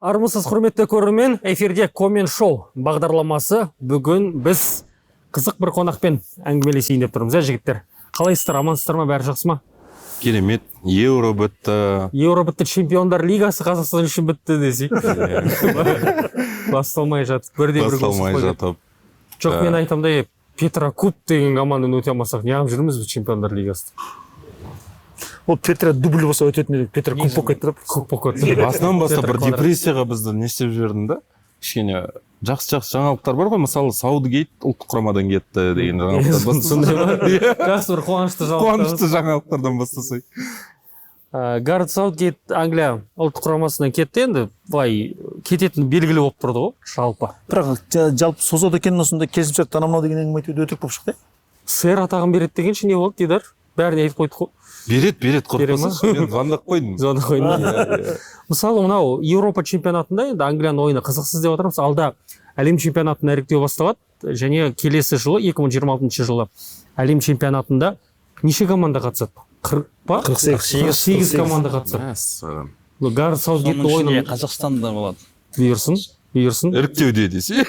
Армысыз, құрметті көрермен! Эфирде Комен Шоу бағдарламасы. Бүгін біз қызық бір қонақпен әңгімелесейін деп тұрмыз. Ә, жігіттер, қалайсыздар, амансыздар ма, бәрі жақсы ма? Керемет! Еуро бітті. Еуро бітті, Чемпиондар лигасы Қазақстан үшін бітті десей, басталмай жатып бірде бір гол Басталмай соқпай. жатып. Жоқ, мен айтамын да, е, Петра Куб деген команданы өте алмасақ, неғып жүрміз біз Чемпиондар лигасын? Ол Петра дубль болса, өтетін едік, Петра куб болып кетті. Куб болып кетті. Басынан бастап Петр бір Квадрат. депрессияға бізді не істеп жібердің да. Кішкене жақсы жақсы жаңалықтар бар ғой, мысалы, Саутгейт ұлттық құрамадан кетті деген жаңалықтар. Сондай ма? Иә. Жақсы, бір қуанышты жаңалықтар. Қуанышты жаңалықтардан бастасақ. Гарет Саутгейт Англия ұлттық құрамасынан кетті. Енді былай кететіні белгілі болып тұрды ғой жалпы. Бірақ жалпы созады екен осындай келісімшарт, анау мынау деген әңгіме айту өтірік болып шықты, иә? Сэр атағын береді дегенше, не болды, Дидар? Бәріне айтып қойдық қой. Береді, береді. Бере ма? Қорықпасаңшы, мен звондап қойдым. Звондап қойдым. Иә. Мысалы, мынау Еуропа чемпионатында енді Англияның ойыны қызықсыз деп отырмыз. Алда әлем чемпионатына іріктеу басталады және келесі жылы, 2026 жылы әлем чемпионатында неше команда қатысады? 40 па? 48. 48 команда қатысады. Мәссаған! Гарет Соның Саутгейттің ішінде ойыны Қазақстан да болады. Бұйырсын, бұйырсын. Іріктеуде десе.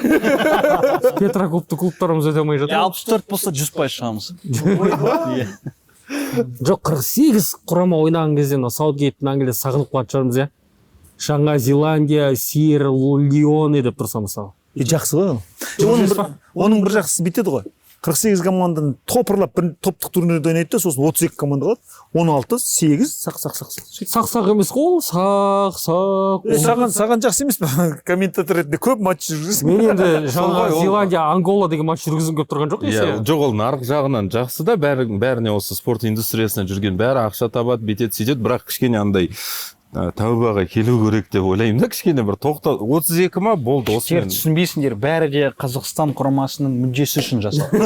Петра Кубты клубтарымыз өте алмай жатыр. 64 болса, 100% шығамыз. Иә. Жоқ, 48 құрама ойнаған кезде мынау Саутгейттің Англиясы сағынып қалатын шығармыз, иә. Жаңа Зеландия, Сьерра Леоне деп тұрса, мысалы. Е, жақсы ғой ол. Оның бір жақсысы бүйтеді ғой: 48 команданы топырлап, бір топтық турнирде ойнайды да, сосын 32 команда қалады, 16, 8, сақ, сақ, сақ, сақ. Сақ сақ емес қой ол, сақ сақ. Е, саған жақсы емес пе? Комментатор ретінде көп матч жүргізесің. Мен енді Сол Жаңа ғой, ол- Зеландия, Ангола деген матч жүргізгім келіп тұрған жоқ Иә, десе. жоқ, ол нарық жағынан жақсы да, бәрі, бәріне, осы спорт индустриясында жүрген бәрі ақша табады, бүйтеді, сөйтеді. Бірақ кішкене андай тәубаға келу керек деп ойлаймын да, кішкене бір тоқта, 32 ма, болды Сендер осымен. түсінбейсіңдер, бәрі де Қазақстан құрамасының мүддесі үшін жасалды.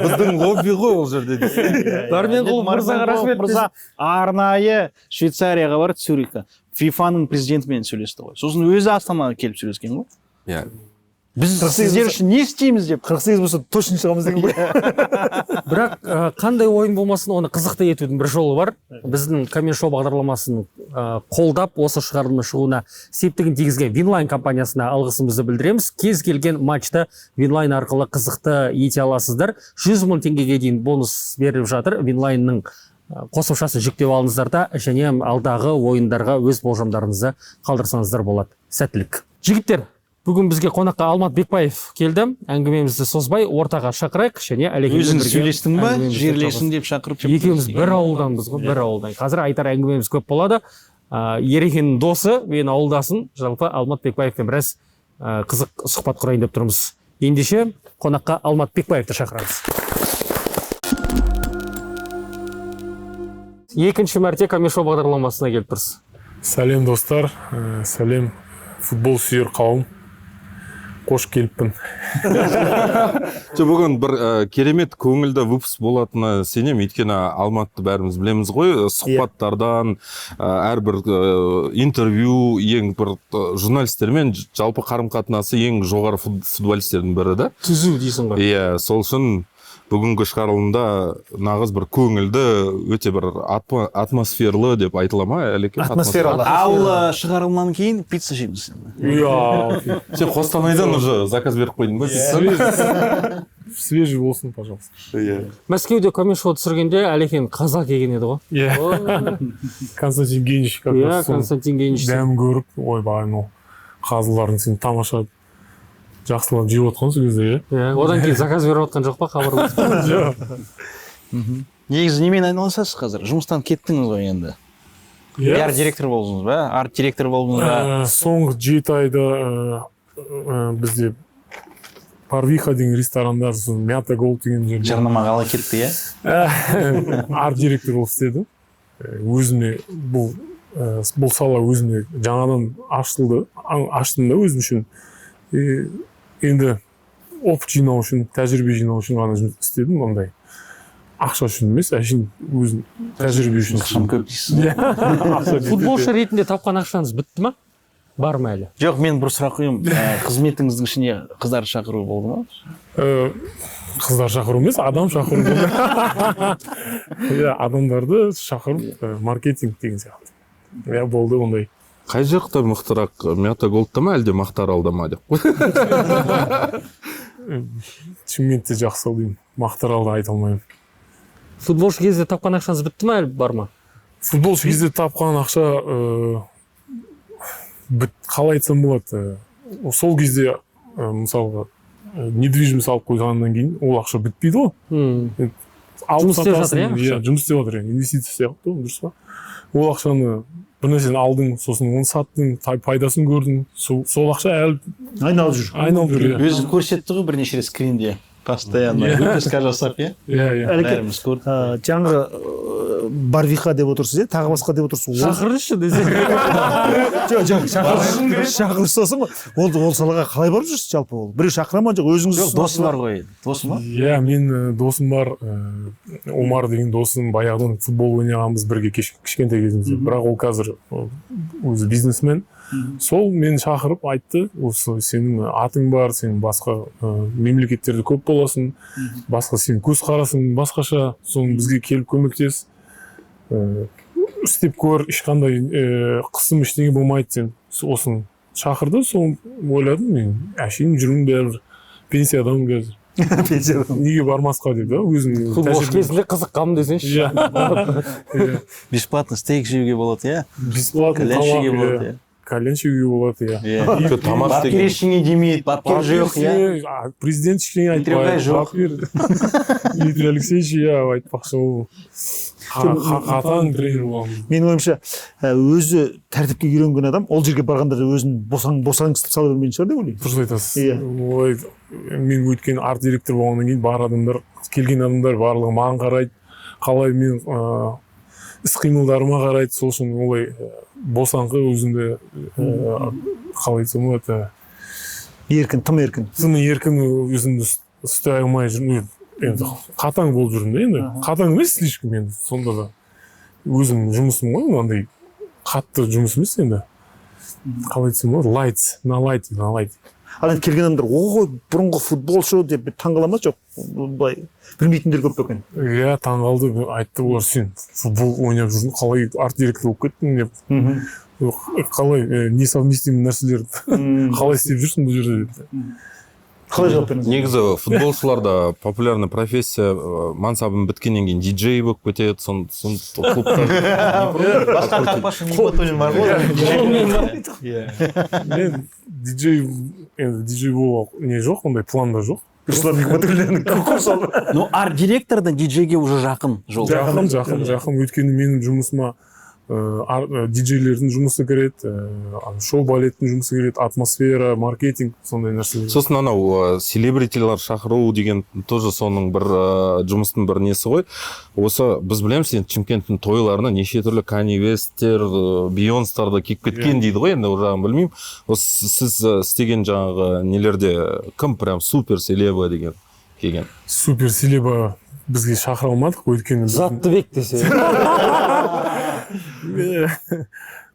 Біздің лобби ғой ол жерде десең. Дарменғұл мырзаға рахмет. Мырза арнайы Швейцарияға барып, Цюрихқа ФИФАның президентімен сөйлесті ғой. Сосын өзі Астанаға келіп сөйлескен ғой. Иә. Біз 48 сіздер болса- үшін не істейміз деп. 48 болса, точно шығамыз деген ғой. Бірақ қандай ойын болмасын, оны қызықты етудің бір жолы бар. Біздің Комен Шоу бағдарламасын қолдап, осы шығарылымның шығуына септігін тигізген Винлайн компаниясына алғысымызды білдіреміз. Кез келген матчты Винлайн арқылы қызықты ете аласыздар. 100 мың теңгеге дейін бонус беріліп жатыр. Винлайнның қосымшасын жүктеп алыңыздар да және алдағы ойындарға өз болжамдарыңызды қалдырсаңыздар болады. Сәттілік, жігіттер! Бүгін бізге қонаққа Алмат Бекбаев келді. Әңгімемізді созбай, ортаға шақырайық және Әлекеңмен Өзің бірге сөйлестің ба? әңгімемізді Жерлесің деп шақырып. Екеуміз бір ауылданбыз ғой, бір ауылдан. Қазір айтар әңгімеміз көп болады. Ерекенің досы, менің ауылдасым, жалпы Алмат Бекбаевпен біраз қызық сұхбат құрайын деп тұрмыз. Ендеше қонаққа Алмат Бекбаевты шақырамыз. Екінші мәрте Комен Шоу бағдарламасына келіп тұрсыз. Сәлем, достар! Сәлем, футбол сүйер қауым! Қош келіппін. Жоқ, бүгін бір керемет көңілді выпуск болатынына сенемін, өйткені Алматты бәріміз білеміз ғой, сұхбаттардан, әрбір интервью, ең бір журналистермен жалпы қарым қатынасы ең жоғары футболистердің бірі да. Түзу дейсің ғой. Иә, сол үшін бүгінгі шығарылымда нағыз бір көңілді, өте бір атмосферлы деп айтыла ма, Әлеке? Атмосфералы. Ал шығарылымнан кейін пицца жейміз. Иә. Сен Қостанайдан уже заказ беріп қойдың ба пиццаны? Свежий болсын, пожалуйста. Иә. Мәскеуде Комен Шоу түсіргенде Әлекең қазақ келген еді ғой. Иә, Константин Генич как Иә. раз сол Константин Генич. Дәм көріп, ойбай, мынау қазылардың сен тамаша, жақсылап жеп отқан сол кезде, иә. Иә, одан кейін заказ беріп жатқан жоқ па, хабарласып? Жоқ. Негізі немен айналысасыз қазір? Жұмыстан кеттіңіз ғой енді. Иә. Пиар директор болдыңыз ба? Арт директор болдыңыз ба? Соңғы 7 айда бізде Барвиха деген ресторанда, сосын Мята Голд деген жерде Жарнама қалай кетті, иә? Арт директор болып істедім. Өзіме бұл сала өзіме жаңадан ашылды, аштым да өзім үшін. И енді опыт жинау үшін, тәжірибе жинау үшін ғана жұмыс істедім, андай ақша үшін емес, әшейін өзім тәжірибе үшін. Ақшам көп дейсіз. Иә, ақша жетеді. Футболшы ретінде тапқан ақшаңыз бітті ма, бар ма әлі? Жоқ, мен бір сұрақ қояйын. Қызметіңіздің ішіне қыздар шақыру болды ма? Қыздар шақыру емес, адам шақыру болды, иә, адамдарды шақырып, маркетинг деген сияқты, иә, болды ондай. Қай жақта мықтырақ, Мята Голдта ма, әлде Мақтааралда ма деп. Шымкентте жақсы ау деймін, Мақтааралда айта алмаймын. Футболшы кезде тапқан ақшаңыз бітті ма, әлі бар ма? Футболшы кезде тапқан ақша қалай айтсам болады, сол кезде мысалға недвижимость алып қойғаннан кейін ол ақша бітпейді ғой. Алып Жұмыс істеп жатыр, сатасың, иә, ақша? Иә, жұмыс істеп жатыр, инвестиция сияқты ғой, дұрыс па? Ол ақшаны бір нәрсені алдың, сосын оны саттың, пайдасын көрдің, сол ақша әлі Айналып жүр. Айналып жүр, иә. Өзі көрсетті ғой бірнеше рет скринде, постоянно выписка жасап, иә. Иә. Әлеке, Бәріміз көрдік. Жаңағы Барвиха деп отырсыз, иә, тағы басқа деп отырсыз. Шақырыңызшы десе. Жоқ, шақырып сосын ғой. Ол салаға қалай барып жүрсіз жалпы ол? Біреу шақыра ма, жоқ өзіңіз? Жоқ, досы бар ғой, досы ма? Иә, мен досым бар, Омар деген досым, баяғыдан футбол ойнағанбыз бірге кішкентай кезімізде. Бірақ ол қазір өзі бизнесмен. Сол мені шақырып айтты: осы сенің атың бар, сен басқа мемлекеттерде көп боласың, басқа сенің көзқарасың басқаша, соны бізге келіп көмектес, істеп көр, ешқандай қысым, ештеңе болмайды сен. Осыны шақырды, соны ойладым, мен әшейін жүрмін, бәрібір пенсиядамын қазір. Пенсияда. Неге бармасқа деп да өзім. Футболшы кезінде қызыққанмын десеңші. Иә. Бесплатно стейк жеуге болады, иә. Бесплатно Кальян тамақ, шегуге болады, иә. иә. Кальян шегуге болады, иә. Иә. Жоқ, тамақ Бапкер істеген. ештеңе демейді, бапкер жоқ, иә. А, президент ештеңе Дмитрий ағай айтпайды. Жоқ. Бапкер Дмитрий Алексеевич, иә, айтпақшы, ол қатаң тренер болған. Менің ойымша, өзі тәртіпке үйренген адам ол жерге барғанда да өзін босаңсытып сала бермейтін шығар деп ойлаймын. Дұрыс айтасыз. Иә. Ой, мен өйткені арт директор болғаннан кейін бар адамдар, келген адамдар барлығы маған қарайды, қалай мен іс қимылдарыма қарайды. Сол үшін олай босаңқы өзімді, қалай айтсам болады, Еркін, тым еркін. Тым еркін өзімді ұстай алмай жүрмін. Енді қатаң болып жүрмін да енді. Қатаң емес слишком енді, сонда да өзім жұмысым ғой, андай қатты жұмыс емес енді, қалай айтсам болады, лайт на лайт на лайт. Ал енді келген адамдар: «Ой, бұрынғы футболшы», – деп таңқала ма? Жоқ, былай білмейтіндер көп пе екен? Иә, таңғалды, айтты олар: «Сен футбол ойнап жүрдің, қалай арт директор болып кеттің?» – деп. Қалай несовместимый нәрселер қалай істеп жүрсің бұл жерде деп. Қалай жауап бердіңіз? Негізі футболшыларда популярный профессия, мансабын біткеннен кейін диджей болып кетеді, сон клубта. Басқа қақпашы Нигматуллин бар ғой. Иә. Мен диджей, енді диджей болуға не жоқ, ондай планда жоқ. Руслан Нигматуллиннің курс алды. Ну, арт-директордан диджейге уже жақын жол. Жақын, жақын, жақын, өйткені менің жұмысыма диджейлердің жұмысы кіреді, шоу балеттің жұмысы кіреді, атмосфера, маркетинг, сондай нәрселер. Сосын анау селебритилар шақыру деген тоже соның бір жұмыстың бір несі ғой. Осы біз білеміз енді, Шымкенттің тойларына неше түрлі Канье Весттер, Бейонстар да келіп кеткен дейді ғой, енді ол жағын білмеймін. Осы сіз істеген жаңағы нелерде кім прям супер селеба деген келген? Супер селеба бізге шақыра алмадық, өйткені Заттыбек десе.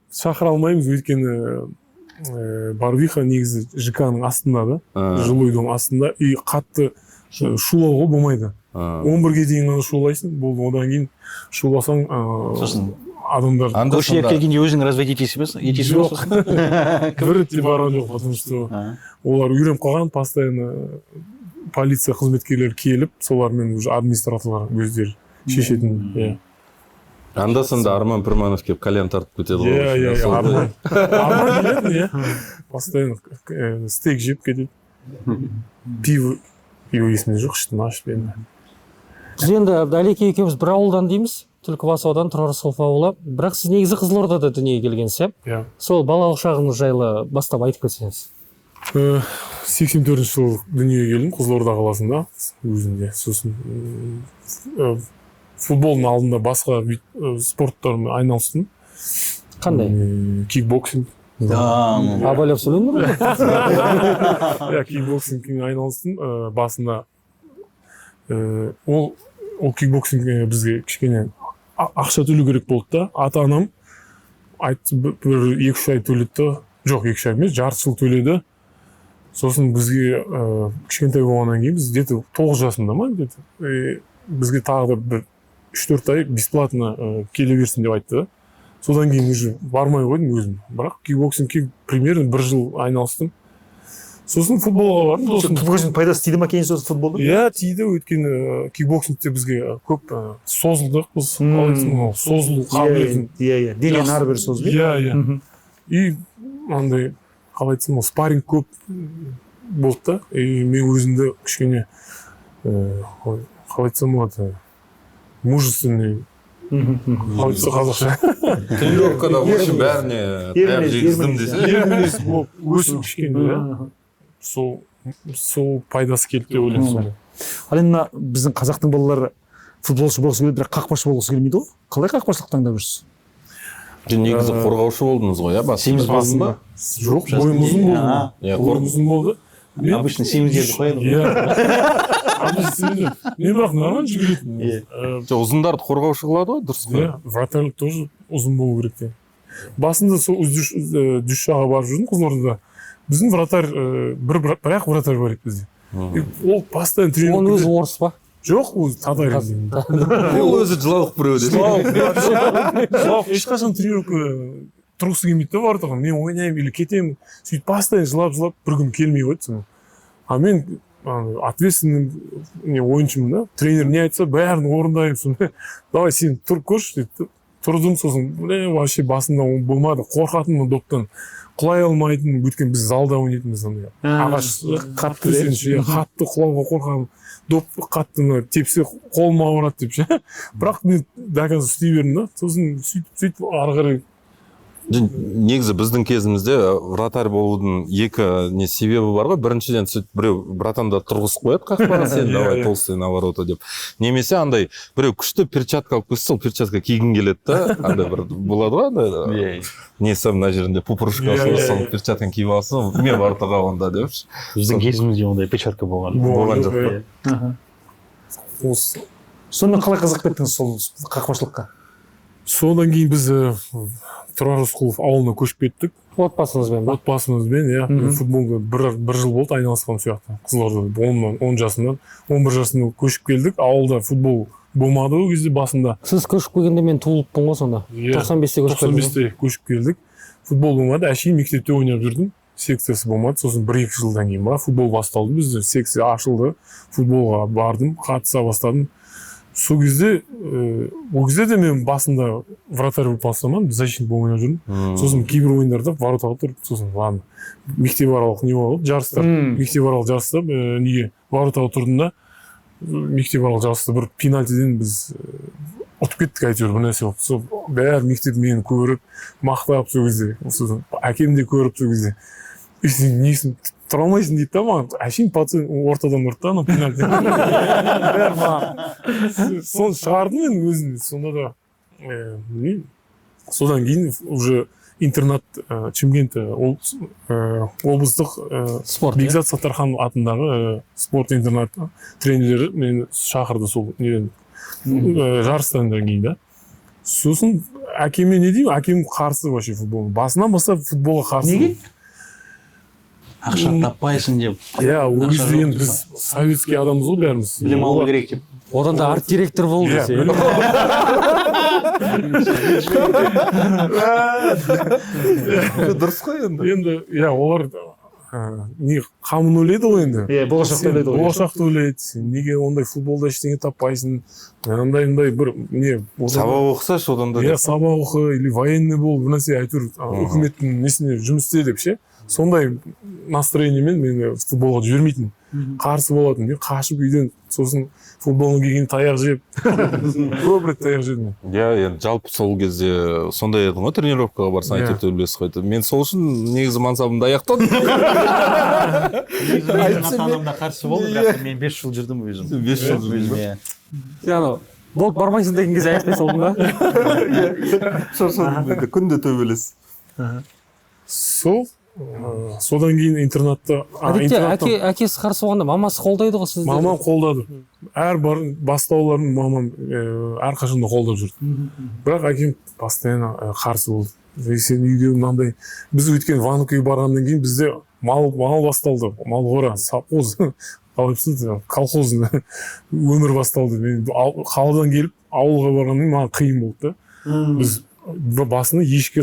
Шақыра алмаймыз, өйткені Барвиха негізі ЖК ның астында да, жилой дом астында, и қатты шулауға болмайды. 11-ге дейін ғана шулайсың, болды, одан кейін шуласаң, Сосын адамдар Анда көршілер санда келгенде өзің разводить етесің бе? Етесің бе Жоқ. сосын? Бір рет те барған жоқ, потому что олар үйреніп қалған, постоянно полиция қызметкерлері келіп, солармен уже администраторлар өздері шешетін, иә. Анда санда Арман Пірманов келіп кальян тартып кетеді ғой. Иә, Сол- Арман келетін, иә, постоянно стейк жеп кетеді, пиво, пиво есімде жоқ, іштім ашып енді. Біз енді Әлеке екеуміз бір ауылдан дейміз, Түлкібас ауданы, Тұрар Рысқұлов ауылы. Бірақ сіз негізі Қызылордада дүниеге келгенсіз, иә? Иә. Сол балалық шағыңыз жайлы бастап айтып кетсеңіз. 84-жылы дүниеге келдім Қызылорда қаласында өзінде. Сосын футболдың алдында басқа вид спорттармен айналыстым. Қандай? Кикбоксинг. Абайлап сөйлеңдер ғой. Иә, кикбоксингпен айналыстым басында. Ол кикбоксинг бізге кішкене ақша төлеу керек болды да, ата анам айтты, бір 2-3 ай төледі да, жоқ, 2-3 ай емес, жарты жыл төледі. Сосын бізге кішкентай болғаннан кейін, біз где-то 9 жасымда ма где-то, бізге тағы да бір 3-4 ай бесплатно келе берсін деп айтты да. Содан кейін уже бармай қойдым өзім. Бірақ кикбоксингке примерно бір жыл айналыстым. Сосын футболға бардым досым. Кикбоксинг пайдасы тиді ма кейін сосын футболда? Иә, тиді, өйткені кикбоксингте бізге көп созылдық біз, қалай айтсам, мынау созылу қабілетін. Иә, иә, денені ары бері созып. Иә, иә. И андай, қалай айтсам, ол спарринг көп болды да. И мен өзімді кішкене қалай айтсам болады, мужественный, қалай айтса қазақша. Тренировкада, в общем, бәріне таяқ жегіздім десе. Ер мінез болып өсіп кішкене да. Сол пайдасы келді деп ойлаймын сонда. Ал енді мына біздің қазақтың балалары футболшы болғысы келеді, бірақ қақпашы болғысы келмейді ғой. Қалай қақпашылық таңдап жүрсіз? Негізі қорғаушы болдыңыз ғой, иә, басында? Семіз болдың ба? Жоқ, бойым ұзын болды. Иә, Бойым ұзын болды. Обычно семіздерді қояды ғой. Иә. Обычно семіздер. Мен бірақ нормально жүгіретінмін. Жоқ, ұзындарды қорғаушы қылады ғой, дұрыс қой. Иә, вратарь тоже ұзын болу керек те. Басында сол ДЮСШ-ға барып жүрдім Қызылордада. Біздің вратарь, бір ақ вратарь бар еді бізде. И ол постоянно тренировка. Оның өзі орыс па? Жоқ, өзі татар. Ол өзі жылауық біреу десе. Жылауық, ешқашан тренировка тұрғысы келмейді да барлығы. Мен ойнаймын или кетемін. Сөйтіп постоянно жылап жылап бір күн келмей қойды соны. А мен ответственный не ойыншымын да. Тренер не айтса, бәрін орындаймын. Сондай, давай, сен тұрып көрші дейді. Тұрдым сосын, бля, вообще басында ол болмады. Қорқатынмын доптан. Құлай алмайтынмын, өйткені біз залда ойнайтынбыз андай. Ағаш Қатты. Төсеніш, иә, қатты құлауға қорқамын. Доп қатты мына тепсе қолым ауырады деп ше. Бірақ мен до конца істей бердім да. Сосын сөйтіп сөйтіп ары қарай. Негізі біздің кезімізде вратарь болудың екі не себебі бар ғой. Біріншіден, сөйтіп біреу братанды тұрғызып қояды қақпаға, сен давай толстый на ворота деп. Немесе андай біреу күшті перчатка алып келсе, сол перчатка кигің келеді да. Андай бір болады ғой, андай несі, мына жерінде пупырышкасы, сол перчатканы киіп алсаң, мен вратаға онда депші. Біздің кезімізде ондай перчатка болған. Болған жоқ па? Осы. Сонымен қалай қызығып кеттіңіз сол қақпашылыққа? Содан кейін біз Тұрар Рысқұлов ауылына көшіп кеттік. Отбасыңызбен ба? Отбасымызбен, иә. Мен футболға бір жыл болды айналысқаным сол жақта. Қызылордада 10 жасымнан, 11 жасымда көшіп келдік. Ауылда футбол болмады ол кезде басында. Сіз көшіп келгенде мен туылыппын ғой сонда. Иә. 95-те көшіп тоқсан келдіңіз. бесте көшіп келдік. Футбол болмады. Әшейін мектепте ойнап жүрдім. Секциясы болмады. Сосын 1-2 жылдан кейін ба футбол басталды бізде. Секция ашылды. Футболға бардым, қатыса бастадым. Сол кезде ол кезде де мен басында вратарь болып бастамадым, защитник болып ойнап жүрдім. Сосын кейбір ойындарда воротаға тұрып, сосын ладно, мектеп аралық не болады, жарыстар. Мектеп аралық жарыста неге воротаға тұрдым да, мектеп аралық жарыста бір пенальтиден біз ұтып кеттік әйтеуір, бір нәрсе болып. Сол бәрі мектеп мені көріп, мақтап сол кезде. Сосын әкем де көріп сол кезде: «Ей, сен несің, тұра алмайсың», — дейді да маған. Әшейін пацан ортадан ұрды да анау пенальти. Бәрі маған соны шығардым мен өзім сонда да, білмеймін. Содан кейін уже интернат, Шымкент облыстық Спорт, иә? Бекзат Саттарханов атындағы спорт интернат тренерлері мені шақырды сол неден, жарыстан кейін да. Сосын әкеме не деймін, әкем қарсы вообще футбол, басынан бастап футболға қарсы. Неге? Ақша таппайсың деп. Иә, ол Ақша кезде жоқ енді деп. біз советский адамбыз ғой бәріміз. Білім алу керек деп. Одан да арт директор бол Иә, десе. білім. Дұрыс қой енді. Енді иә, олар не қамын ойлайды ғой енді. Иә, болашақты Сен ойлайды ғой. Болашақты ойлайды. Сен неге ондай футболда ештеңе таппайсың, андай мындай бір не Сабақ оқысашы одан да иә деп. Сабақ оқы или военный бол, бір нәрсе әйтеуір, үкіметтің несіне жұмыс істе деп ше. Сондай настроениемен мені футболға жібермейтін, қарсы болатын. Мен қашып үйден, сосын футболға келгенде таяқ жеп, көп рет таяқ жедім. Иә, енді жалпы сол кезде сондай едің ғой, тренировкаға барсаң, Иә. әйтеуір төбелесіп қойды. Мен сол үшін негізі мансабымды аяқтадым. Негізі менің ата анам да қарсы болды, бірақ мен 5 жыл жүрдім өзім. 5 жыл жүрдің Өзім, бе? иә. Сен анау болды, бармайсың деген кезде аяқтай салдың ба? Шаршадым енді, күнде төбелес. Сол содан кейін интернатта Әдетте әкесі қарсы болғанда, мамасы қолдайды ғой сізді. Мамам қолдады. Әр бар бастауларын мамам әрқашан да қолдап жүрді. Бірақ әкем постоянно қарсы болды. «Ей, сен үйге мынандай», біз өйткені Ванкүге барғаннан кейін бізде мал басталды, мал қора, совхоз, қалай айтсам, колхоз өмір басталды. Мен қаладан келіп ауылға барғаннан кейін маған қиын болды да. Біз Басында ешкі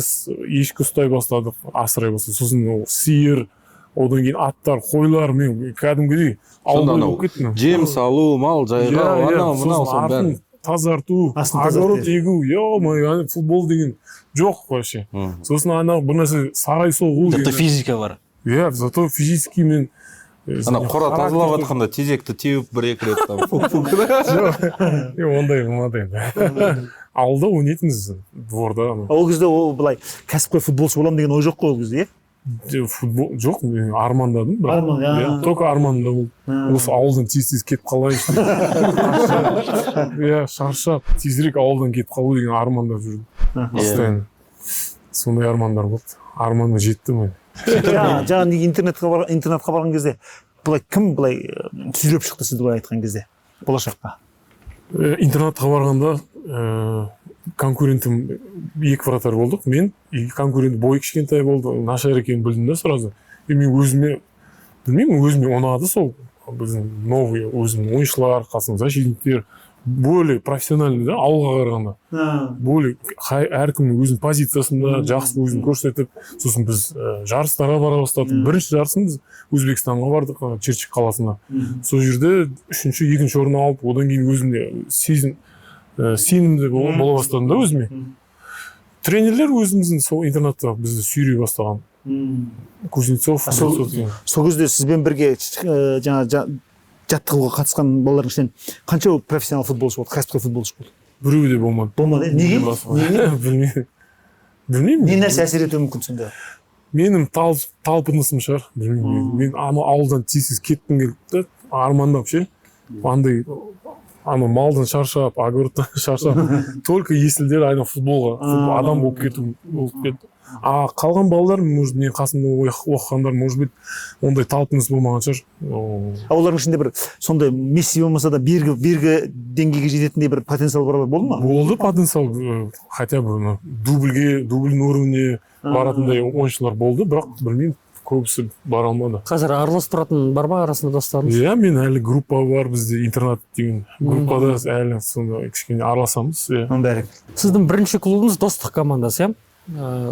ұстай бастадық, асырай бастадық. Сосын ол сиыр, одан кейін аттар, қойлар, мен кәдімгідей Сонда ауылдай анау болып кеттім. Жем салу, мал жайғау, анау мынау, сосын соның артын бәрі. тазарту, Астын тазарту, огород егу, ё-моё, футбол деген жоқ вообще. Сосын анау бір нәрсе сарай соғу Зато деген. физика бар. Иә, зато физически мен Ана қора тазалап характер- жатқанда тезекті теуіп бір екі рет там фук фук. Жоқ, ондай болмады енді. Ауылда ойнайтынбыз, дворда анау. Ол кезде ол былай кәсіпқой футболшы боламын деген ой жоқ қой ол кезде, иә? Футбол жоқ, мен армандадым бірақ. Арман, иә. Иә, только арманда болды. Осы ауылдан тез тез кетіп қалайыншы. Иә, шаршап тезірек ауылдан кетіп қалу деген армандап жүрдім постоянно. Сондай армандар болды, арманыма жеттім мен. Жаңа неге интернатқа барған кезде былай кім былай сүйреп шықты сізді, былай айтқан кезде, болашаққа? Интернатқа барғанда конкурентім екі вратарь болдық мен и конкурент бойы кішкентай болды, нашар екенін білдім да сразу. И мен өзіме, білмеймін, өзіме ұнады сол біздің новый өзімнің ойыншылар, қасым защитниктер более профессиональный да ауылға қарағанда, более әркімнің өзінің позициясында жақсы өзін көрсетіп. Сосын біз жарыстарға бара бастадық. Бірінші жарысын біз Өзбекстанға бардық, Черчик қаласына. Сол жерде үшінші, екінші орын алып, одан кейін өзімде сенімді бола бастадым да өзіме. Тренерлер өзіміздің сол интернатта бізді сүйрей бастаған, Кузнецов. А сол- Кузнецов деген. Сол кезде сізбен бірге жаңа жаттығуға қатысқан балалардың ішінен қанша профессионал футболшы болды, кәсіпқой футболшы болды? Біреуі де болмады. Болмады, иә? Неге? Неге? Білмеймін, білмеймін. Не нәрсе әсер етуі мүмкін сонда? Менің талпынысым шығар, білмеймін. Мен ана ауылдан тез тез кеткім келді да, армандап ше, андай ана малдан шаршап, огородтан шаршап, только есілдер ана футболға, футбол, адам болып кету болып кетті. А қалған балалар, может, менің қасымда оқығандар, может быть, ондай талпыныс болмаған шығар. А олардың ішінде бір сондай Месси болмаса да бергі деңгейге жететіндей бір потенциал бар болды ма? Болды потенциал, хотя бы мына дубльге, дубльдің уровеніне баратындай ойыншылар болды, бірақ білмеймін, көбісі бара алмады. Қазір араласып тұратын бар ма арасында достарыңыз? Иә, мен әлі группа бар бізде, интернат деген группада әлі сонда кішкене араласамыз, иә. Оның бәрі. Сіздің бірінші клубыңыз Достық командасы, иә?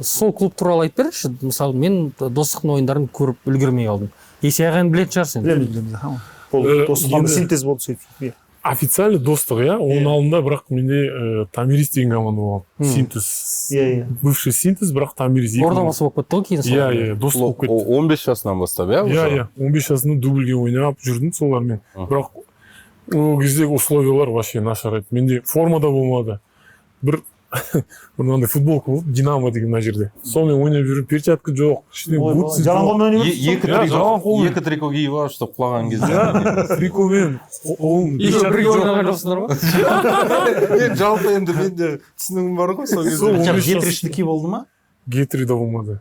Сол клуб туралы айтып беріңізші. Мысалы, мен Достықтың ойындарын көріп үлгермей қалдым. Есей ағайын білетін шығарсың енді. Білеміз, білеміз, аха. Ол Достық Енді- синтез болды сөйтіп. Иә. Официально Достық, иә, оның алдында бірақ менде Томирис деген команда болған. Синтез. Иә, иә. Бывший Синтез, бірақ Томирис. Ордабасы болып кетті ғой кейін сол. Иә, Достық болып кетті. 15 жасынан бастап, иә? Иә, Уже? иә, 15 жасында дубльге ойнап жүрдім солармен. Бірақ ол кездегі условиялар вообще нашар еді. Менде форма да болмады. Бір мынандай футболка болды, Динамо деген мына жерде. Сонымен ойнап жүріп, перчатка жоқ, ішінде Ой, бутсы жалаң жоқ. қолмен ойнай бересіз? Екі Иә, жалаң трико, қолмен. екі трико киіп алып, чтобы құлаған кезде. Иә, трикомен, қолым, Еще перчатка бірге жоқ. ойнаған жоқсыңдар ма? Мен жалпы енді менде түсінігім бар ғой сол кезде. Сол 15 жас- Гетришнікі болды ма? Гетри да болмады.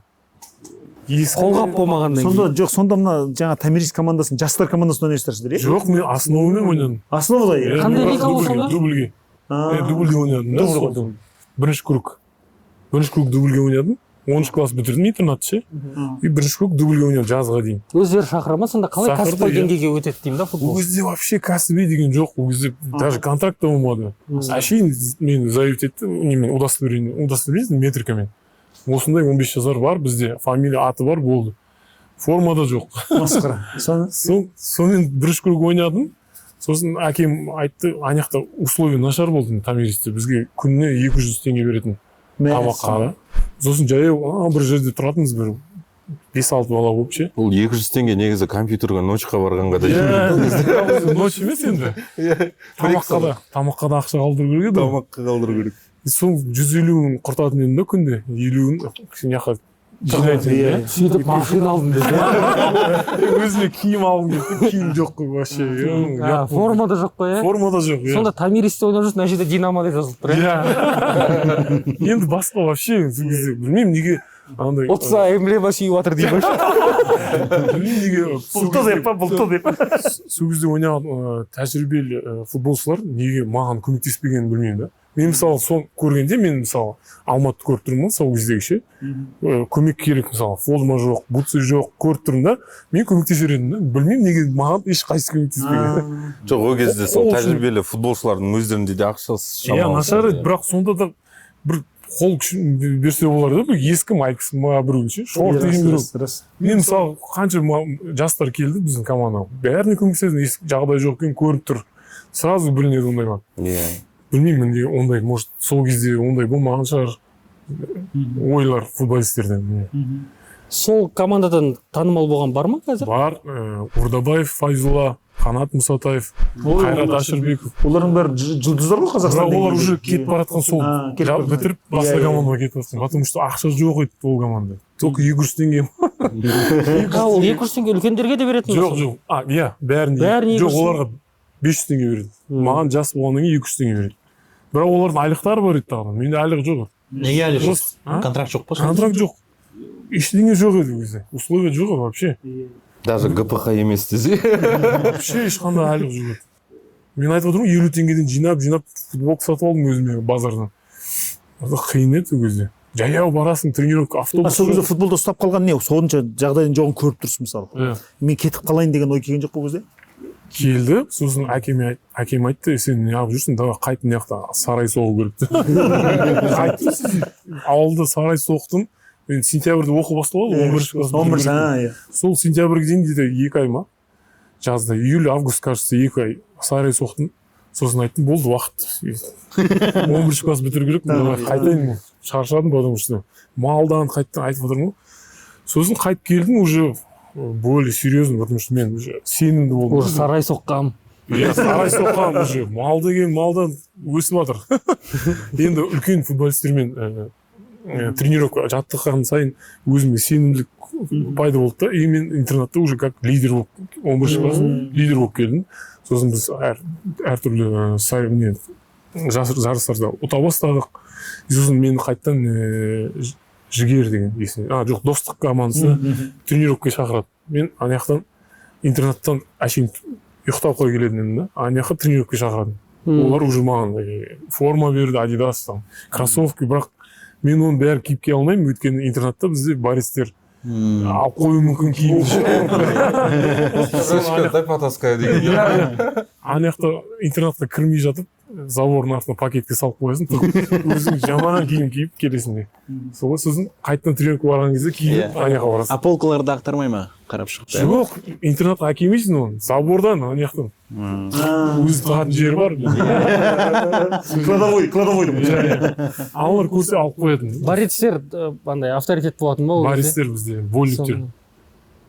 Ескі. Қолғап болмағаннан Сонда кейін. жоқ, сонда мына жаңа Томирис командасын, жастар командасында ойнайсыздар сіздер, иә? Жоқ, мен основамен ойнадым. Основада, иә. Иә, Қандай бірақ лига ол дубльге, сонда? дубльге. А. Дубльге ойнадым да. Дубль ғой. Сол. Бірінші круг. Бірінші круг дубльге ойнадым. 10 класс бітірдім интернат ше. И бірінші круг дубльге ойнадым жазға дейін. Өздері шақыра ма сонда, қалай Шақырды, кәсіпқой иә. деңгейге өтеді деймін да Ол футбол? кезде вообще кәсіби деген жоқ. Ол кезде даже контракт та болмады. Әшейін мені заявить етті, немен, удостоверение, метрикамен. Осындай 15 жасар бар бізде, фамилия, аты бар, болды. Форма да жоқ. Масқара. Соны Сонымен бірінші круг ойнадым. Сосын әкем айтты, ана жақта условия нашар болды Томиристе. Бізге күніне 200 теңге беретін тамаққа да. Сосын жаяу бір жерде тұратынбыз, бір 5-6 бала болып ше. Бұл 200 теңге негізі компьютерге ночқа барғанға да. Иә, ночь емес енді. Тамаққа да ақша қалдыру керек еді. Тамаққа қалдыру керек. Сол 150-ін құртатын едім да күнде. 50-ін кішкене жаққа жинайтын едім, иә. Сөйтіп машина алдым деді. Өзіме киім алғым келді, киім жоқ қой вообще. А, форма да жоқ қой, иә? Форма да жоқ, иә. Сонда Томиристе ойнап жүрсің, мына жерде Динамо деп жазылып тұр, иә? Иә. Енді басқа вообще сол кезде білмеймін неге андай. Ұтса эмблема сүйіп жатыр деймін. Білмеймін неге. Бұлты деп па, бұлты деп. Сол кезде ойнаған тәжірибелі футболшылар неге маған көмектеспегенін білмеймін да. Мен мысалы соны көргенде, мен мысалы Алматыды көріп тұрмын ғой сол кездегі ше. Көмек керек, мысалы форма жоқ, бутсы жоқ, көріп тұрмын да, мен көмектесер едім да. Білмеймін неге маған ешқайсысы көмектеспеген. Жоқ, ол кезде сол Ол үшін- тәжірибелі футболшылардың өздерінде де ақшасы Иә, шамалы. нашар еді, бірақ сонда да бір Қол күшін берсе болар да, бір ескі майкасы ма, біреудің ше, шорт деген біреу. Рас. Мен мысалы қанша жастар келді біздің командаға, бәріне көмектестім. Ескі жағдай жоқ екенін көріп тұр, сразу білінеді ондайлар. Білмеймін, неге ондай, может, сол кезде ондай болмаған шығар ойлар футболистерден, білмеймін. Сол командадан танымал болған бар ма қазір? Бар, Ордабаев Файзулла, Қанат Мұсатаев, Қайрат Әшірбеков. Олардың бәрі жұлдыздар ғой Қазақстан Бірақ олар деңгейінде. уже кетіп бара жатқан сол А, кетіп бара жатқан. бітіріп басқа Иә, иә. командаға кетіп жатқан, потому что ақша жоқ еді ол командада, только 200 теңге. А, ол 200 теңге үлкендерге де беретін ба Жоқ. сол? Жоқ, а, иә, бәріне. Бәріне Жоқ, 200. оларға 500 теңге береді. Маған жас болғаннан кейін 200 теңге береді, бірақ олардың айлықтары бар еді тағы да. Менде айлық жоқ еді. Неге әлі жоқ? Просто, а? Контракт жоқ па сонда? Контракт жоқ, ештеңе жоқ еді ол кезде, условия жоқ еді вообще. Даже ГПХ емес десе. Вообще ешқандай айлық жоқ еді. Мен айтып отырмын ғой, 50 теңгеден жинап жинап футболка сатып алдым өзіме базардан. Қиын еді ол кезде, жаяу барасың тренировка, А автобус сол кезде жоқ. футболда ұстап қалған не, сонша жағдайдың жоғын көріп тұрсың мысалы. Иә. Мен кетіп қалайын деген ой келген жоқ па ол кезде? Келді. Сосын әкем айтты: «Сен неғып жүрсің, давай қайт, мына жақта сарай соғу керек», – деп. Қайттым, сосын ауылда сарай соқтым. Енді сентябрьде оқу басталады ғой, 11-класс. 11-ші, а, иә. Сол сентябрьге дейін, где-то 2 ай ма, жазда, июль, август, кажется, 2 ай сарай соқтым. Сосын айттым: «Болды, уақыт, 11-класс бітіру керек, давай қайтайын, шаршадым», потому что малдан қайттым, айтып отырмын ғой. Сосын қайтып келдім уже более серьезно, потому что мен уже сенімді болдым. Уже сарай соққам. Иә, сарай соққан, уже мал деген малдан өсіп жатыр. Енді үлкен футболистермен тренировка жаттыққан сайын өзіме сенімділік пайда болды да, и мен интернатта уже как лидер болып, 11-класс лидер болып келдім. Сосын біз әртүрлі не жарыстарда ұта бастадық. И сосын мені қайтадан Жігер деген есімде, а, жоқ, Достық командасына тренировкаға шақырады. Мен ана жақтан, интернаттан әшейін ұйықтап қой келетін едім да, ана жаққа тренировкаға шақырады. Олар уже маған форма берді, Адидас там, кроссовки, бірақ мен оның бәрін киіп келе алмаймын, өйткені интернатта бізде борецтер алып қоюы мүмкін киім. Дай потаскаю деген. Иә, ана жақта интернатқа кірмей жатып, забордың артына пакетке салып қоясың, тұрып өзің жаман киім киіп келесің де. Солай, сосын қайтадан тренировкаға барған кезде киініп ана жаққа барасың. А полкаларды ақтармай ма, қарап шығып? Жоқ, интернатқа әкелмейсің оны, забордан ана жақтан өзі тығатын жері бар. Кладовой, кладовой деп. Иә. Аналар көрсе, алып қоятын. Борецтер андай авторитет болатын ба ол кезде? Борецтер бізде, вольниктер.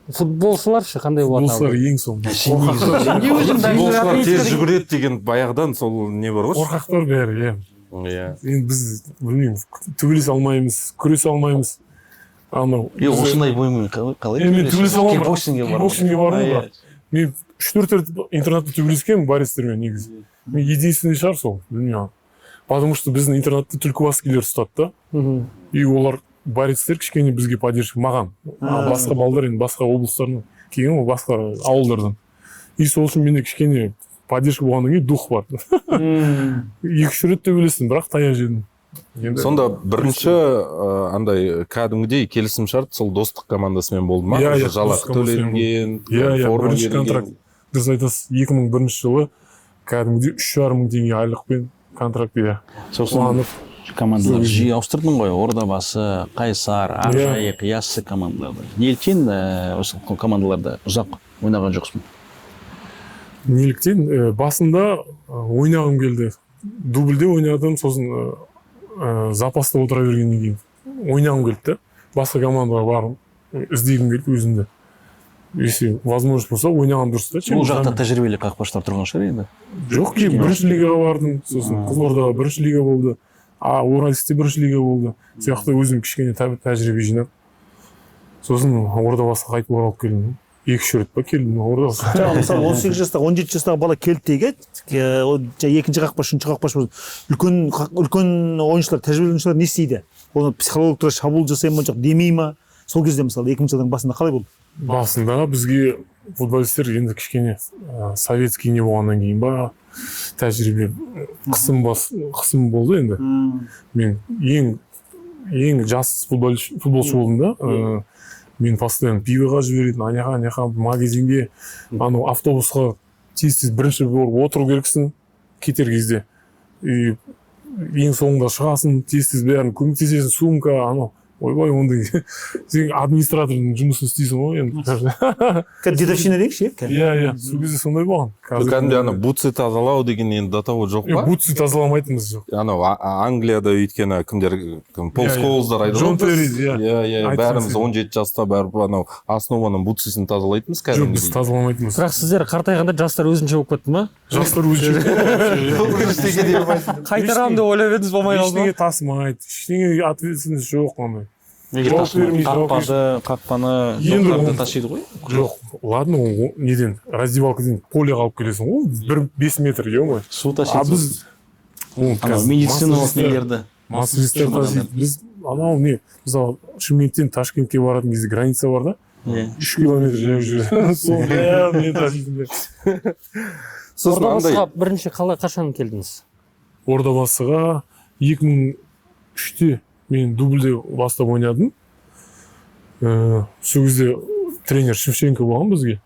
Футболшылар ше, қандай болатын? Футболшылар ең соңында. Футболшылар тез жүгіреді деген баяғыдан сол не бар ғой. Қорқақтар бәрі, иә. Енді біз, білмеймін, төбелесе алмаймыз, күресе алмаймыз анау. Е, осындай боймен қалай? Е, мен төбелесе аламын, бірақ Кикбоксингге бардым. Кикбоксингге бардым, А, бірақ мен үш төрт рет интернатта төбелескенмін борецтермен негізі. Мен единственный шығар сол, білмеймін, потому что біздің интернатта түлкібаскилер ұстады да. И олар, борецтер, кішкене бізге поддержка маған, а басқа балдар енді басқа облыстардан келген ғой, басқа ауылдардан, и сол үшін менде кішкене поддержка болғаннан кейін дух бар. Екі үш рет төбелестім, бірақ таяқ жедім енді. Сонда бірінші андай кәдімгідей келісім шарт сол Достық командасымен болды ма? Иә, Уже иә, жалақы Достық командасымен. төленген, Иә, форма бірінші берілген. контракт, дұрыс айтасыз, 2001 жылы кәдімгідей 3,5 мың теңге айлықпен контракт, иә. Сосын Қуанып. командалар Сол кезде. жиі ауыстырдың ғой: Ордабасы, Қайсар, Ақжайық, Яссы командалары. Неліктен осы командаларда ұзақ ойнаған жоқсың? Неліктен? Басында ойнағым келді, дубльде ойнадым. Сосын запаста отыра бергеннен кейін ойнағым келді да, басқа командаға барып іздегім келді өзімді. Если возможность болса, ойнаған дұрыс та, чем Ол жақта тәжірибелі қақпашылар тұрған шығар енді. Жоқ, кейін бірінші лигаға бардым. Сосын Қызылордаға бірінші лига болды, а Уральскте бірінші лига болды. Сол жақта өзім кішкене тәжірибе жинап, сосын Ордабасыға қайтып оралып келдім. Екі үш рет па келдім Ордабасыға. Жаңа мысалы 18 жастағы, 17 жастағы бала келді дейік, ол жаңа екінші қақпашы, үшінші қақпашы болсын. Үлкен ойыншылар, тәжірибелі ойыншылар не істейді? Оны психологтар шабуыл жасай ма, жоқ демей ма? Сол кезде, мысалы, 2000 жылдың басында қалай болды? Басында бізге футболисттер енді кішкене советский не болғаннан кейін ба, тәжірибе қысым, қысым болды енді. Мен ең жас футболшы болдым да. Мен постоянно пивоға жіберетін, ана жаққа, ана жаққа, магазинге, анау автобусқа тез тез бірінші болып отыру керексің кетер кезде. И Ең соңында шығасың, тез тез бәрін көмектесесің, сумка анау, ойбай, ондай сен администратордың жұмысын істейсің ғой енді. Кәдімгі дедовщина дейікші, иә, кәдімгі. Иә, сол кезде сондай болған. Қазір Кәдімгідей ана бутсы тазалау деген енді до того жоқ па? Бутсы тазаламайтынбыз, жоқ. Анау Англияда, өйткені кімдер, кім, Пол Иә, иә. Скоулздар айтады Джон ғой біз. Терри, иә. Иә, Айтқан бәріміз сен. 17 жаста барып анау основаның бутсысын тазалайтынбыз Жоқ, біз кәдімгідей. тазаламайтынбыз. Бірақ сіздер қартайғанда жастар өзінше болып кетті ма? Жастар өзінше. Қайтарамын деп ойлап едіңіз, болмай қалды ма? Ештеңе тасымайды, ештеңе, ответственность жоқ андай. Неге Жауап тасымайды? бермейді, жауап Қақпаны Енді доптарды ол- тасиды ғой. Жоқ, ладно, ол неден, раздевалкадан поле алып келесің ғой, бір 5 метр, е. Су А тасиды. біз ол Анау қазір медициналық массажистер- нелерді. массажистер тасиды. Біз анау не, мысалы, Шымкенттен Ташкентке баратын кезде граница бар да, 3 километр жаяу жүреді, сол бәрін мен таситын. Сосын андай Ордабасыға бірінші қалай, қашан келдіңіз? Ордабасыға 2003-те мен дубльде бастап ойнадым. Сол кезде тренер Шевченко болған бізге.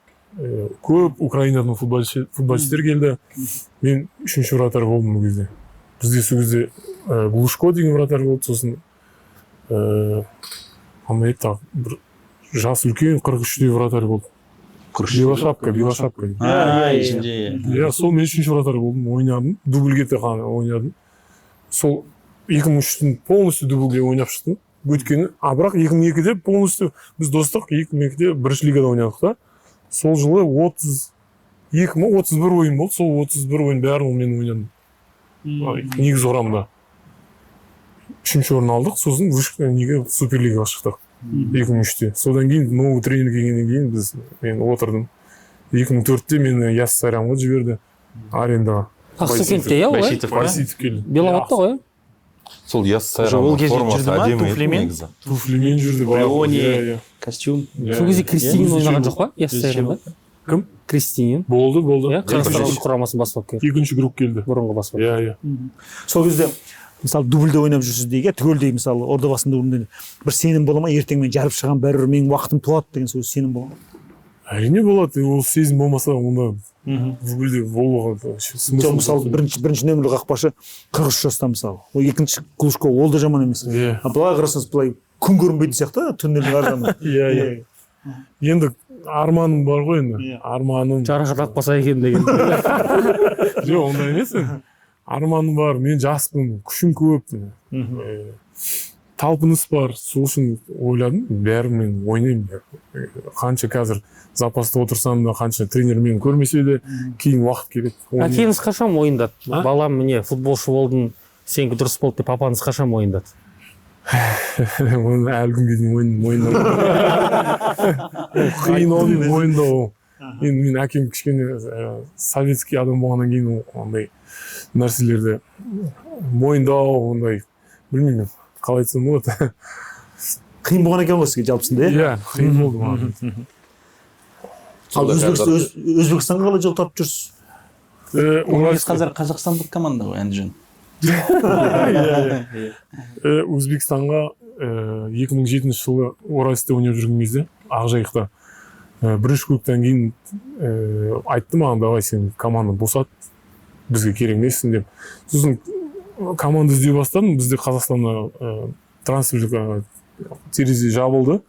Көп Украинадан футболисттер келді. Мен үшінші вратарь болдым ол кезде. Бізде сол кезде Глушко деген вратарь болды, сосын қандай еді тағы, бір жас үлкен 43-те вратарь болды. Белошапка, Белошапка. А, Иә, иә, есімде, иә. Иә, сол мен үшінші вратарь болдым, ойнадым. Дубльге де ғана ойнадым. Сол 2003-тің полностью дубльге ойнап шықтым. Өйткені, а бірақ 2002-де полностью біз Достық 2002-де бірінші лигада ойнадық та. Сол жылы 32 ма, 31 ойын болды. Сол 31 ойын бәрін мен ойнадым. Негізгі құрамда. Үшінші орын алдық, сосын неге, суперлигаға шықтық 2003-те. Содан кейін новый тренер келгеннен кейін біз, мен отырдым. 2004-те мені Яссы Сайрамға жіберді арендаға. Ақсукентте, иә, ол, иә? Байсейітов па? Байсейітов келді. Беловодта ғой, иә? Сол Яссы Уже ол Сайрамның кезде формасы жүрді ма, әдемі еді туфлимен? негізі. Туфлимен жүрді. Бриони. Иә, иә. Костюм. Иә. Сол кезде Кристинин Иә. ойнаған жоқ па Яссы Сайрамда? Кім? Кристинин. Болды, болды. Иә, Қазақстан Екінші. ұлттық құрамасын бас бапкері. Екінші круг келді. Бұрынғы бас бапкер. Иә. Сол кезде, мысалы, дубльде ойнап жүрсіз дейік, иә, түгелдей, мысалы, Ордабасының дублінде бір сенім бола ма, ертең мен жарып шығамын, бәрібір менің уақытым туады деген сол сенім бола ма? Әрине болады. Ол сезім болмаса, онда дубльде болуға вообще смысл Жоқ, мысалы, жоқ. бірінші нөмірлі қақпашы 43 жаста, мысалы, ол екінші Глушко, ол да жаман емес. Иә. А былай қарасаңыз, былай күн көрінбейтін сияқты туннельдің ар жағында. Иә. Енді арманым бар ғой енді. Иә. Арманым. Жарақат алып екен деген. Жоқ, ондай емес енді. Арманым бар, мен жаспын, күшім көп. Талпыныс бар, сол үшін ойладым, бәрі мен ойнаймын. Қанша қазір запаста отырсам да, қанша тренер мені көрмесе де, кейін уақыт келеді. Ойнаймын. Әкеңіз қашан мойындады? А? Балам, міне, футболшы болдың, сенікі дұрыс болды деп папаңыз қашан мойындады? Оны әлі күнге дейін мойындамадым. Ол қиын ау деймін мойындау. Енді мен әкем кішкене советский адам болғаннан кейін, ол андай нәрселерді мойындау, ондай, білмеймін, қалай айтсам болады. Қиын болған екен ғой сізге жалпысында, иә? Иә, қиын болды маған. Ал Өзбекстанға қалай жол тартып жүрсіз? Ол қазір қазақстандық команда ғой, Әндіжан. Иә. Өзбекстанға 2007 жылы Уральскте ойнап жүрген кезде, Ақжайықта, бірінші кругтан кейін айтты маған: «Давай, сен команда босат, бізге керек емессің», — деп. Сосын команда іздей бастадым. Бізде Қазақстанда трансферлік терезе жабылды.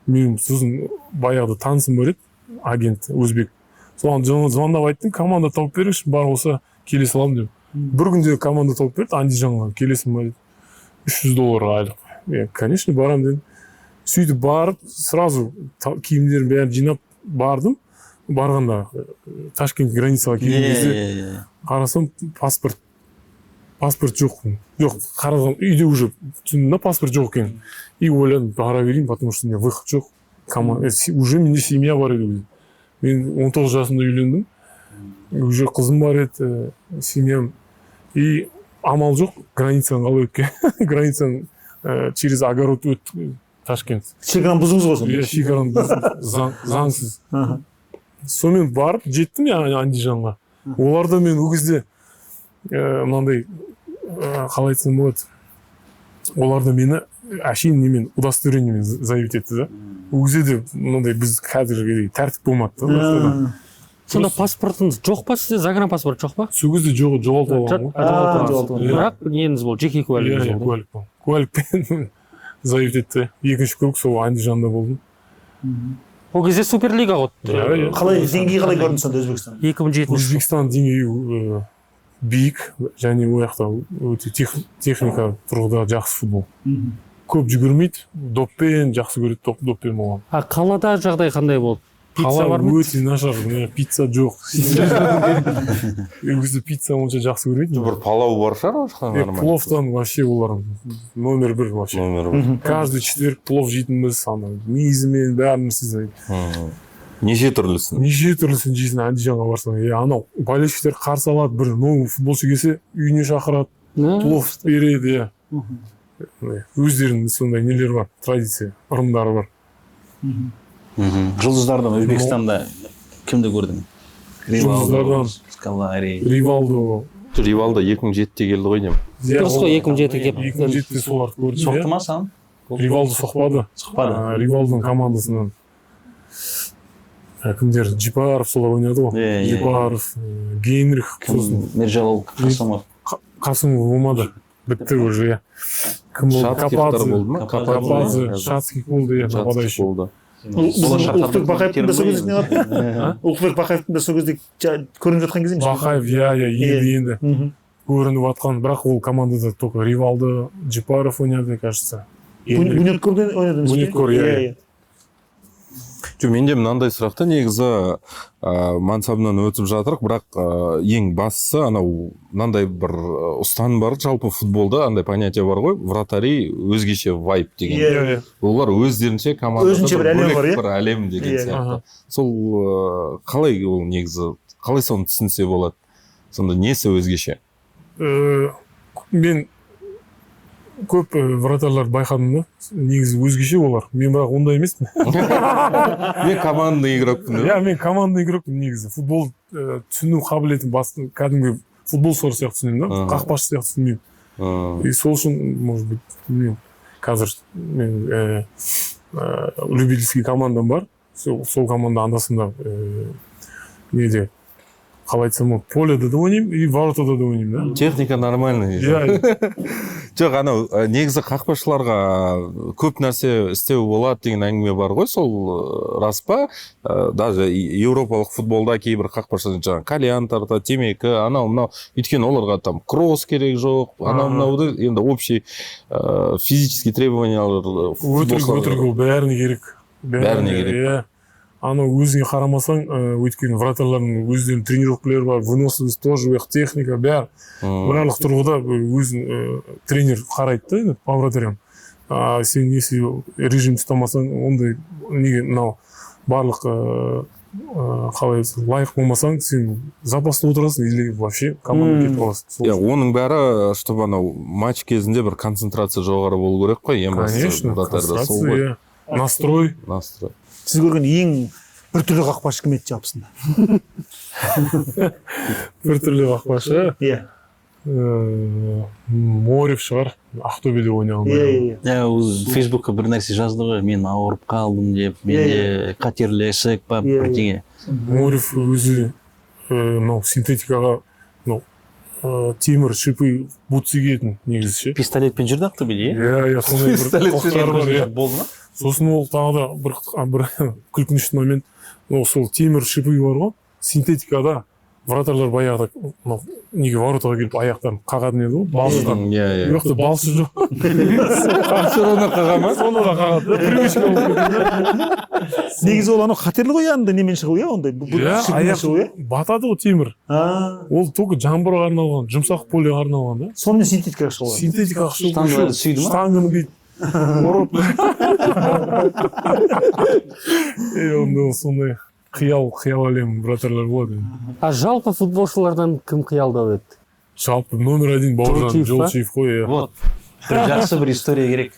Мен сосын баяғыда танысым бар еді, агент, өзбек. Соған звондап айттым: «Команда тауып беріңізші, бар болса, келе саламын», — деп. Бір күнде команда тауып берді. «Андижанға келесің ба?» — деді. 300 доллар айлық. «Иә, конечно, барамын», — дедім. Сөйтіп барып, сразу киімдерін бәрін жинап бардым. Барғанда Ташкент границаға келген кезде Иә. қарасам, паспорт жоқ. Жоқ, қарасам, үйде уже түсіндім да, паспорт жоқ екен. И ойладым: бара берейін, потому что менде выход жоқ. Уже менде семья бар еді уже. Мен 19 жасымда үйлендім, уже қызым бар еді, семьям. И амал жоқ, границаны қалай өткен, границаны через огород өттік, Ташкент. Шекараны бұздыңыз ғой сонда. Иә, шекараны бұздым, заңсыз. Сонымен барып жеттім я Андижанға. Оларда мен ол кезде мынандай, қалай айтсам болады, олар да мені әшейін немен, удостоверениемен заявить етті да. Ол кезде де мынандай біз қазіргідей тәртіп болмады да оларда. Сонда паспортыңыз жоқ па сізде? Загранпаспорт жоқ па? Сол кезде жоқ, жоғалтып алған ғой. Жоғалтып алған. Бірақ неңіз болды, жеке куәлігіңіз Иә, болды. куәлік болды. Куәлікпен заявить етті. Екінші круг сол Андижанда болдым. Ол кезде суперлига ғой. Иә, иә. Қалай, деңгейі қалай көрінді сонда Өзбекстан? 2007 жыл. Өзбекстан деңгейі биік және ол жақта өте техника тұрғыда жақсы футбол. Көп жүгірмейді, доппен жақсы көреді, доппен болған. А қалада жағдай қандай болды? Пицца Қала бар ма? өте нашар, міне, пицца жоқ. Ол кезде пицца онша жақсы көрмейтін. Бір палау бар шығар ол жақта нормально. Пловтан вообще олар номер бір вообще. Номер бір. Каждый четверг плов жейтінбіз, ана мейізімен бәрін істейсің. Неше түрлісін? Неше түрлісін жейсің Андижанға барсаң. Анау болельщиктер қарсы алады, бір новый футболшы келсе үйіне шақырады, плов береді, иә. Өздерінің сондай нелері бар, традиция, ырымдары бар. Жұлдыздардан Өзбекстанда кімді көрдің? Жұлдыздардан Скалари. Ривалдо. Ривалдо 2007-те келді ғой деймін. Дұрыс қой, 2007-те келіп. 2007-те соларды көрдім. Соқты ма саған? Ривалдо соқпады. Соқпады. Ривалдоның командасынан кімдер? Жипаров солар ойнады ғой. Жипаров, Генрих, сосын Мержалол Қасымов. Қасымов болмады. Бітті уже, иә. Кім болды? Шацкихтар болды ма? Кападзе, Шацких болды, иә, нападающий. болды. Ұлықбек Бақаевтың да сол кезде не алды? Ұлықбек Бақаевтың да сол кезде көрініп жатқан кезде емес? Бақаев, иә, енді көрініп жатқан, бірақ ол командада только Ривалдо, Жипаров ойнады, кажется. Бунёткор ойнады емес пе? Бунёткор, иә. Жоқ, менде мынандай сұрақ та, негізі мансабынан өтіп жатырық, бірақ ең бастысы анау мынандай бір ұстаным бар, жалпы футболда андай понятие бар ғой, вратари өзгеше вайб деген. Иә. Олар өздерінше командада өзінше бір әлем бар, иә? бір әлем деген сияқты. Сол қалай ол негізі, қалай соны түсінсе болады? Сонда несі өзгеше? Мен көп вратарларды байқадым да, негізі өзгеше олар. Мен бірақ ондай емеспін. Мен командный игрокпын. Иә, мен командный игрокпын негізі. Футбол түсіну қабілетім басты, кәдімгі футболшылар сияқты түсінемін да, қақпашы сияқты түсінбеймін. И сол үшін, может быть, білмеймін, қазір мен любительский командам бар. Сол команда анда-санда неде, қалай айтсам болады, поледа да ойнаймын и воротада да ойнаймын да. Техника нормальный. Иә. Жоқ, анау негізі қақпашыларға көп нәрсе істеу болады деген әңгіме бар ғой, сол рас па? Даже еуропалық футболда кейбір қақпашылар жаңағы кальян тартады, темекі, анау мынау, өйткені оларға там кросс керек жоқ, анау мынауды енді общий физический требованиялар Өтірік, ол бәріне керек. Бәріне керек. Иә. Анау өзіңе қарамасаң, өйткені вратарлардың өздерінің тренировкалары бар, выносливость тоже, ол техника, бәрі. Барлық тұрғыда өзін тренер қарайды да енді по вратарям. Сен если режим ұстамасаң, ондай неге мынау барлық қалай лайық болмасаң, сен запаста отырасың или вообще командадан кетіп қаласың. Иә, оның бәрі, чтобы анау матч кезінде бір концентрация жоғары болу керек қой, ең бастысы вратарда сол ғой. Настрой. Настрой. Сіз көрген ең біртүрлі қақпашы кім еді жалпысында? Біртүрлі қақпашы? Иә. Морев шығар, Ақтөбеде ойнаған. Иә. Иә, ол Фейсбукқа бір нәрсе жазды ғой, мен ауырып қалдым деп, менде қатерлі ісік па, бірдеңе. Морев өзі мынау синтетикаға мынау темір шипы бутсы киетін негізі ше. Пистолетпен жүрді Ақтөбеде, иә? Иә, сондай бір қылықтары бар, иә. Болды ма? Сосын ол тағы да бір күлкінішті момент, ол сол темір шипы бар ғой, синтетикада вратарлар баяғыда мынау неге воротаға келіп аяқтарын қағатын еді ғой, балшықтан. Иә. Бұл жақта балшы жоқ. Соны қаға ма? Соны да қағады. Привычка болып кеткен. Негізі ол анау қатерлі ғой, янында немен шығу, иә, ондай. Иә, аяқ батады ғой темір. Ол только жаңбырға арналған, жұмсақ полеға арналған да. Сонымен синтетикаға шығу. Синтетикаға шығу. Штангаларды сүйді ма? Штанганы бүйтіп ұрып. Онда сондай қиял әлем вратарлар болады. А жалпы футболшылардан кім қиялдау еді? Жалпы номер один Бауыржан Жолшиев қой, иә. Вот. Бір жақсы бір история керек.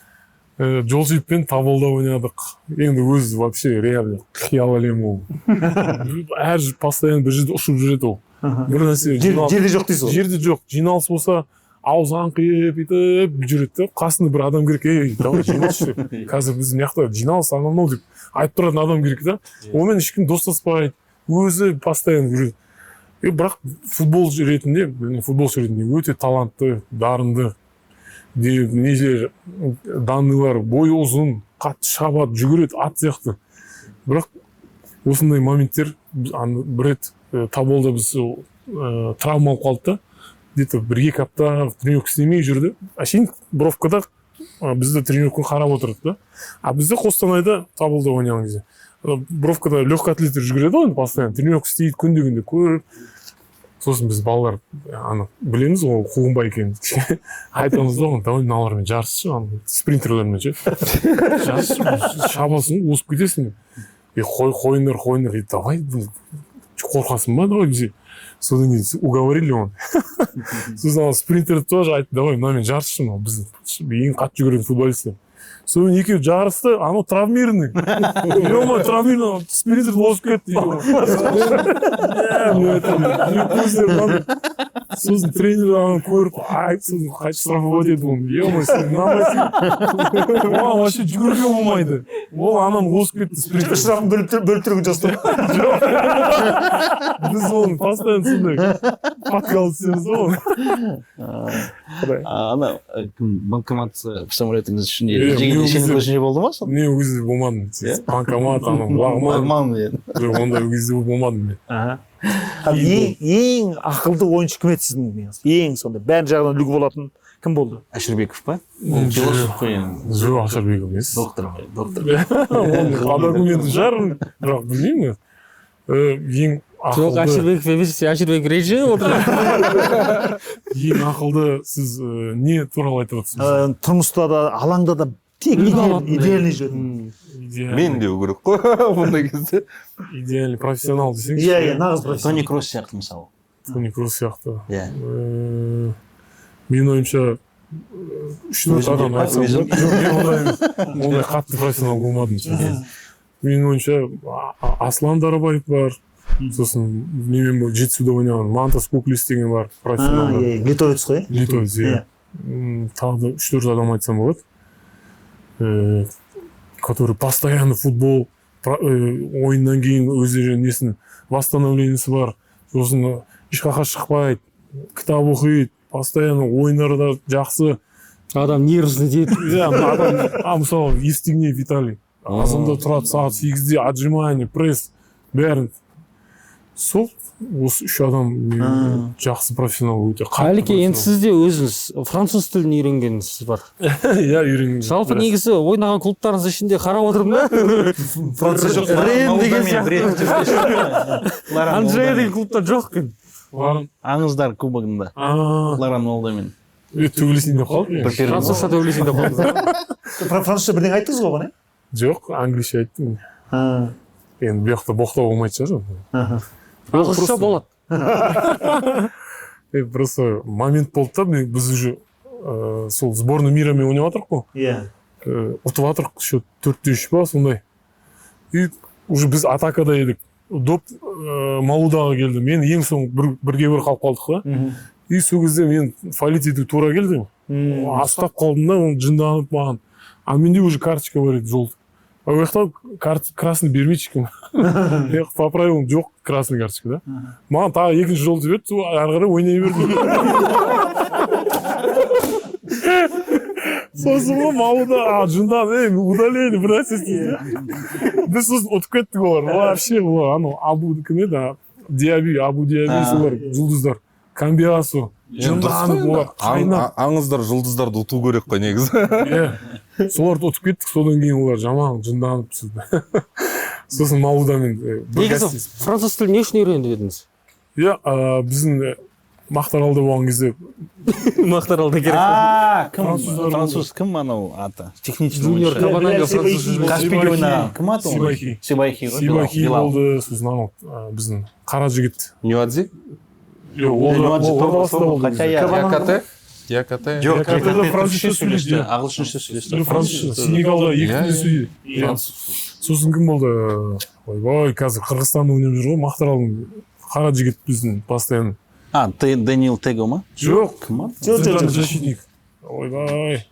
Жолшиевпен Тоболда ойнадық. Енді өзі вообще реально қиял әлем ол. Әр постоянно бір жерде ұшып жүреді ол. Бір нәрсе жерде жоқ дейсіз ғой. Жерде жоқ. Жиналыс болса аузы аңқиып бүйтіп жүреді де, қасында бір адам керек, ей, давай жиналыс деп. Қазір біз мына жақта жиналыс анау мынау деп айтып тұратын адам керек та. Онымен ешкім достаспайды. Өзі постоянно жүреді. И бірақ футболшы ретінде, білмеймін, футболшы ретінде өте талантты, дарынды. Нелер, данныйлар, бойы ұзын, қатты шабады, жүгіреді, ат сияқты. Бірақ осындай моменттер аны бір рет Тоболда біз травма алып қалды да, где-то 1-2 апта тренировка істемей жүрді. Әшейін бровкада бізді тренировканы қарап отырды да. А бізде Қостанайда, Тоболда ойнаған кезде ана бровкада легкий атлеттер жүгіреді ғой енді, постоянно тренировка істейді, күнде күнде көріп. Сосын біз балалар ана білеміз ғой, ол Қуғынбай екенін, айтамыз да оған: «Давай, мыналармен жарысшы, ана спринтерлермен ше, жарысшы, шабасың, озып кетесің». «Е, қой, қойыңдар, қойыңдар». «Е, давай, қорқасың ба, давай бізге». Содан кейін уговорили оны. Сосын ана спринтер тоже айтты: «Давай, мынамен жарысшы, мынау біздің ең қатты жүгіретін футболист», – деп. Сонымен екеуі жарысты. Анау травмированный, е, травмированный спринтер озып кетті. Иә, мен айтамын, мен көздерім мынандай. Сосын тренер аны көріп айтты, сосын қайтып штрафовать етті оны. Е, сен мынандай, оған вообще жүгіруге болмайды, ол ананы озып кетті, спринтер. Штрафын бөліп тұрған жоқсың. Жоқ, біз оны постоянно сондай подкол істейміз да оны. А, ана кім, банкомат самолетіңіз ішінде Иә, мен ол сенің кезде- көзіңде болды ма сол? Мен ол кезде болмадым. Иә? Банкомат, анау лағман. Лағман, иә. Жоқ, ондай ол кезде болмадым мен. Ал ең ақылды ойыншы кім еді сіздің негізі? Ең сондай бәрін жағынан үлгі болатын кім болды? Әшірбеков па? Ол философ қой енді. Жоқ, Әшірбеков емес. Доктор ғой, доктор. Оның по документу шығар, бірақ білмеймін. Ең Жоқ, ақылды Әшірбеков емес, Әшірбек реже отыр. Ең ақылды сіз не туралы айтып отырсыз? Тұрмыста да, алаңда да тек Үлгі алатын. Идеальный жүретін. Идеальный, Мен деу керек қой бұндай кезде. Идеальный профессионал десеңізші. Иә, нағыз профессионал. Тони Кросс сияқты, мысалы. Тони Кросс сияқты. Иә. Менің ойымша, үш төрт Өзің адам деп па? айтсам Өзің? болады. Жоқ, мен ондай емес. Ондай қатты профессионал болмадым. Менің ойымша, Аслан Дарабаев бар, сосын менімен бұл Жетісуда ойнаған Мантас Куклис деген бар, профессионалдар. Иә, литовец қой, иә? Литовец, иә. Иә. Тағы да үш төрт адам айтсам болады, который постоянно футбол ойыннан кейін өздері несін, восстановлениесі бар, сосын ешқаққа шықпайды, кітап оқиды постоянно, ойындары да жақсы. Адам нервісіне тиеді. Иә, адам. А мысалы, Евстигнеев Виталий азанда тұрады сағат 8-де, отжимание, пресс, бәрін. Сол осы үш адам жақсы профессионал, өте қатты Әлеке, енді профессионал. Сіз де өзіңіз француз тілін үйренгенсіз бар. Иә, үйренген. Жалпы негізі ойнаған клубтарыңыз ішінде қарап отырмын да, Француз жоқ. Рен деген сияқты. Анжея деген клубта жоқ екен. Ларан. Аңыздар кубогында. А, Лоран Молдамен. Төбелесейін деп қалдым мен. Бір період. Французша төбелесейін деп қалдыңыз ба? Французша бірдеңе айттыңыз ғой оған, иә? Жоқ, английше айттым. А, Енді бұл жақта боқтау болмайтын шығар. Аха. Ағылшынша болады. Просто момент болды да, біз уже сол сборный мирамен ойнап жатырмық қой. Ұтып жатырмық, счет 4-3 па, сондай. И уже біз атакада едік, доп Малудаға келді. Мен ең соңғы 1-1 қалып қалдық та. И сол кезде мен фалить ету тура келді, ұстап қалдым да, оны жынданып маған. А менде уже карточка бар еді желтый, а ол жақта красный бермейді ешкім. По правилам жоқ красный карточка да. Маған тағы екінші желтый берді, сол ары қарай ойнай бердім. Сосын ғой Малуда жынданып: «Ей, удаление», бір нәрсе істейді. Біз сосын ұтып кеттік. Олар вообще, олар анау Абу кім еді, Диаби, Абу Диаби, солар жұлдыздар, Камбиасо, жынданып олар қайнап. Аңыздар жұлдыздарды ұту керек қой негізі. Иә, соларды ұтып кеттік. Содан кейін олар жаман жынданып түсті. Сосын Малудамен бір Негізі француз тілін не үшін үйренді дедіңіз? Иә, біздің Мақтааралда болған кезде. Мақтааралда керек. А, кім? Француздар. Француз кім анау аты? Техничный Жуниор ойыншы. Кабананга Сибайхи. француз. Каспийде ойнаған. Кім аты оның? Сибайхи. Сибайхи ғой. Сибахи Билал. болды. Сосын анау біздің қара жігіт. Нюадзи. Жоқ, ол да Нюадзи ол Тобо, Ордабасыда Тобо, болды хотя бізде. я- Якате, Якате. Жоқ, Якате Якате французша түрікше сөйлейді, сөйлесті, иә. ағылшынша сөйлесті. Французша, Сенегалда екі Иә, тілде иә. сөйлейді. Иә. Сосын кім болды? Ойбай, қазір Қырғызстанда ойнап жүр ғой Мақтааралдың қара жігіт біздің постоянно. А, Даниил Tego ма? Жоқ. Кім аты? Жоқ, жоқ, Центральный жоқ. защитник, ойбай.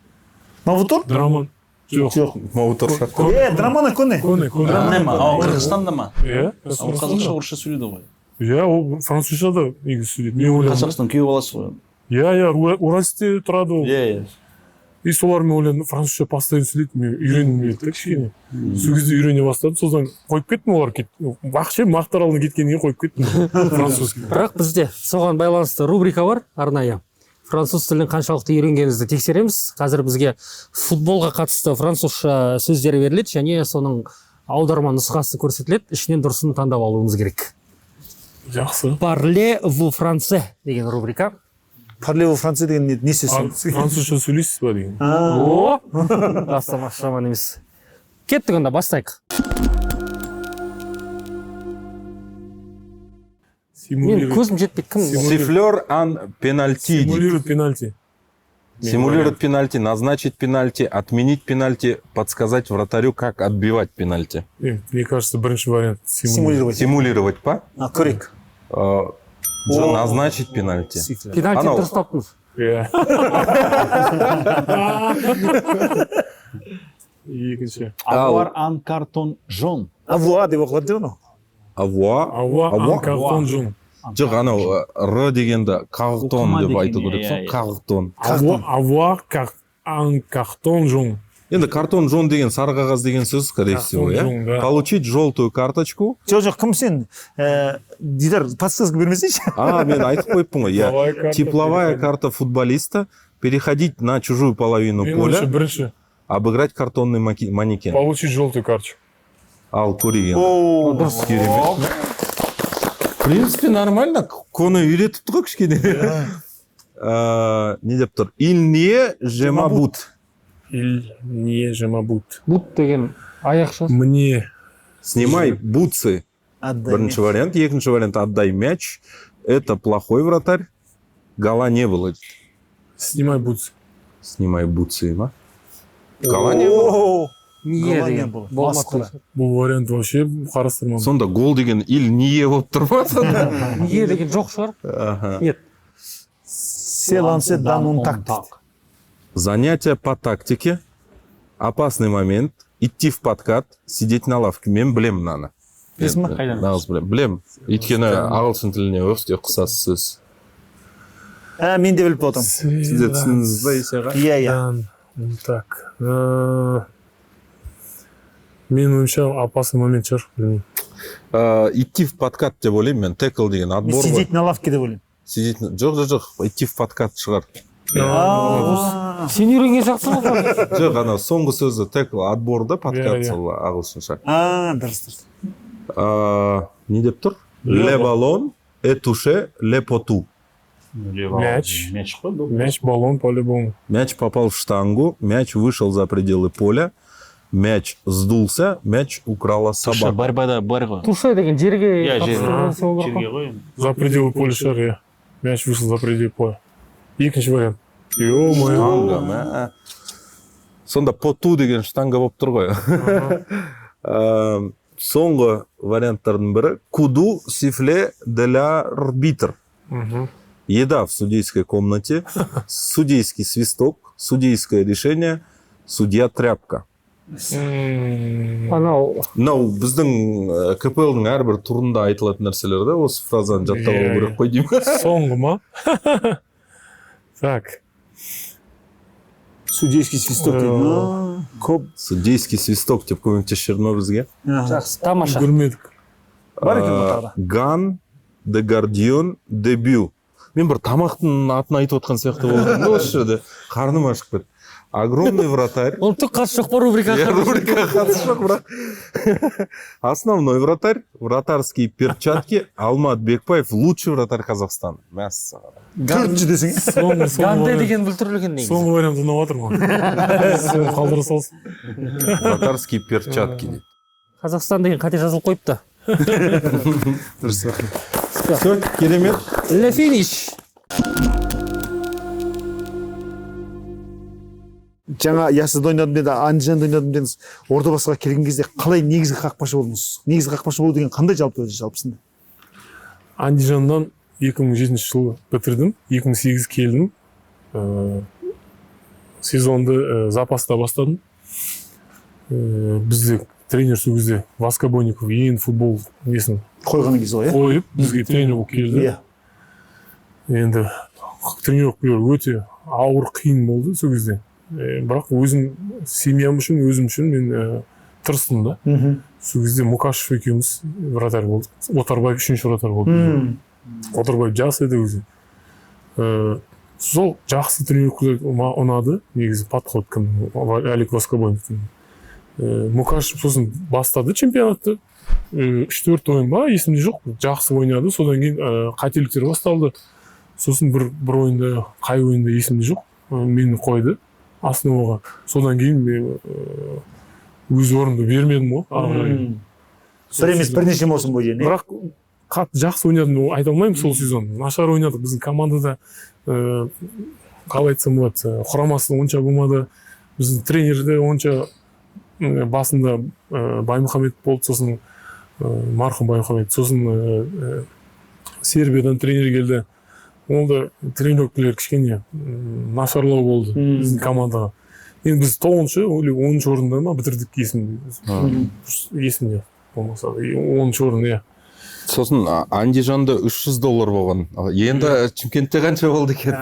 Мавутор? Драман. Жоқ. Мауторшақ. Драмана Коне. Коне, Коне. Коне ма? Ал Қырғызстанда ма? Иә. Ол қазақша, орысша сөйлейді ғой. Иә, ол французша да негізі сөйлейді. Мен ойладым. Қазақстан күйеу баласы ғой. Иә, Уральскте тұрады ол. Иә. И солармен ойладым, французша постоянно сөйлейді, мен үйренгім келді да кішкене. Сол кезде үйрене бастадым, содан қойып кеттім олар кетті. Вообще Мақтааралдан кеткеннен кейін қойып кеттім французский. Бірақ бізде соған байланысты рубрика бар арнайы. Француз тілін қаншалықты үйренгеніңізді тексереміз. Қазір бізге футболға қатысты французша сөздер беріледі және соның аударма нұсқасы көрсетіледі. Ішінен дұрысын таңдап алуыңыз керек. Жақсы. Parlez-vous français деген рубрика. Parlez-vous français деген не сөз? Французша сөйлейсіз ба деген. О! Бастамақ жаман емес. Кеттік онда, бастайық. Мен көзім жетпейді. Кім? Сифлер ан пенальти. Симулирует пенальти. Симулирует пенальти, назначить пенальти, отменить пенальти, подсказать вратарю, как отбивать пенальти. Мне кажется, бірінші вариант. Симулировать. Симулировать па? Көрейік. Назначить пенальти. Пенальти дұрыс таптыңыз. Иә. Екінші. Avoir un carton jaune. Avoir деп оқылады деп анау. Avoir. Avoir un carton jaune. Жоқ, анау р дегенді картон деп айту керек сол, картон. Avoir un carton jaune. Енді картон жон деген сары қағаз деген сөз, скорее всего, иә? Получить желтую карточку. Жоқ, кім сен? Дидар, подсказка бермесейші. Мен айтып қойыппын ғой. Иә. Тепловая карта футболиста, переходить на чужую половину поля, бірінші. Обыграть картонный манекен. Получить желтую карточку. Ал, көреген. Керемет. В принципе, нормально. Коны үйретіпті ғой кішкене. Не деп тұр? Il не жемабут. Il не жемабут. Бут деген аяқша. Мне. Снимай бутсы. Бірінші вариант. Екінші вариант. Отдай мяч. Это плохой вратарь. Гола не было. Снимай бутсы. Снимай бутсы, ма? Гола не было. Не деген. Бұл вариант вообще қарастырмадым. Сонда гол деген il не болып тұр ма сонда? Не деген жоқ шығар. Нет. Се лансе дан он такт. Занятия по тактике, опасный момент, идти в подкат, сидеть на лавке. Мен білем мынаны. Білесің ба? Нағыз білем. Білем. Өйткені ағылшын тіліне өте ұқсас сөз. Мен де біліп отырмын. Сіз де түсіндіңіз ба, Есеға? Иә, иә. Так. Менің ойымша опасный момент шығар, білмеймін. Идти в подкат деп ойлаймын мен. Тэкл деген отбор ғой. Сидеть на лавке деп ойлаймын. Сидеть. Жоқ, жоқ, идти в подкат шығар. Сен үйренген сияқтысың ғой. Жоқ, ана соңғы сөзі тэкл, отборда подкат сол ағылшынша. Дұрыс, дұрыс. Не деп тұр? Le ballon est touché le poteau. Мяч. Мяч қой. Мяч, баллон по-любому. Мяч попал в штангу, мяч вышел за пределы поля, мяч сдулся, мяч украла собака. Борьбада бар ғой. Туше деген жерге. Жерге ғой. За пределы поля шығар, иә. Мяч вышел за пределы поля. Екінші вариант. Ё-моё. Штанга, мә. Сонда поту деген штанга болып тұр ғой. Соңғы варианттардың бірі. Куду сифле для арбитр. Еда в судейской комнате, судейский свисток, судейское решение, судья тряпка. Анау. Мынау біздің КПЛ-ның әрбір турында айтылатын нәрселер да, осы фразаны жаттап алу керек қой деймін. Соңғы ма? Так. Судейский свисток дейді. Көп. Судейский свисток деп көмектесіп жіберді ма бізге? Жақсы, тамаша. Көрмедік. Бар екен бұл тағы да. Ган де Гардион дебю. Мен бір тамақтың атын айтып отқан сияқты болдым да осы жерде. Қарным ашып кетті. Огромный вратарь. Ол түк қатысы жоқ па рубрикаға? Рубрикаға қатысы жоқ, бірақ. Основной вратарь, вратарские перчатки, Алмат Бекбаев, лучший вратарь Казахстана. Мәссаған. Төртінші десең. Ганде деген бүлтүрлі екен негізі. Соңғы вариант ұнап жатыр маған. Соны қалдыра салсын. Вратарские перчатки дейді. Қазақстан деген қате жазылып қойыпты. Дұрыс. Все, керемет. Le finish. Жаңа Яссыда ойнадым деді, Андижанда ойнадым дедіңіз. Ордабасыға келген кезде қалай негізгі қақпашы болдыңыз? Негізгі қақпашы болу деген қандай жалпы өзі жалпысында? Андижандан 2007 жылы бітірдім, 2008 келдім. Сезонды запаста бастадым. Бізде тренер сол кезде Воскобойников ең футбол несін Қойған кез ғой, иә? қойып, бізге тренер болып келді. Енді тренировкалар өте ауыр, қиын болды сол кезде. Бірақ өзім, семьям үшін, өзім үшін мен тырыстым да. Сол кезде Мукашев екеуміз вратарь болдық, Отарбаев үшінші вратарь болды. Отарбаев жас еді өзі. Сол жақсы тренировкалар, ұнады негізі подход кім, Алик Воскобойниковтың. Мукашев сосын бастады чемпионатты. Үш төрт ойын ба, есімде жоқ, жақсы ойнады. Содан кейін қателіктер басталды. Сосын бір ойында, қай ойында есімде жоқ, мені қойды основаға. Содан кейін мен өз орнымды бермедім ғой ары қарай. Бір емес, бірнеше маусым бойы, иә? Бірақ қатты жақсы ойнадым деп айта алмаймын. Сол сезон нашар ойнадық. Біздің командада қалай айтсам болады, құрамасы онша болмады. Біздің тренер де онша, басында Баймұхамед болды, сосын марқұм Баймұхамед, сосын Сербиядан тренер келді. Ол да тренировкалар кішкене нашарлау болды біздің командаға. Енді біз 9-или 10-орында ма бітірдік, есімде болмаса, 10-орын, иә. Сосын Андижанда 300 доллар болған. Енді Шымкентте қанша болды екен?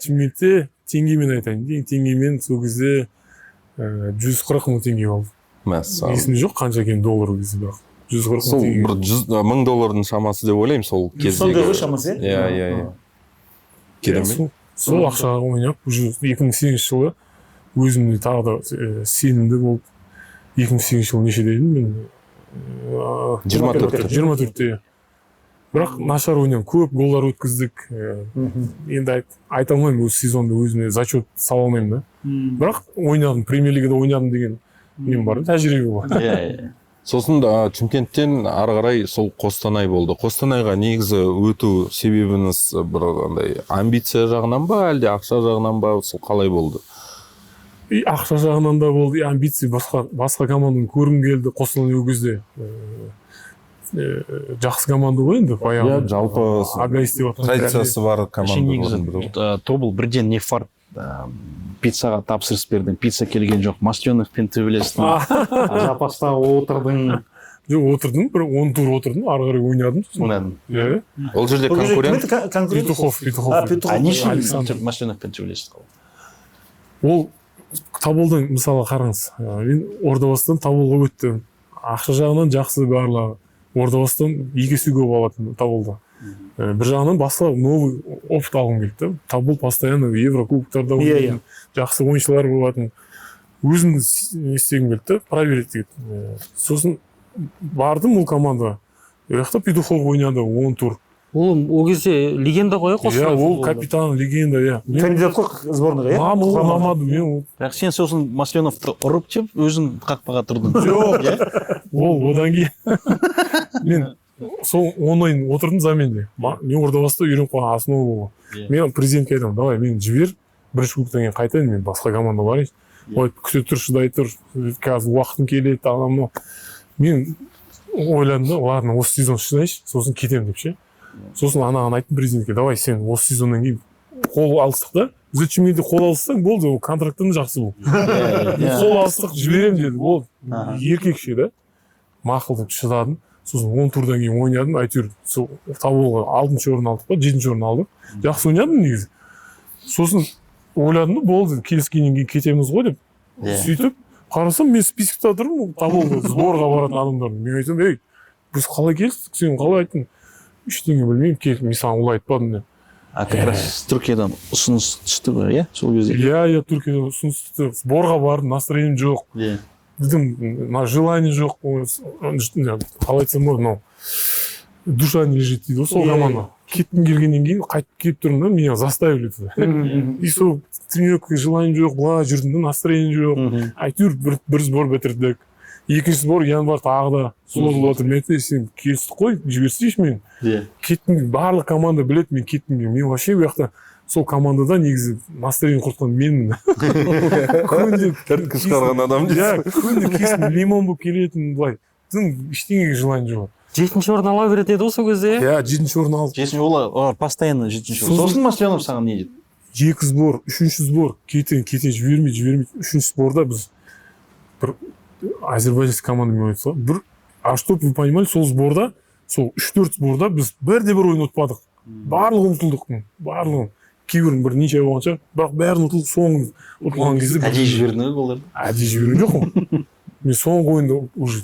Шымкентте теңгемен айтайын дейін, теңгемен сол кезде 140 000 теңге болды. Мәссаған. Есімде жоқ қанша екен доллар ол кезде, бірақ 140 000 Сол теңге. бір 100 000 доллардың шамасы деп ойлаймын сол кездегі. Сондай ғой шамасы, иә? Иә. Иә, Керемет. Сол ақшаға ойнап, уже 2008 жылы өзімде тағы да сенімді болып. 2008 жылы нешеде едім мен? 24-те. 24-те, иә. Бірақ нашар ойнадым, көп голдар өткіздік. Енді айта алмаймын, осы сезонда өзіме зачет сала алмаймын да. Бірақ ойнадым, премьер лигада ойнадым деген нем бар, тәжірибе бар. Иә, иә. Сосын да Шымкенттен ары қарай сол Қостанай болды. Қостанайға негізі өту себебіңіз бір андай амбиция жағынан ба, әлде ақша жағынан ба, сол қалай болды? И ақша жағынан да болды, и амбиция, басқа команданы көргім келді. Қостанай ол кезде жақсы команда ғой енді баяғы. Иә, жалпы Агайс деп атқан. традициясы бар Вообще негізі командалардың бірі ғой. Тобыл бірден не фарт, пиццаға тапсырыс бердің, пицца келген жоқ, Масленовпен төбелестің, запаста отырдың. Жоқ, отырдым, бір 10 тур отырдым, ары қарай ойнадым сосын. Ойнадың. Иә. Ол жерде Ол кезде кім конкурент еді, конкурент? Петухов, Петухов. А, Петухов. А не үшін Александр. Масленовпен төбелестің? Ол Тоболдан, мысалы, қараңыз, мен Ордабасыдан Тоболға өттім. Ақша жағынан жақсы барлығы. Ордабасыдан екі есе көп алатын Тоболда. Бір жағынан басқа новый опыт алғым келді да. Тобол постоянно еврокубоктарда ойнайтын, жақсы ойыншылар болатын. Өзім не істегім келді да, проверить етіп. Сосын бардым ол командаға. Ол жақта Петухов ойнады 10 тур. Ол кезде легенда ғой, иә, Иә, Қостанай ол футболында. капитан, легенда, иә. Мен Кандидат қой сборныйға, иә? маған ол Құрамаға. ұнамады. Мен ол Бірақ сен сосын Масленовты ұрып деп өзің қақпаға тұрдың. Жоқ. Иә? Ол одан кейін мен сол 10 ойын отырдым заменде. Мен Ордабасыда үйреніп қалған основа болған. Мен президентке айтамын: «Давай, мені жібер, бірінші кубоктан кейін қайтайын, мен басқа команда барайын». «Ой, күте тұр, шыдай тұр, қазір уақытың келеді», анау мынау. Мен ойладым да, ладно, осы сезон шыдайыншы, сосын кетемін деп ше. Сосын анаған айттым, президентке: «Давай, сен осы сезоннан кейін қол алыстық та». Бізде Шымкентте қол алыссаң болды, ол контракттан жақсы бұл. «Қол алыстық, жіберемін», — деді ол. Еркекше да. Мақұл деп шыдадым. Сосын 10 турдан кейін ойнадым, әйтеуір сол Тоболға алтыншы орын алдық па, жетінші орын алдық. Жақсы ойнадым негізі. Сосын ойладым да, болды, келіскеннен кейін кетеміз ғой деп. Сөйтіп қарасам, мен списокта тұрмын Тоболға сборға баратын адамдардың. Мен айтамын: «Ей, біз қалай келістік, сен қалай айттың?» «Ештеңе білмеймін, мен саған олай айтпадым», — деп. А как раз Түркиядан ұсыныс түсті ғой, иә, сол кезде? Иә, Түркиядан ұсыныс түсті. Сборға бардым, настроением жоқ, біздің мына желание жоқ. Ой, қалай айтсам болады, мынау душа не лежит дейді ғой сол команда. Кеткім келгеннен кейін қайтып келіп тұрмын да, меня заставили туда. И сол тренировкаға желанием жоқ, былай жүрдім да, настроением жоқ. Әйтеуір бір сбор бітірдік, екінші сбор январь тағы да созылып жатыр. Мен айттым: «Сен, келістік қой, жіберсейші мені». Кеттім, барлық команда біледі мен кеттім. Мен вообще бұл жақта сол командада негізі настроение құртқан менмін күнде. Іріткі шығарған адам Иә, дейсің. күнде кесін лимон болып келетін, былай тым ештеңеге желание жоқ. Жетінші орын ала беретін еді ғой сол кезде, иә? Иә, жетінші орын алдық. Жетінші, олар постоянно жетінші орын. Сосын Масленов саған не деді? Екі сбор, үшінші сбор, кете кете, жібермейді, жібермейді. Үшінші сборда біз Бір азербайджанский командамен ойнадық қой. Бір, а чтоб вы понимали, сол сборда, сол 3-4 сборда біз бірде бір ойын ұтпадық. Барлығын ұтылдық, барлығын. Кейбірін бір ничья болған шығар, бірақ бәрін ұтылдық. Соңғы ұтылған кезде Әдейі жібердің ғой голдарды. Әдейі жіберген жоқпын. Мен соңғы ойында уже,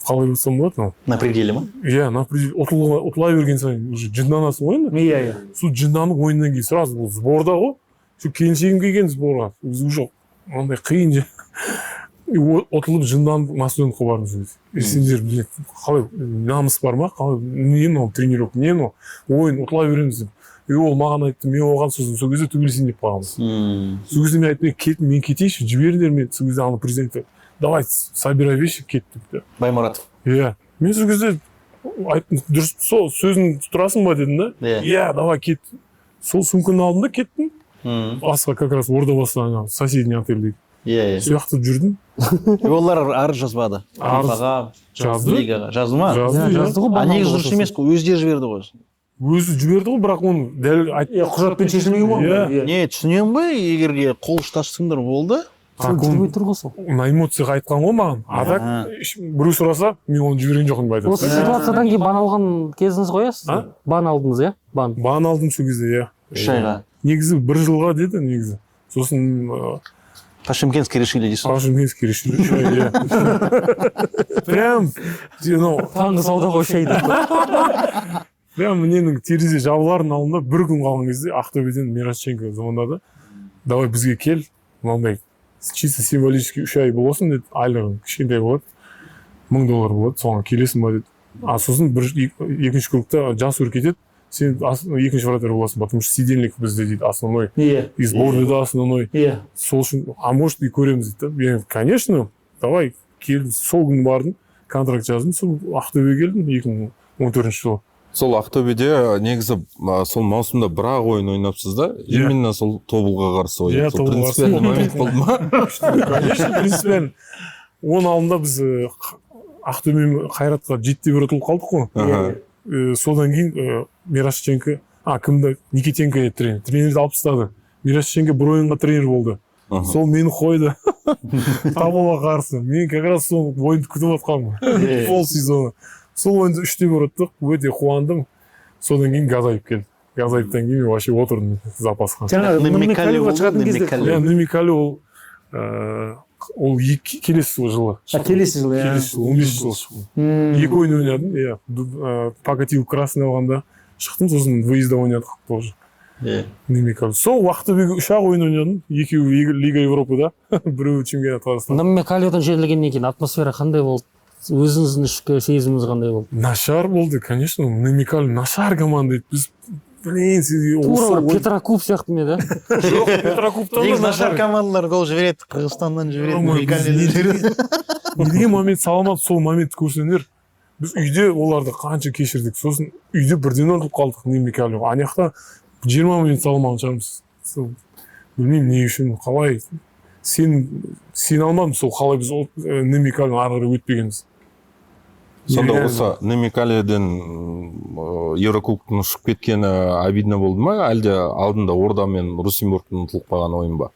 қалай айтсам болады мынау? На пределе ма? Иә, на пределе. Ұтыла берген сайын уже жынданасың ғой енді. Иә, иә. Сол жынданып, ойыннан кейін сразу, бұл сборда ғой, сол келіншегім келген сборға, біз уже андай қиын и ұтылып, жынданып, Масленовқа бардым сол кезде. «Е, сендер, блин, қалай намыс бар ма, қалай, не мынау тренировка, не мынау ойын, ұтыла береміз», — деп. И ол маған айтты, мен оған. Сосын сол кезде төбелесейін деп қалғанбыз. Сол кезде мен айттым: «Кет, мен кетейінші, жіберіңдер мені». Сол кезде ана президент: «Давай, собирай вещи, кет», — депті. Баймұратов. Иә, мен сол кезде айттым: «Дұрыс, сол сөзің тұрасың ба?» — дедім да. Иә. «Иә, давай, кет». Сол сумканы алдым да кеттім. Асқа как раз Ордабасы, ана соседний отельде. Иә, иә. Сол жақта жүрдім. И олар арыз жазбады? Арыз ФИФАға, жазды. Лигаға жазды ма? Жазды. Иә, Иә. жазды ғой. А Бан негізі алды дұрыс ғой. емес қой, өздері жіберді ғой. Өзі жіберді ғой, бірақ оны дәл айт. Иә, құжатпен шешілмеген ғой. Иә. Иә. Не, түсінемін ғой, егер де қол ұстастыңдар, болды. Сол жүрмей тұр ғой сол. На эмоцияға айтқан ғой маған, а так біреу сұраса, мен оны жіберген жоқпын деп айтады. Осы ситуациядан кейін бан алған кезіңіз ғой, иә, сіздің? А? Бан алдыңыз, иә, бан. Бан алдым сол кезде, иә. 3 айға. Негізі бір жылға деді негізі, сосын По-шымкентски решили дейсің ғой. По-шымкентски решили, 3 ай, иә. Прям анау Таңғы саудаға 3 ай деп. Прям ненің, терезе жабылардың алдында бір күн қалған кезде Ақтөбеден Мирошниченко звондады: «Давай, бізге кел, мынандай чисто символический 3 ай боласың», — деді. «Айлығың кішкентай болады, 1000 доллар болады, соған келесің ба?» — деді. А сосын бір екінші кругта Жасур кетеді, сен екінші вратарь боласың, потому что Сидельников бізде, дейді, основной и сборныйда основной. Сол үшін, а может, и көреміз, дейді да. Мен: «Конечно, давай», келдім. Сол күні бардым, контракт жаздым, сол Ақтөбеге келдім 2014 жылы. Сол Ақтөбеде негізі сол маусымда бір ақ ойын ойнапсыз да? Иә. Именно сол Тобылға қарсы ойын. Иә, Сол Тобылға қарсы. принципиальный момент болды ма? Конечно, принципиально. Оның алдында біз Ақтөбе мен Қайратқа 7-1 ұтылып қалдық қой. Содан кейін Мирошниченко, а кімді, Никитенко еді тренер, тренерді алып тастады, Мирошниченко бір ойынға тренер болды. Сол мені қойды Тоболға қарсы. Мен как раз сол ойынды күтіп жатқанмын пол сезона. Сол ойынды 3-1 ұттық, өте қуандым. Содан кейін Газаев келді. Газаевтан кейін мен вообще отырдым запасқа. Жаңағы Ныммекали Ныммекалиға болды, шығатын кезде. Ныммекали. Иә, Ныммекали ол ол келесі жылы. А, келесі жылы, иә. Келесі жылы, 15 жылы шықтым. Екі ойын ойнадым, иә. Покатил красный алғанда шықтым, сосын выездда ойнадық тоже. Ныммекали, сол Ақтөбеге үш ақ ойын ойнадым: екеуі Лига Европада, біреуі чемпионат Қазақстан. Ныммекалиодан жеңілгеннен кейін атмосфера қандай болды, өзіңіздің ішкі сезіміңіз қандай болды? Нашар болды, конечно. Ныммекали нашар команда еді. Біз, блин, Тура бір Петрокуб сияқты ма еді? Жоқ, Петрокубтан Негізі да нашар нашар. командалар гол жібереді, Қырғызстаннан жібереді, Ой, Ныммекалиден біз жібереді. Не деген момент саламат, сол моментті көрсеңдер. Біз үйде оларды қанша кешірдік, сосын үйде бірден ұтылып қалдық Ныммекали. Ана жақта 20 минут салмаған шығармыз. Сол, білмеймін, не үшін, қалай, сен сене алмадым сол, қалай біз ол Ныммекалини ары қарай өтпегенбіз. Сонда Нереально. осы Ныммекалиден еурокубоктың ұшып кеткені обидно болды ма, әлде алдында Орда мен Русенборгтың ұтылып қалған ойын ба?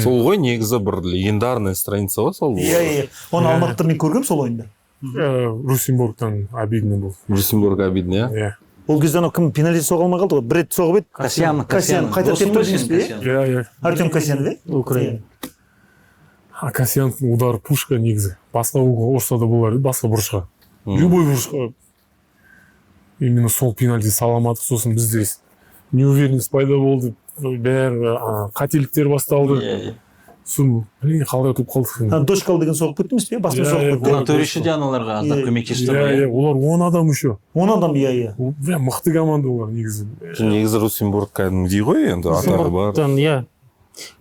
Сол ғой негізі, бір легендарный страница ғой сол. Иә, оны Алматыда мен көргенмін сол ойынды. Русенборгтан обидно болды. Русенборг обидно, иә. Иә. Ол кезде анау кім пенальти соға алмай қалды ғой, бір рет соғып еді. Касьян. Касьян қайта Досың тепті ғой сенің, емес пе? Касьян. Иә. Артем Касьянов, иә. Украина. А Касьяновтың удары пушка негізі. Басқа углға ұрса да болар еді, басқа бұрышқа, любой бұрышқа. Именно сол пенальти сала алмадық. Сосын бізде неуверенность пайда болды, бәрі қателіктер басталды. Иә, иә. Сосын, блин, қалай ұтылып қалдық енді. Ана Дошкал деген соғып кетті емес пе, баспен Иә, соғып иә, кетті. Ана төреші де аналарға аздап көмектесті Иә. ғой. Иә, олар 10 адам еще. 10 адам, иә. Ол прям мықты команда олар негізі. Негізі Русенборг кәдімгідей ғой енді, атағы бар. Русенборгтан, иә,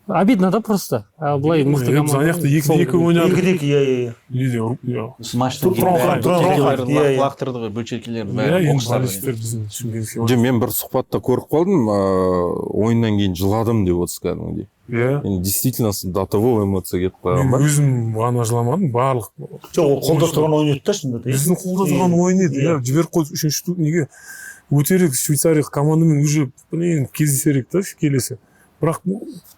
обидно да просто. А былай мықты Иә, біз команда. ана жақта 2-2 ойнадық. 2-2, иә. Неде, иә. Осы матчтан кейін Тұран хан, бәрі Тұран хан, бөтелкелерді иә, иә. лақтырды ғой, бөтелкелерді Иә, бәрі енді бокстар. болельщиктер біздің шымкентский. Жоқ, мен бір сұхбатта көріп қалдым, ойыннан кейін жыладым деп отырсыз кәдімгідей. Иә. Енді действительно до того эмоция кетіп қалған Мен ба? өзім ғана жыламадым, барлық Жоқ, ол қолда тұрған ойын еді да, шынында да. Біздің қолда тұрған ойын еді. Иә. Иә, жіберіп қойдық үшінші тур. Неге өтер едік, Швейцария командамен уже, блин, кездесер едік та келесі. Бірақ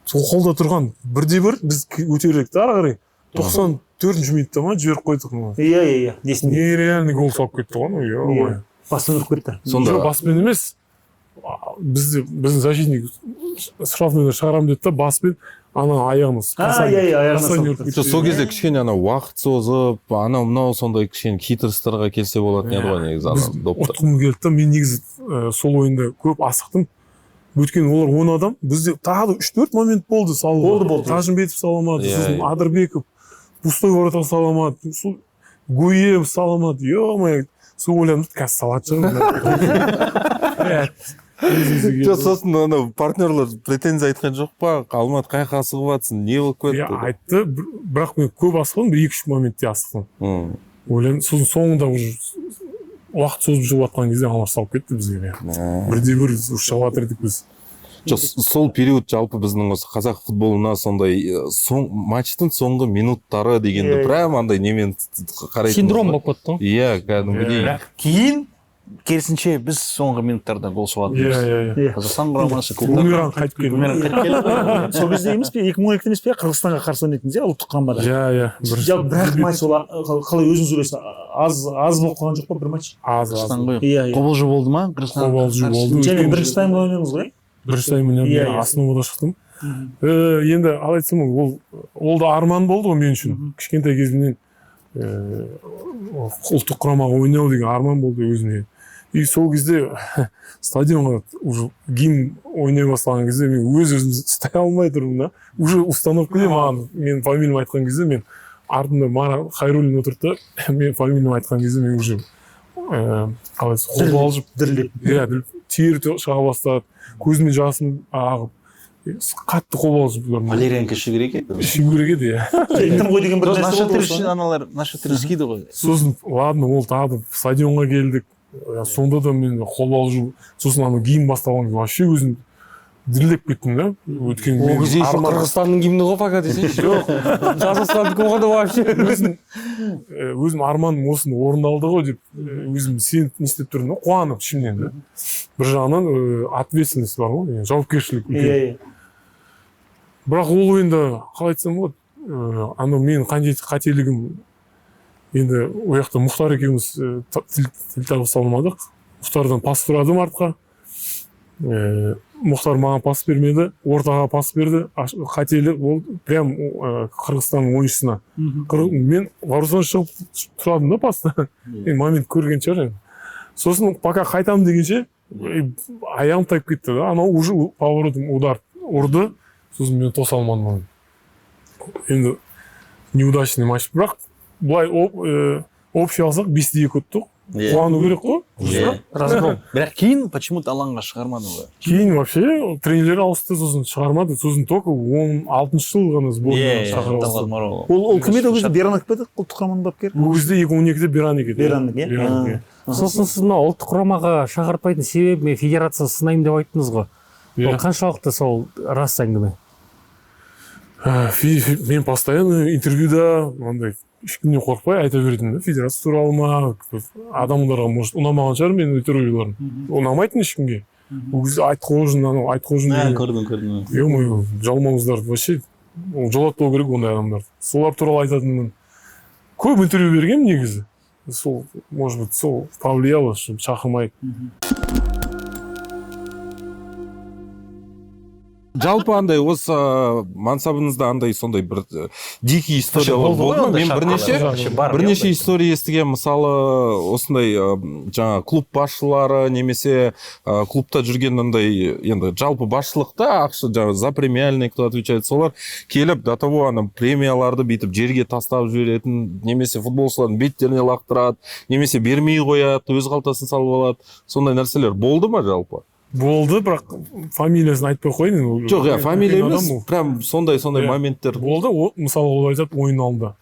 сол қолда тұрған 1-1, біз өтер едік та ары қарай. 94 минутта ма жіберіп қойдық мы. Иә, иә, иә, есімде. Нереальный гол салып кетті ғой анау, ё-моё. Басын ұрып кетті. Сонда Жоқ, баспен емес. Бізде біздің защитник штрафныйдан шығарамын деді да, баспен ана аяғына А, иә, иә, аяғына касание салып ұрып кетті. Жоқ, сол кезде кішкене ана уақыт созып, анау мынау сондай кішкене хитростарға келсе болатын еді ғой негізі ана Біз допты. ұтқым келді да, мен негізі сол ойында көп асықтым. Өйткені олар 10 адам, бізде тағы да 3-4 момент болды салуға. Болды, болды. Тажымбетов сала алмады, сосын Адырбеков пустой воротаға сала алмады, сол Гуев сала алмады. Ё-моё, сол ойладым, қазір салатын шығармын. Жоқ, сосын анау партнерлар претензия айтқан жоқ па? Алмат, қай жаққа асығып жатсың, не болып Иә, кетті? айтты, бірақ мен көп асықпадым, бір 2-3 моментте асықтым. Ойлаймын, сосын соңында уже уақыт созып жүріп жатқан кезде аналар салып кетті бізге. Бірде бір шығып жатыр едік біз. Жоқ, сол период жалпы біздің осы қазақ футболына сондай матчтың соңғы минуттары дегенді прям андай немен қарайтынбыз Синдром ғой. болып кетті ғой. Иә, кәдімгідей. Бірақ кейін керісінше біз соңғы минуттарда гол соғатынбыз. Иә, иә, иә. Қазақстан құрамасы клубтар. Бумеранг қайтып келді. Бумеранг қайтып келді. Сол кезде емес пе, 2012 емес пе, Қырғызстанға қарсы ойнайтынбыз, иә, ұлттық құрамада. Иә, иә. Жалпы бір-ақ матч ол, қалай өзіңіз ойлайсыз, аз болып қалған жоқ па бір матч? Аз, аз. Қырғызстан ғой. Иә, иә. Қобалжу болды ма? Қырғызстан Қобалжу болды. Және Өйткені бірінші таймда ойнадыңыз ғой, иә? Бірінші тайм ойнадым, Иә, мен иә. основада шықтым. Енді қалай айтсам, ол да арман болды ғой мен үшін. Кішкентай кезімнен ұлттық құрамаға ойнау деген арман болды өзіме. И сол кезде стадионға уже гимн ойнай бастаған кезде мен өз өзімді ұстай алмай тұрмын да. Уже установка де маған, мен фамилиямды айтқан кезде, мен артымда Марат Хайруллин отырды да, мен фамилиямды айтқан кезде мен уже қалай айтсам, қобалжып, дірілдеп. Иә, тер шыға бастады, көзіме жасым ағып, қатты қобалжып тұрмын. Валерьянка ішу керек еді. Ішу керек еді, иә. Кеттім ғой деген бір Сосын нәрсе наша болды тірші ғой. аналар, наша тірші ғой. Сосын, ладно, ол тағы да стадионға келдік. Сонда да мен қобалжу, сосын ана гимн басталған кезде вообще өзім дірілдеп кеттім да. Өйткені Ол мен кезде еще арман- Қырғызстанның гимні ғой пока десеңші. Жоқ. Қазақстандікі болғанда вообще. Өзім арманым осыны орындалды ғой деп, өзім сеніп не істеп тұрмын да, қуанып ішімнен да. Бір жағынан ответственность бар ғой, яғни жауапкершілік үлкен. Иә, иә. Бірақ ол ойында қалай айтсам болады, анау менің қандай қателігім, енді ол жақта Мұхтар екеуміз тіл табыса алмадық. Мұхтардан пас сұрадым артқа. Мұхтар маған пас бермеді, ортаға пас берді. Қателік ол прям Қырғызстанның ойыншысына. Мен воротадан шығып сұрадым да пасты. Енді момент көрген шығар енді. Сосын пока қайтамын дегенше, аяғым тайып кетті да. Анау уже поворотом удар ұрды. Сосын мен тоса алмадым оны. Енді неудачный матч. Бірақ былай общий алсақ 5-2 ұттық. Қуану керек қой. Иә. Разгром. Бірақ кейін почему-то алаңға шығармады ғой. Кейін вообще тренерлер ауысты, сосын шығармады. Сосын только 16 жыл ғана сборныйға шақыра бастады. Ол кім еді ол кезде? Беранов па еді ұлттық құраманың бапкері? Ол кезде 2012-де Беранек еді. Беранек, иә? Беранек, иә. Сосын сіз мына ұлттық құрамаға шақыртпайтын себебі мен федерацияны сынаймын деп айттыңыз ғой. Иә. Ол қаншалықты сол рас әңгіме? Мен постоянно интервьюда андай ешкімнен қорықпай айта беретінмін да, федерация туралы ма, адамдарға, может, ұнамаған шығар менің интервьюларым. Ұнамайтын ешкімге. Ол кезде Айтқожин, анау Айтқожин деген, Көрдім, көрдім. Ё-моё, жалмауыздар вообще, ол жолатпау керек ондай адамдарды. Солар туралы айтатынмын. Көп интервью бергенмін негізі. Сол, может быть, сол повлияло, чтобы шақырмай. Жалпы андай осы мансабыңызда андай сондай бір дикий историялар болды ма? Мен бірнеше история естігемін. Мысалы, осындай жаңа клуб басшылары немесе клубта жүрген андай енді жалпы басшылықта ақша жаңа за премиальный кто отвечает, солар келіп до того ана премияларды бүйтіп жерге тастап жіберетін, немесе футболшылардың беттеріне лақтырады, немесе бермей қояды, өз қалтасын салып алады. Сондай нәрселер болды ма жалпы? Болды, бірақ фамилиясын айтпай ақ қояйын. Ол Жоқ, иә, фамилия үлкен емес, адам ол. прям сондай Иә. моменттер. Болды, мысалы, ол айтады ойын алдында.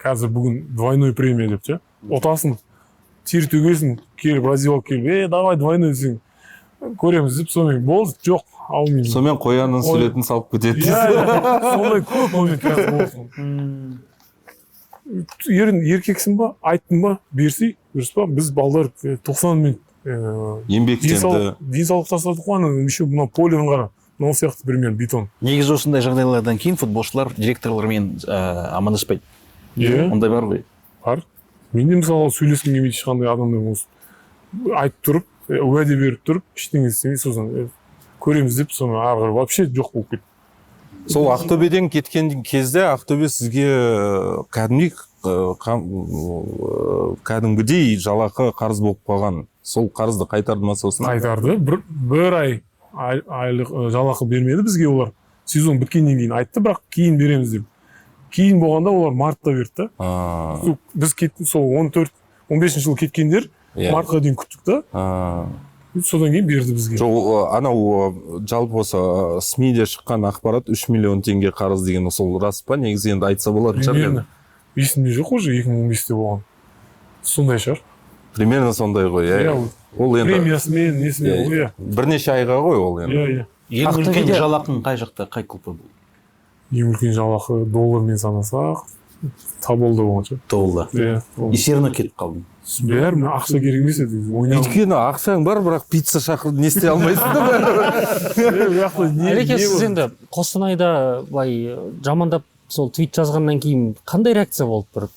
Қазір бүгін двойной премия деп ше. Ұтасың, тер төгесің, келіп раздевалка келіп, давай двойной десең, көреміз деп сонымен болды, жоқ, аумин. Сонымен қоянның суретін салып кетеді. Иә, иә, сондай көп момент қазір болды. Еркексің ба, айттың ба, берсей, дұрыс па? Біз балдар 90 минут Еңбектенді. Денсаулық тастадық қой, ана еще мына полені қара, мынау сияқты примерно бетон. Негізі осындай жағдайлардан кейін футболшылар директорлармен амандаспайды. Иә. Ондай бар ғой. Бар. Мен де, мысалы, сөйлескім келмейді ешқандай адаммен. Осы айтып тұрып, уәде беріп тұрып, ештеңе істемей, сосын көреміз деп, соны ары қарай вообще жоқ болып кетті. Сол Ақтөбеден кеткен кезде Ақтөбе сізге кәдімгідей кәдімгідей жалақы қарыз болып қалған. Сол қарызды қайтарды ма сосын? Қайтарды. Бір айлық жалақы бермеді бізге олар. Сезон біткеннен кейін айтты, бірақ кейін береміз деп. Кейін болғанда олар мартта берді да. Сол біз сол 14 15 жылы кеткендер мартқа дейін күттік та. Содан кейін берді бізге. Жоқ, анау жалпы осы СМИ-де шыққан ақпарат, 3 миллион теңге қарыз деген, сол рас па негізі? Енді айтса болатын шығар Примерно енді. Есімде жоқ уже, 2015-те болған, сондай шығар. Примерно сондай ғой, иә. Иә. Ол енді Премиясымен, несімен. Иә, иә. Бірнеше айға ғой ол енді. Иә. Ең үлкен жалақың қай жақта, қай клубта болды? Ең үлкен жалақы доллармен санасақ, Тоболда болған шығар. Тоболда? Иә. И все равно кетіп қалдың? Бәрі, ақша керек емес еді, ойнау. Өйткені ақшаң бар, бірақ пицца шақырып не істей алмайсың да бәрібір. Әлеке, сіз енді Қостанайда былай жамандап сол твит жазғаннан кейін қандай реакция болды бір?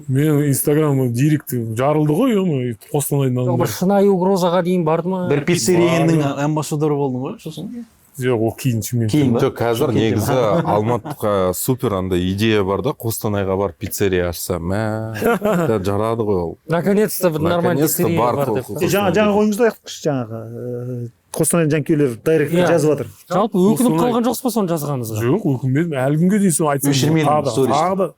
Мен Инстаграм директі жарылды ғой, оны Қостанайдың Жоқ, бір адамдары. шынайы угрозаға дейін барды ма? Бір пиццерияның амбассадоры болдың ғой сосын. Жоқ, ол кейін, Шымкентте. Кейін ба? Жоқ, қазір Шымкентте негізі ма? Алматыға супер андай идея бар да, Қостанайға барып пиццерия ашса, мә, да, жарады ғой ол. Наконец-то бір нормальный Наконец-то пиццерия бар бар деп. Жаңа ойыңызды аяқтаңызшы. Жаңағы Қостанай жанкүйерлер директке жазып жатыр. Жалпы өкініп Қостанай- қалған жоқсыз ба соны жазғаныңызға? Жоқ, өкінбедім. Әлі күнге дейін соны айтсам, Өшірмедің тағы да стористі? тағы да.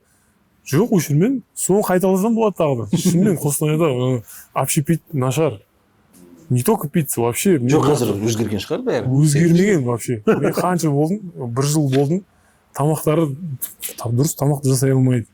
Жоқ, өшірмедім. Соны қайталасам болады тағы да. Шынымен, Қостанайда общепит нашар, не только пицца вообще. Жоқ, қазір өзгерген шығар бәрі. Өзгермеген вообще. Мен қанша болдым, бір жыл болдым, тамақтары дұрыс тамақ жасай алмайды.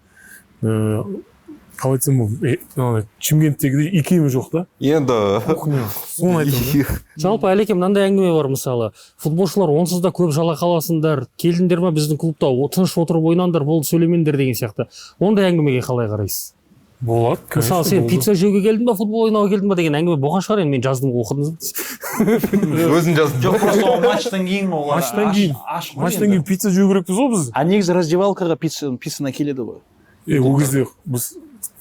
Қалай айтсам болады, ана Шымкенттегідей икемі жоқ та Енді кухня, соны айтамын да. Жалпы, Әлеке, мынандай әңгіме бар: мысалы, футболшылар онсыз да көп жалақы аласыңдар, келдіңдер ма, біздің клубта тыныш отырып ойнаңдар, болды, сөйлемеңдер деген сияқты. Ондай әңгімеге қалай қарайсыз? Болады, Мысалы, конечно, сен болды. пицца жеуге келдің ба, футбол ойнауға келдің ба деген әңгіме болған шығар енді. Мен жаздым, оқыдыңыз. Өзің жаздың. Жоқ, просто ол матчтан кейін олар Матчтан кейін. аш қой Матчтан енді. кейін пицца жеу керекпіз ғой біз. А негізі раздевалкаға пиццаны әкеледі ғой. Ол кезде біз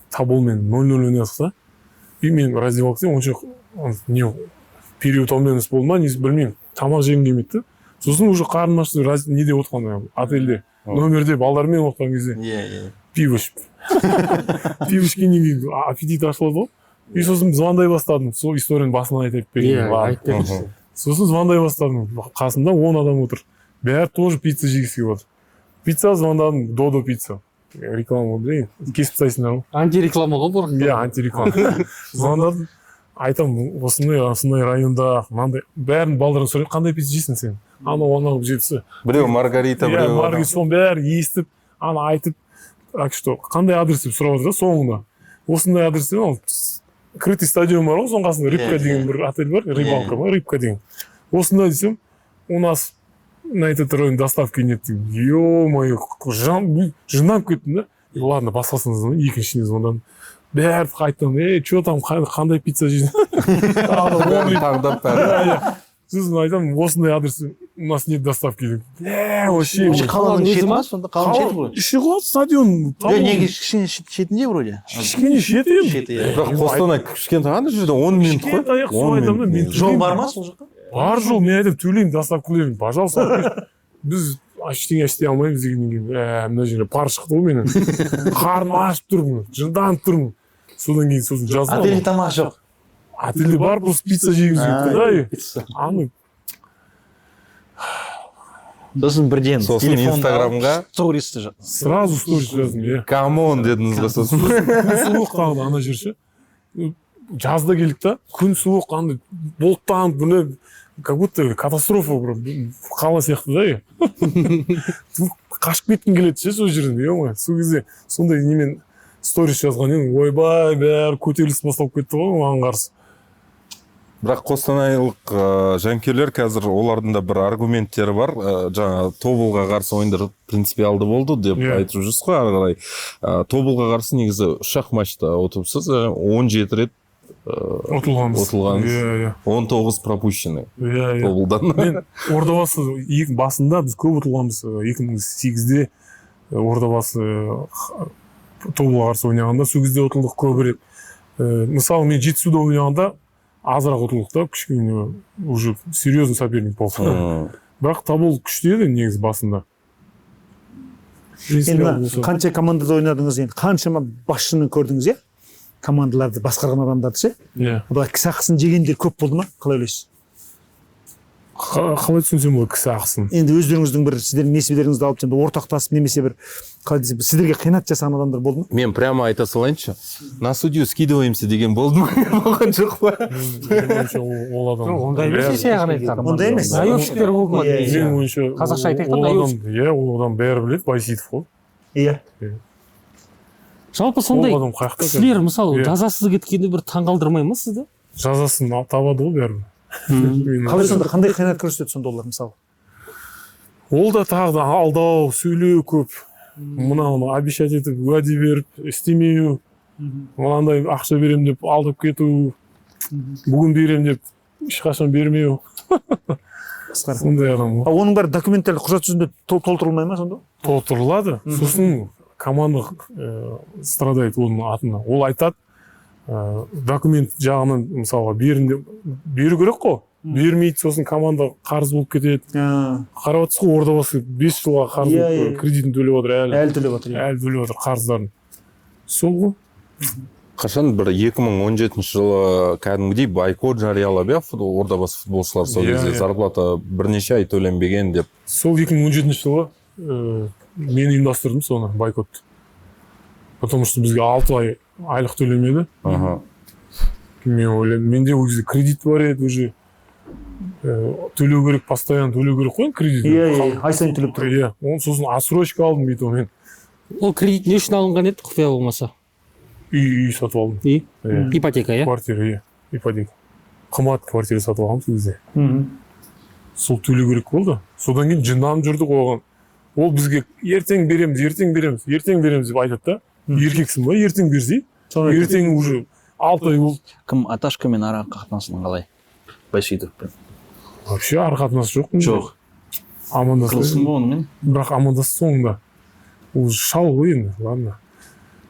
Тоболмен 0-0 ойнадық та, и мен раздевалкада онша не, переутомленность болды ма, не білмеймін, тамақ жегім келмейді да. Сосын уже қарным ашты, неде отырған, отельде, номерде балдармен отырған кезде иә иә пиво ішіп, пиво ішкеннен кейін аппетит ашылады ғой. И сосын звондай бастадым. Сол историяны басынан айтып берейін. Иә, Ладно. айтып беріңізші. Сосын звондай бастадым, қасымда 10 адам отыр, бәрі тоже пицца жегісі келіп отыр. Пицца звондадым, Додо Пицца, реклама, блин, кесіп тастайсыңдар ғой. Антиреклама ғой бұл. Иә, антиреклама. Звондадым, айтамын: осындай осындай районда мынандай. Бәрін, балдардан сұраймын: қандай пицца жейсің сен, анау анау жетісі. Біреу маргарита, иә біреу Маргарита. Соның бәрін естіп, ана айтып, так что қандай адрес деп сұрап жатыр да. Соңында осындай адрес деп, ол крытый стадион бар ғой, соның қасында Рыбка деген бір отель бар, Рыбалка ма, Рыбка деген. Осындай десем, у нас на этот район доставки нет дейді. Ё-моё, жынданып кеттім да. И ладно, басқасына звондадым, екіншісіне звондадым, бәрі қайтадан: ей, че там, қандай пицца жейсің? Тағы да бәрін 10 рет. таңдап бәрін. Иә. Сосын айтамын: осындай адрес, у нас нет доставки деп. Вообще. Вообще қаланың Өзі шеті ма? ма сонда? Қаланың шеті ғой. Іші ғой стадион. Жоқ, негізі кішкене шетінде вроде. Кішкене шеті енді. Шеті, иә. Бірақ Қостанай кішкентай, ана жерде 10 минут қой. Кішкентай, ақ, соны 10 айтамын да, минут мен негізі. Жол бар ма сол жаққа? Бар жол. Мен айтамын: төлеймін, доставка төлеймін, пожалуйста, алып келші. Біз ештеңе істей алмаймыз дегеннен кейін, мына жерде пар шықты ғой менің. Қарным ашып тұрмын, жынданып тұрмын. Содан кейін сосын жаздым. Отельде тамақ жоқ? Отельде бар, просто пицца жегіміз келіп тұр да. Пицца. Аны Сосын бірден Сосын телефонды алып, Инстаграмға? стористі Сразу сторис жаздым, иә. Come on дедіңіз ғой сосын. Күн суық тағы да ана жер ше. Жазда келдік та, күн суық, андай бұлттанып, бұны как будто катастрофа бір қала сияқты да. Қашып кеткім келеді ше сол жерден, е. Сол кезде сондай немен сторис жазған едім, ойбай, бәрі көтеріліс басталып кетті ғой маған қарсы. Бірақ қостанайлық жанкүйерлер қазір, олардың да бір аргументтері бар. Жаңа Тобылға қарсы ойындар принципиалды болды деп айтып жүрсіз ғой ары қарай. Тобылға қарсы негізі үш ақ матчта ұтыпсыз, 17 рет Ұтылғанбыз. Ұтылғанбыз. иә иә 19 пропущенный иә иә Тобылдан. Мен Ордабасы екі басында біз көп ұтылғанбыз. 2008-де Ордабасы Тобылға қарсы ойнағанда сол кезде ұтылдық көбірек. Мысалы, мен Жетісуда ойнағанда азырақ ұтылдық та, кішкене уже серьезный соперник болды. Бірақ Тобол күшті еді негізі басында. Енді мына қанша командада ойнадыңыз, енді қаншама басшыны көрдіңіз, иә, командаларды басқарған адамдарды ше? Иә. Былай кісі ақысын жегендер көп болды ма, қалай ойлайсыз? Қалай түсінсем болады кісі ақысын? Енді өздеріңіздің бір сіздердің несібелеріңізді алып, енді ортақтасып немесе бір, қалай десем, сіздерге қиянат жасаған адамдар болды ма? Мен прямо айта салайыншы, на судью скидываемся деген болды ма, болған жоқ па? Менің ойымша, ол адам Жоқ, ондай емес, Есей айтқан. Ондай емес. Наемщиктер болды ма Иә, деген Менің сияқты. ойымша, Қазақша айтайық та, ол адам, наемщик. иә, ол адам бәрі біледі, Байсейітов қой. Жалпы сондай Ол адам қай жақта? кісілер, мысалы, Иә. жазасыз кеткенде бір таңғалдырмай ма сізді? Жазасын табады ғой бәрібір. Менің Қалай ойымша. сонда, қандай қиянат көрсетеді сонда олар, мысалы? Ол да тағы да алдау, сөйлеу көп, мынаны обещать етіп, уәде беріп, істемеу, мынандай ақша беремін деп алдап кету, бүгін беремін деп ешқашан бермеу. Масқара. Сондай адам ғой. А оның бәрі документалды құжат жүзінде толтырылмай ма сонда? Толтырылады. Сосын команда страдает оның атына. Ол айтады, документ жағынан, мысалға, берін деп, беру керек қой, бермейді, сосын команда қарыз болып кетеді. Қарап отырсыз ғой, Ордабасы 5 жылға қарыз Иә, болып, иә. кредитін төлеп отыр әлі. Әлі төлеп отыр, иә. Әлі төлеп отыр қарыздарын, сол ғой. Қашан бір 2017 жылы кәдімгідей бойкот жариялап, иә, Ордабасы футболшылар сол Иә, кезде иә. зарплата бірнеше ай төленбеген деп. Сол 2017 жылы мен ұйымдастырдым соны, бойкотты, потому что бізге 6 ай айлық төлемеді. Мен ойлаймын, менде ол кезде кредит бар еді уже, төлеу керек, постоянно төлеу керек қой енді кредит. Иә, ай сайын төлеп тұр. Иә, оны сосын отсрочка алдым бүйтіп мен. Ол кредит не үшін алынған еді, құпия болмаса? Үй сатып алдым. Үй? Иә. Ипотека, иә? Квартира, иә, ипотека. Қымбат квартира сатып алғанмын сол кезде. Сол төлеу керек болды. Содан кейін жынданып жүрдік оған. Ол бізге ертең береміз, ертең береміз, ертең береміз деп айтады да. Еркексің ба, ертең берсей. Соны айтады. Ертең уже 6 ай болды. Кім, Аташкамен ара қатынасың қалай, Байсейітовпен? Вообще ара қатынас жоқ менде. Жоқ. Амандасты. Қырылыстың ба онымен? Бірақ амандасты соңында. Ол шал ғой енді, ладно,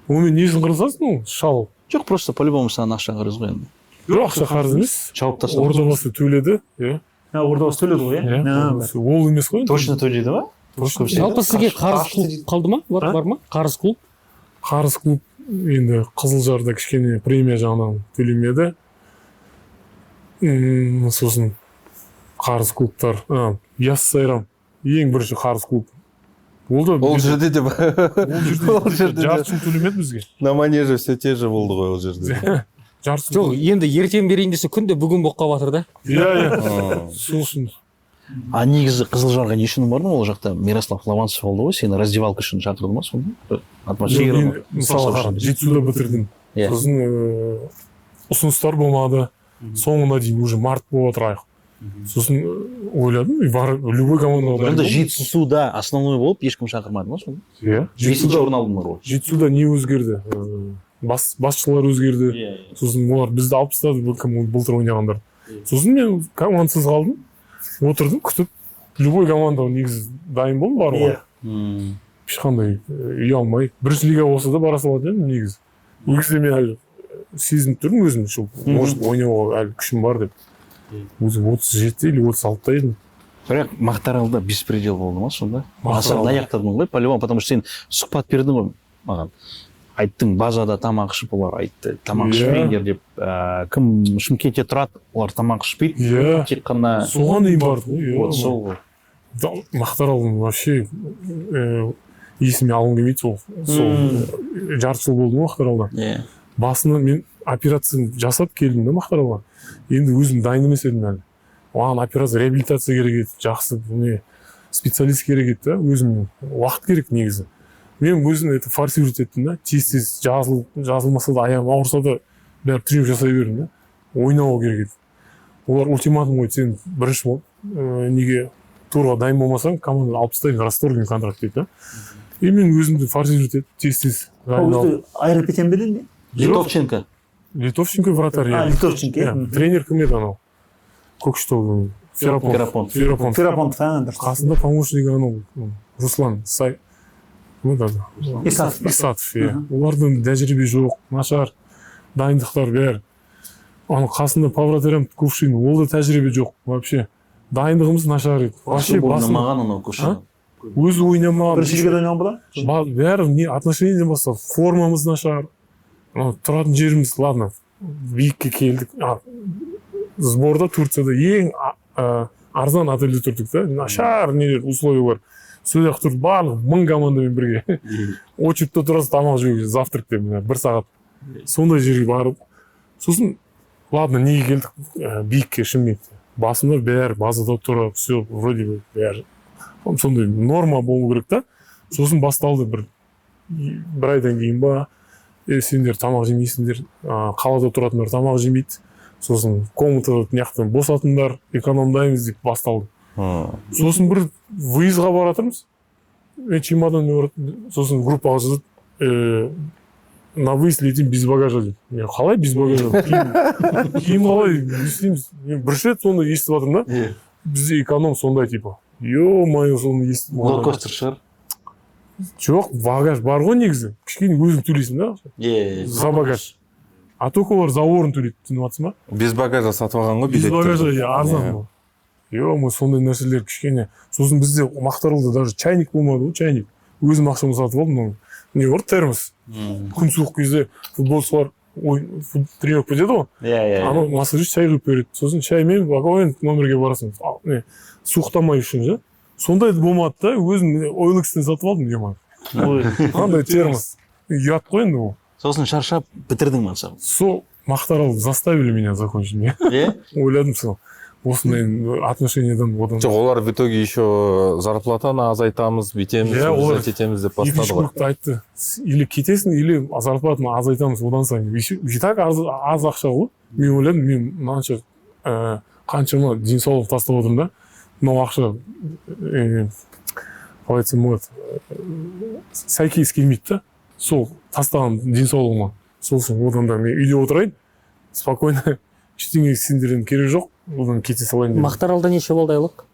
онымен не үшін қырылысасың, ол шал. Жоқ, просто по любому саған ақша қарыз ғой енді. Жоқ, ақша қарыз емес. Жауып тастады. Ордабасы төледі, иә. А, Ордабасы төледі ғой, иә? Иә, Ордабасы. Ол емес қой енді. Точно төледі ма? Точно. Жалпы сізге қарыз Қашты клуб дейді. қалды ма? Бар, А? бар ма қарыз клуб? Қарыз клуб енді Қызылжарда кішкене премия жағынан төлемеді. Сосын қарыз клубтар, Яссы Сайрам ең бірінші қарыз клуб ол да. Ол жерде де Ол жерде, ол жерде де. жарты жыл төлемеді бізге. На манеже все те же болды ғой ол жерде. Жарты жыл. Жоқ, енді ертең берейін десе, күнде бүгін болып қалып жатыр да. Иә, сол үшін. А негізі Қызылжарға не үшін бардың? Ол жақта Мирослав Лаванцев болды ғой, сені раздевалка үшін шақырды ма сонда? Атмосфера Мен, ма? мысалы, қара, Жетісуда бітірдім. Сосын ұсыныстар болмады соңына дейін, уже март болып жатыр аяқ. Сосын ойладым, и бар, любой командаға дайын Сонда болдым. Жетісуда основной болып, ешкім шақырмады ма сонда? Иә. Бесінші орын алдыңдар ғой. Жетісуда не өзгерді? Басшылар өзгерді. Сосын олар бізді алып тастады, бұл кім, былтыр ойнағандар. Сосын мен командасыз қалдым, отырдым күтіп. Любой команда негізі дайын болдым баруға. Ешқандай ұялмай, бірінші лига болса да бара салатын едім негізі. Ол кезде мен әлі сезініп тұрмын өзім, что может ойнауға әлі күшім бар деп. Өзім 37 или 36-та едім. Бірақ Мақтааралда беспредел болды ма сонда? Мақтааралда. Аса аяқтадың ғой по-любому, потому что сен сұхбат бердің ғой маған, айттың, базада тамақ ішіп, олар айтты, тамақ ішпеңдер деп. Кім Шымкентте тұрады, олар тамақ ішпейді, тек қана Соған дейін бардық ғой, иә. Вот сол ғой. Да, Мақтааралдың вообще есіме алғым келмейді сол. Жарты жыл болдым ғой Мақтааралда. Басында мен операция жасап келдім да Мақтааралға. Енді өзім дайын емес едім әлі оған. Операция, реабилитация керек еді, жақсы не специалист керек еді да, өзім уақыт керек негізі. Мен өзім это форсировать еттім да, тез тез жазылмаса да, аяғым ауырса да, бәрі тренировка жасай бердім да. Ойнау керек еді. Олар ультиматум қойды: сен бірінші болып неге турға дайын болмасаң, командадан алып тастаймын, расторгнем контракт дейді да. И мен өзімді форсировать етіп, тез тез дайындалып. Өзі Айрапетян ба еді не? Литовченко. Литовченко вратарь. А, Иә. Литовченко, Иә. иә. Тренер кім еді анау Көкшетаудың? Ферапонтов. Ферапонтов. Ферапонтов. Ферапонтов, а, дұрыс. Қасында помощнигі анау Руслан Сай, Кім еді аты? Исатов. Исатов, иә. Олардың тәжірибе жоқ, нашар дайындықтар бәрі. Оның қасында по вратарям Кувшин, ол да тәжірибе жоқ вообще. Дайындығымыз нашар еді вообще. Басында Ойнамаған анау Кувшин. Өзі ойнамаған. Бірінші лигада ойнаған ба? Бәрі не отношениеден бастап формамыз нашар. Анау тұратын жеріміз, ладно, биікке келдік, сборда Турцияда ең арзан отельде тұрдық та, нашар нелер, условиялар. Сол жақта тұрып, барлық 1000 командамен бірге очередьте тұрасың тамақ жеуге, завтрак деп, мына бір сағат сондай жерге барып. Сосын, ладно, неге келдік, биікке, Шымкентте басында бәрі базада тұрып, все вроде бы бәрі сондай норма болу керек та. Сосын басталды бір айдан кейін ба, сендер тамақ жемейсіңдер, қалада тұратындар тамақ жемейді, сосын комната мына жақтан босатыңдар, экономдаймыз деп басталды. Сосын бір выездға бара жатырмыз, мен чемоданмен баратырмын. Сосын группаға жазады, на выезд летим без багажа деп. Мен: «Қалай без багажа? Киім қалай, не істейміз?» Мен бірінші рет соны естіп жатырмын да, бізде эконом сондай типа, ё-моё, соны естіп. Лоукостер шығар. Жоқ, багаж бар ғой негізі, кішкене өзің төлейсің да за багаж, а только олар за орын төлейді, түсініп жатрсың ба? Без багажа сатып алған ғой Без билеттерді. багажа, иә, арзан Иә. ғой. Е, сондай нәрселер кішкене. Сосын бізде Мақтаралда даже чайник болмады ғой, чайник өзім ақшама сатып алдым. Мынау не бар, термос. Күн суық кезде футболшылар ой, тренировка кетеді ғой, иә иә анау массажист шай құйып береді, сосын шаймен спокойно номерге барасың. Не, суықтамай үшін ше. Сондай болмады да, өзім OLX-тен сатып алдым, е, қандай термос, ұят қой енді ол. Сосын шаршап бітірдің мансабын? Сол Мақтарал заставили меня закончить. Мен ойладым, сол осындай отношениядан одан Жоқ, олар в итоге еще зарплатаны азайтамыз, бүйтеміз, Иә, олар урезать етеміз деп екінші бастады ғой. клубта айтты: Или кетесің, или зарплатаны азайтамыз одан сайын». Еще и так аз ақша ғой. Мен ойладым, мен мынанша қаншама денсаулық тастап отырмын да, мынау ақша, қалай айтсам болады, сәйкес келмейді да сол тастаған денсаулығыма. Сол үшін одан да мен үйде отырайын спокойно, ештеңе сендерден керек жоқ, одан кете салайын дедім. Мақтаралда неше болды айлық?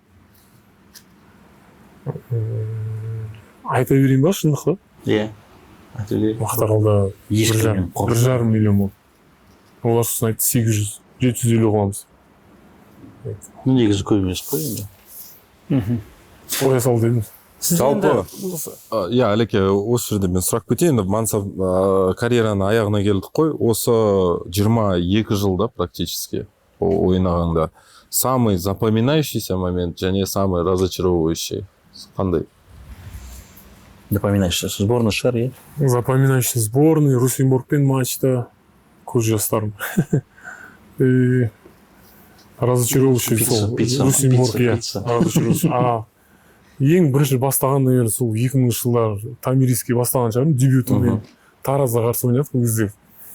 Айта берейін ба шындықты? Иә, айта бер. Мақтаралда бір Ешкімнен жарым, қорықпа. 1,5 миллион болды. Олар сосын айтты: 800, 750 қыламыз. Ну, негізі көп емес қой енді. Қоя сал дедім. Сіз Жалпы, енді иә, Әлеке, осы жерде мен сұрап кетейін. Енді мансап, карьераның аяғына келдік қой. Осы 22 жылда практически ойнағанда самый запоминающийся момент және самый разочаровывающий қандай? Запоминающийся сборный шығар, иә? Запоминающий сборный Русенборгпен матчта, көз жастарым. И разочаровывающий Пицца, сол пицца, Русенборг, пицца, иә. Пицца. Разочаровывающий. А ең бірінші бастаған, наверное, сол 2000-жылдар Томириске бастаған шығармын дебютыммен. Таразға қарсы ойнадық. Ол кезде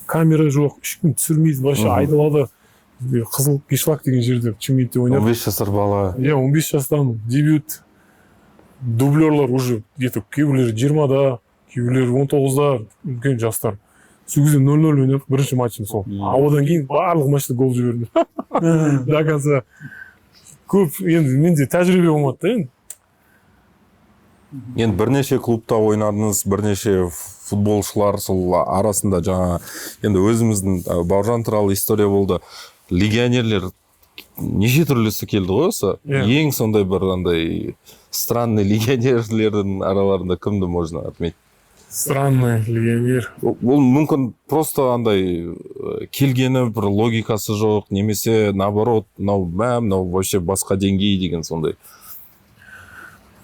камера жоқ, ешкім түсірмейді вообще. Айдалада, Қызыл Қишлак деген жерде, Шымкентте ойнадық. 15 жасар бала. Иә, 15 жастан дебют. Дублерлар уже где-то кейбіреулері 20-да, кейбіреулері 19-да, үлкен жастар. Сол кезде 0-0 ойнадық, бірінші матчым сол. А одан кейін барлық матчта гол жібердім до конца. Көп енді менде тәжірибе болмады да енді. Енді бірнеше клубта ойнадыңыз, бірнеше футболшылар, сол арасында жаңа енді өзіміздің Бауыржан туралы история болды, легионерлер неше түрлісі келді ғой осы. Иә. Ең сондай бір андай странный легионерлердің араларында кімді можно отметить? Странный легионер? Ол мүмкін просто андай келгені бір логикасы жоқ, немесе наоборот, мынау мә, мынау вообще басқа деңгей деген сондай.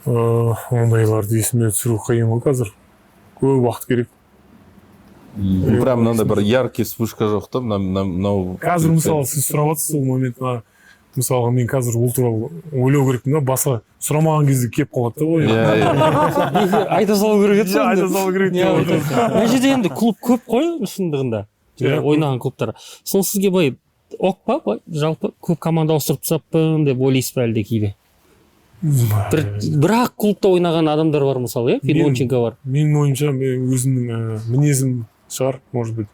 Ондайларды есіме түсіру қиын ғой қазір, көп уақыт керек. Прям мынандай бір яркий вспышка жоқ та, мынау Қазір, мысалы, сіз сұрап жатырсыз сол момент, мына мысалға, мен қазір ол туралы ойлау керекпін да, басқа сұрамаған кезде келіп қалады да ой. Иә. Айта салу керек еді. Иә, айта салу керек Иә, деп отырмын. Мына жерде енді клуб көп қой шындығында. Иә. Ойнаған клубтар. Сол сізге былай ок па, былай жалпы көп команда ауыстырып тастаппын деп ойлайсыз ба, әлде кейде бір бірақ клубта ойнаған адамдар бар, мысалы, иә, Федорченко бар. Менің ойымша, мен өзімнің мінезім шығар, может быть,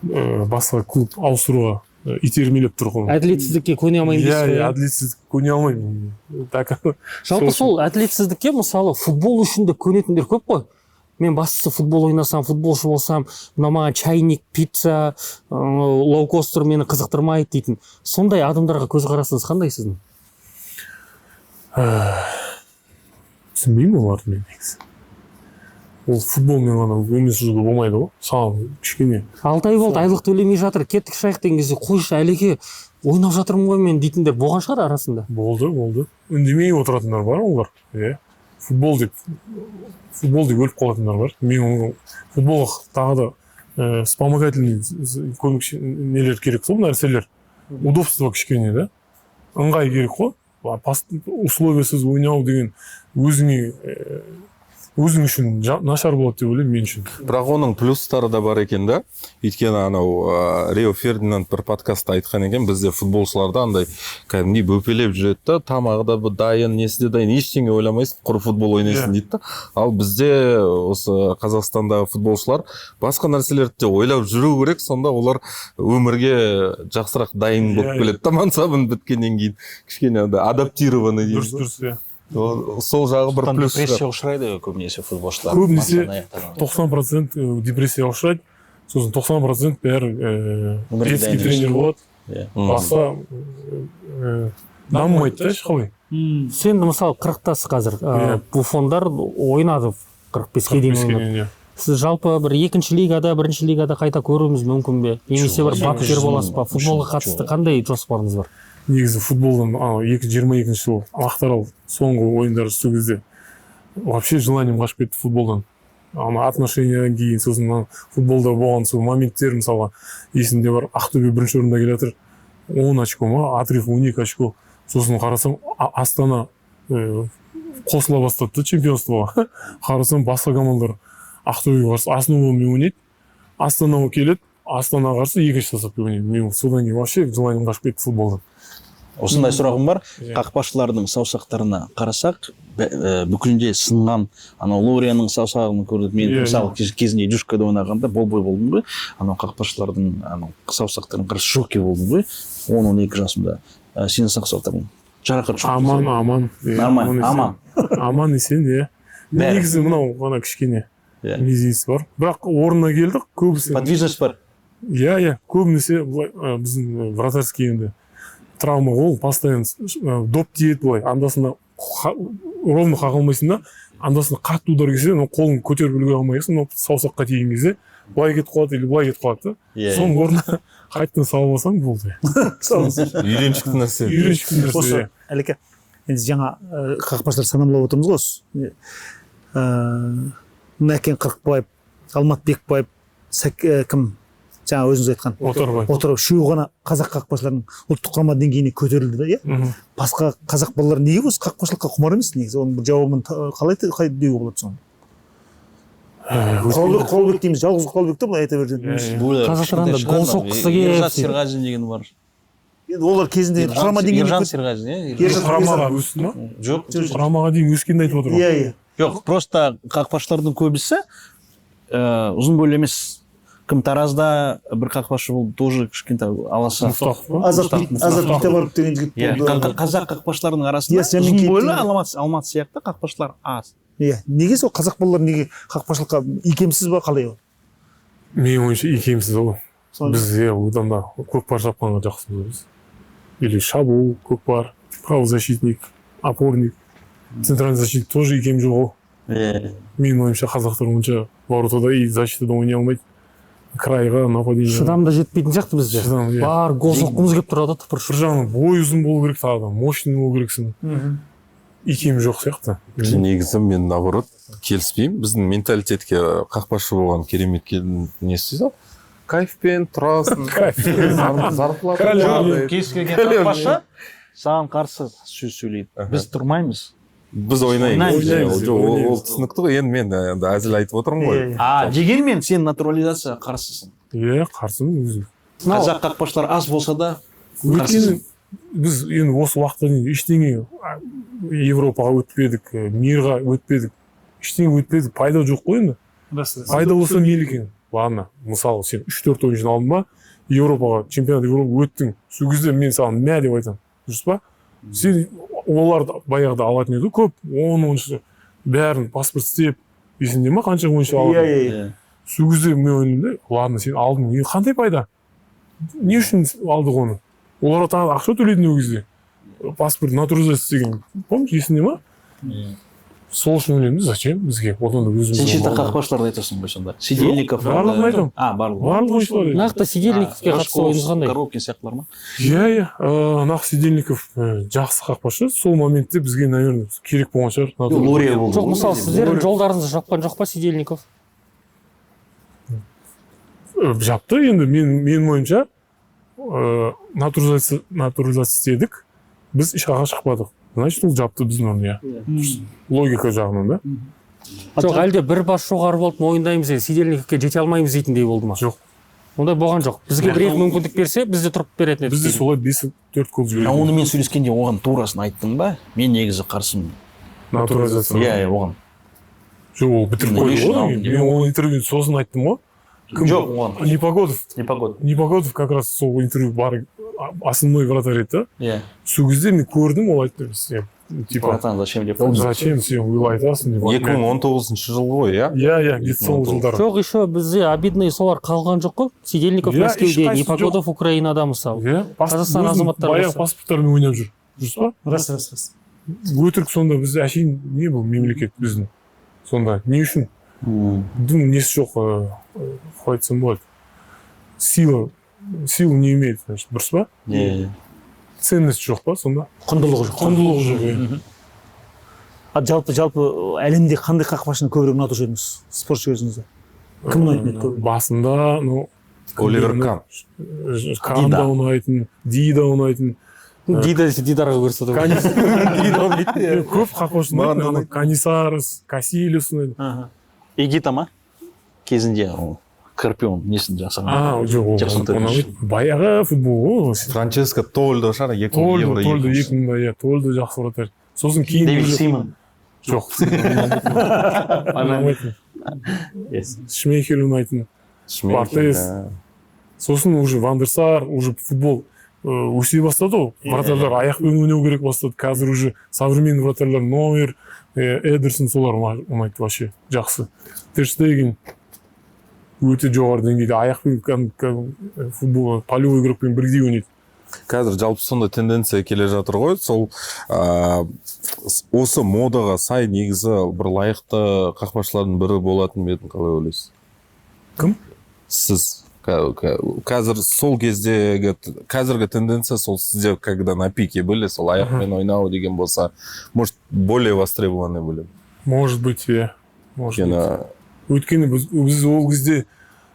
басқа клуб ауыстыруға итермелеп тұр ғой. Әділетсіздікке көне алмаймын Иә. дейсіз ғой, Иә. иә? Әділетсіздікке көне алмаймын так. Жалпы Сол сол әділетсіздікке, мысалы, футбол үшін де көнетіндер көп қой. Мен бастысы футбол ойнасам, футболшы болсам, мына маған чайник, пицца, лоукостер мені қызықтырмайды дейтін. Сондай адамдарға көзқарасыңыз қандай сіздің? Түсінбеймін оларды мен негізі. Ол футболмен ғана өмір сүруге болмайды ғой, саған кішкене. 6 ай болды, айлық төлемей жатыр, кеттік шығайық деген кезде, қойшы, Әлеке, ойнап жатырмын ғой мен дейтіндер болған шығар арасында. Болды, болды, үндемей отыратындар бар олар, иә, футбол деп өліп қалатындар бар. Мен оны футболға тағы да вспомогательный көмекші нелер керек қой, нәрселер, удобство кішкене да, ыңғай керек қой. Условиясыз ойнау деген өзіңе өзің үшін нашар болады деп ойлаймын, мен үшін. Бірақ оның плюстары да бар екен да, өйткені анау Рио Фердинанд бір подкастта айтқан екен, бізде футболшыларда андай кәдімгідей бөпелеп жүреді да, тамағы да дайын, несі де дайын, ештеңе ойламайсың, құр футбол ойнайсың Иә. дейді да. Ал бізде осы Қазақстандағы футболшылар басқа нәрселерді де ойлап жүру керек, сонда олар өмірге жақсырақ дайын болып Иә, иә. келеді да, мансабын біткеннен кейін кішкене андай адаптированный дейміз Дұрыс. ғой. Дұрыс, иә. Сол жағы бір плюс шығар. Депрессияға ұшырайды ғой көбінесе футболшылар. Көбінесе Мансабын аяқтаған. 90% депрессияға ұшырайды, сосын 90% бәрі Өмірге детский дайын емес. тренер болады. Иә. Басқа дамымайды да ешқалай. Сен, мысалы, 40-тасыз қазір. Иә. Буфондар ойнады, 45-ке дейін 45-ке ойнады. дейін, иә. Сіз жалпы бір екінші лигада, бірінші лигада қайта көруіміз мүмкін бе, немесе бір Жоқ, бапкер жоқ, боласыз ба? Футболға жоқ. қатысты қандай жоспарыңыз бар? Негізі футболдан анау 2022 жылы Мақтаарал соңғы ойындары, сол кезде вообще желанием қашып кетті футболдан, ана отношениядан кейін. Сосын ана футболда болған сол моменттер, мысалға, есімде бар, Ақтөбе бірінші орында келе жатыр, 10 очко ма, отрыв 12 очко. Сосын қарасам, Астана қосыла бастады да чемпионствоға. Қарасам, басқа командалар Ақтөбеге қарсы основамен ойнайды, Астана келеді, Астанаға қарсы екінші составпен ойнайды. Мен содан кейін вообще желанием қашып кетті футболдан. Осындай сұрағым бар. Иә. Қақпашылардың саусақтарына қарасақ, бүкілінде сынған. Анау Лорияның саусағын көрдік мен. Иә, Мысалы, кезінде Дюшкада ойнағанда болбой болдым ғой, анау қақпашылардың анау саусақтарын қарап шоке болдым ғой 10-12 жасымда. Сенің саусақтарың жарақат жоқ. Аман, аман, иә. Нормально, аман. Аман есен, иә. Бәрі. Негізі мынау ғана кішкене мезенесі бар, бірақ орнына келдік көбісі. Подвижность бар. Иә, көбінесе былай, біздің вратарский енді травма ғой ол, постоянно доп тиеді былай, анда санда ровно қаға алмайсың да, анда санда қатты удар келсе, мынау қолың көтеріп үлгере алмайсың, мынау саусаққа тиген кезде былай кетіп қалады или былай кетіп қалады да. Соның орнына қайтадан салып алсаң болды. Үйреншікті нәрсе. Үйреншікті нәрсе. Осы, Иә. Әлеке, енді жаңа қақпашылар санамалап отырмыз ғой осы. Мәкен Қырықбаев, Алмат Бекбаев, кім, жаңа өзіңіз айтқан Отарбай. Отарбай, үшеуі ғана қазақ қақпашыларының ұлттық құрама деңгейіне көтерілді да, иә. Басқа қазақ балалары неге осы қақпашылыққа құмар емес негізі? Оның бір жауабын қалай деуге болады соны? Құралбек дейміз, жалғыз Құралбек та былай айта берген. Иә, иә. Бұлар Қазақтар анда кішкентай гол шығар, соққысы келіп Ержан сөйтіп. Серғазин деген бар. Енді олар кезінде Ержан, құрама деңгейіне Ержан Серғазин, иә. Құрамаға өсті ма? Жоқ. Құрамаға дейін өскенді айтып отыр ғой. Иә. Жоқ, просто қақпашылардың көбісі ұзын бойлы емес. Кім, Таразда бір қақпашы болды, тоже кішкентай, аласа. Мұстақов па? Азат Азат Битабаров деген жігіт Иә, болды. қазақ қақпашыларының арасында Иә, сен ұзын мен бойлы кейіп Алматы сияқты қақпашылар аз. Иә, неге сол қазақ балалары неге қақпашылыққа икемсіз ба, қалай ол? Менің ойымша, икемсіз ол. Соны- Біз, иә, одан да көкпар шапқанға жақсымыз біз, или шабуыл, көкпар, правозащитник, опорник, центральный защитник тоже икем жоқ ғой. Иә. Менің ойымша, қазақтар онша воротада и защитада ойнай алмайды, крайға нападение. Шыдам да жетпейтін сияқты бізде. Шыдам, иә. Бар, гол соққымыз келіп тұрады тыпыршып. Бір жағынан бой ұзын болу керек, тағы да мощный болу керексің, икем жоқ сияқты. Негізі мен наоборот келіспеймін. Біздің менталитетке қақпашы болған керемет несі ғой, кайфпен тұрасың, зарплата. Король. Кез келген қақпашы саған қарсы сөз сөйлейді. Біз тұрмаймыз. Біз ойнаймыз. Ойнаймыз. Жоқ, ол түсінікті ғой, енді мен енді әзіл айтып отырмын ғой. Иә, иә. А дегенмен сен натурализацияға қарсысың. Иә, қарсымын өзім. Қазақ қақпашылар аз болса да Өйткені біз енді осы уақытқа дейін ештеңе, Европаға өтпедік, мирға өтпедік, ештеңе өтпедік, пайда жоқ қой енді. Пайда болса мейлі екен, ладно, мысалы, сен үш төрт ойыншыны алдың ба, Европаға, чемпионат Европа өттің, сол кезде мен саған мә деп айтамын, дұрыс па? Сен оларды баяғыда алатын еді ғой көп он ойыншы, бәрін паспорт істеп. Есіңде ма, қанша ойыншы алды? Иә, иә. Сол кезде мен ойладым да, ладно, сен алдың, енді қандай пайда, не үшін алдық оны? Оларға тағы ақша төлейтін ол кезде, паспорт натурализация деген, помнишь, есіңде ма? Сол үшін ойлаймын да, зачем бізге, одан да өзіміз. Сен шетел қақпашыларды айтасың ғой сонда, Сидельников? Барлығын айтамын. А, барлығы. Барлық ойыншылар. Нақты Сидельниковке қатысты ойыңыз қандай? Коробкин сияқтылар ма? Иә, нақ Сидельников жақсы қақпашы. Сол моментте бізге, наверное, керек болған шығар. Лория болды Жоқ, ғой. мысалы, сіздердің жолдарыңызды жапқан жоқ па Сидельников? Жапты енді, менің ойымша, натурализация істедік, біз ешқаққа шықпадық, значит, ол жапты біздің орны, иә, логика жағынан да. Жоқ, әлде бір бас жоғары болып мойындаймыз енді, Сидельниковке жете алмаймыз дейтіндей болды ма? Жоқ. Ондай болған жоқ. Бізге бір екі мүмкіндік берсе, біз де тұрып беретін едік. Біз де солай 5-4 гол А жібердік. Онымен сөйлескенде оған турасын айттың ба, мен негізі қарсымын? Натурализация? Иә, оған. Жоқ, ол бітіріп Не қойды үшін ғой. алдың деп? Мен оның интервьюін сосын айттым ғой. Кім? Жоқ, оған. Непогодов. Непогода. Непогодов как раз сол интервью бар, основной вратарь еді да. Сол кезде мен көрдім, ол айтты сен типа Братан, зачем деп. Зачем сен олай айтасың деп. 2019 жыл ғой, иә? Иә, где-то сол жылдары. Жоқ, еще бізде обидный солар қалған жоқ қой. Сидельников Иә, Мәскеуде, ешқайсысы. Непогодов Украинада, мысалы. Иә. Қазақстан Өзінің азаматтары баяғы болса. паспорттарымен ойнап жүр, дұрыс па? Рас, рас, рас. Өтірік. Сонда біз әшейін не, бұл мемлекет біздің сонда не үшін дым несі жоқ, қалай айтсам болады, сила, силу не имеет, значит, дұрыс па? Иә. Ценность жоқ па сонда? Құндылығы жоқ. Құндылығы жоқ, иә. А жалпы әлемде қандай қақпашыны көбірек ұнатушы едіңіз, спортшы өзіңізде кім ұнайтын еді көбірек? Басында, ну, Оливер Кан. Кан да ұнайтын, Дида ұнайтын. Дида десе, Дидарға көрсетеді. Көп қақпашы Маған ұнайтын да ана ұнайды. Канисарес, Касильяс ұнайтын. Игита ма кезінде, ол Скорпион несін жасаған? А, жоқ, ол 94. ұнамайды, баяғы футбол ғой ол. Франческо Тольдо шығар, екі мың Тольдо. евро. Тольдо. 2000. 2000-да, иә, Тольдо жақсы вратарь. Сосын кейін Дэвид уже- Симон. Жоқ, ұнамайтын. Шмейхель ұнайтын. Шмейхель, Бартес. да. Сосын уже Ван дер Сар, уже футбол өсе бастады ғой, вратарьлар аяқпен ойнау керек бастады. Қазір уже современный вратарьлар, Нойер, Эдерсон, солар ұнайды вообще, жақсы. Тер Штеген өте жоғары деңгейде аяқпен, кәдімгі футбол полевой игрокпен бірдей ойнайды. Қазір жалпы сондай тенденция келе жатыр ғой. Сол осы модаға сай негізі бір лайықты қақпашылардың бірі болатын ба едің, қалай ойлайсыз? Кім? Сіз. Қазір сол кездегі, қазіргі тенденция сол, сізде когда на пике были, сол аяқпен ойнау деген болса, может, более востребованный были. Может быть, иә, может быть. Өйткені Өйткені біз ол кезде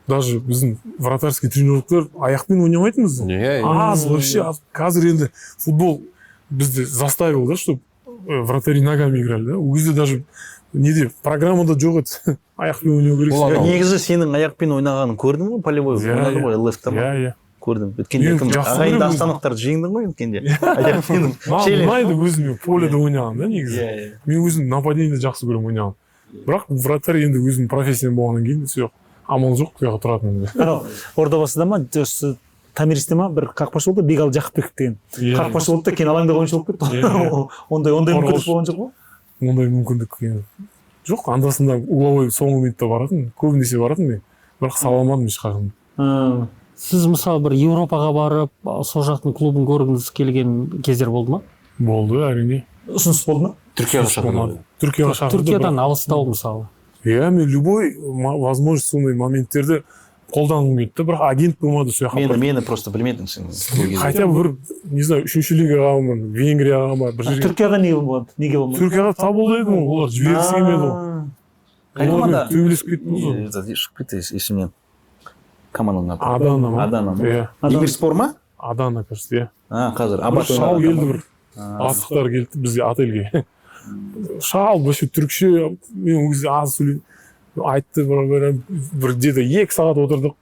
даже біздің вратарский тренировкалар аяқпен ойнамайтынбыз. Иә. Аз, вообще аз. Қазір енді футбол бізді заставил да, чтобы вратари ногами играли да. Ол кезде даже неде, программада жоқ еді, аяқпен ойнау керек. Ол анау. Негізі сенің аяқпен ойнағанын көрдім ғой, полевой Иә, ойнадың иә. ғой ЛФ-та ма? Иә. Көрдім өткенде. Мен Кім, жақсы ағайынды көремін. Астановтарды жеңдің ғой өткенде аяқпен. Маған Челлендж. ұнайды өзіме поледа ойнаған да негізі. Иә, иә. Мен өзім нападениеде жақсы көремін ойнаған, бірақ вратарь енді өзімнің профессиям болғаннан кейін, все, амал жоқ, сол жаққа тұратын енді. Анау Ордабасыда ма, осы Томиристе ма, бір қақпашы болды, Бегал Жақыпбеков деген. Иә. Қақпашы болды да, кейін алаңдағы ойыншы болып кетті. Иә. Ондай мүмкіндік Қорғаушы. болған жоқ па? Ондай мүмкіндік енді жоқ. Анда санда угловой соңғы минутта баратын, көбінесе баратын мен, бірақ сала алмадым ешқашан. Сіз, мысалы, бір Еуропаға барып, сол жақтың клубын көргіңіз келген кездер болды ма? Болды, әрине. Ұсыныс болды ма? Түркияға шақырды. Болмады. Түркияға шақырды. Түркиядан алыстау, мысалы. Иә, мен любой возможность, сондай моменттерді қолданғым келді да, бірақ агент болмады сол жаққа. Мені просто білмедің сен ол кезде. Хотя бы бір, не знаю, үшінші лигаға ма, Венгрияға ма, бір жерге. Түркияға неге болмады, неге болмады? Түркияға табылды едім ғой, олар жібергісі келмеді ғой. Қай Олармен команда? төбелесіп кеттім ғой. Шығып кетті есімнен команданың аты. Адана ма? Адана ма? Иә. Демирспор ма? Адана, кажется, иә. А, қазір Бір Абат шал ойнаған келді, команда. бір асықтар келді бізге отельге, шал вообще түрікше, мен ол кезде аз сөйлеймін, айтты бір где то 2 сағат отырдық.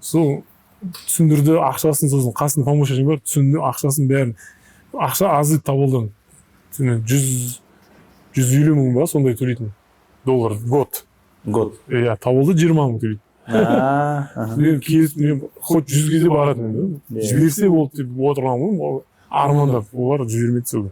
Сол түсіндірді ақшасын, сосын қасында помощник бар, түсінді ақшасын бәрін. Ақша аз еді Тоболдан, 150 000 ба, сондай төлейтін, доллар в год. Год. Иә, Тоболда 20 000 төлейді. А, аха. Мен келісіп, мен хоть 100-ге де баратын едім. Иә. Жіберсе болды деп отырғанмын ғой армандап, олар жібермеді сол.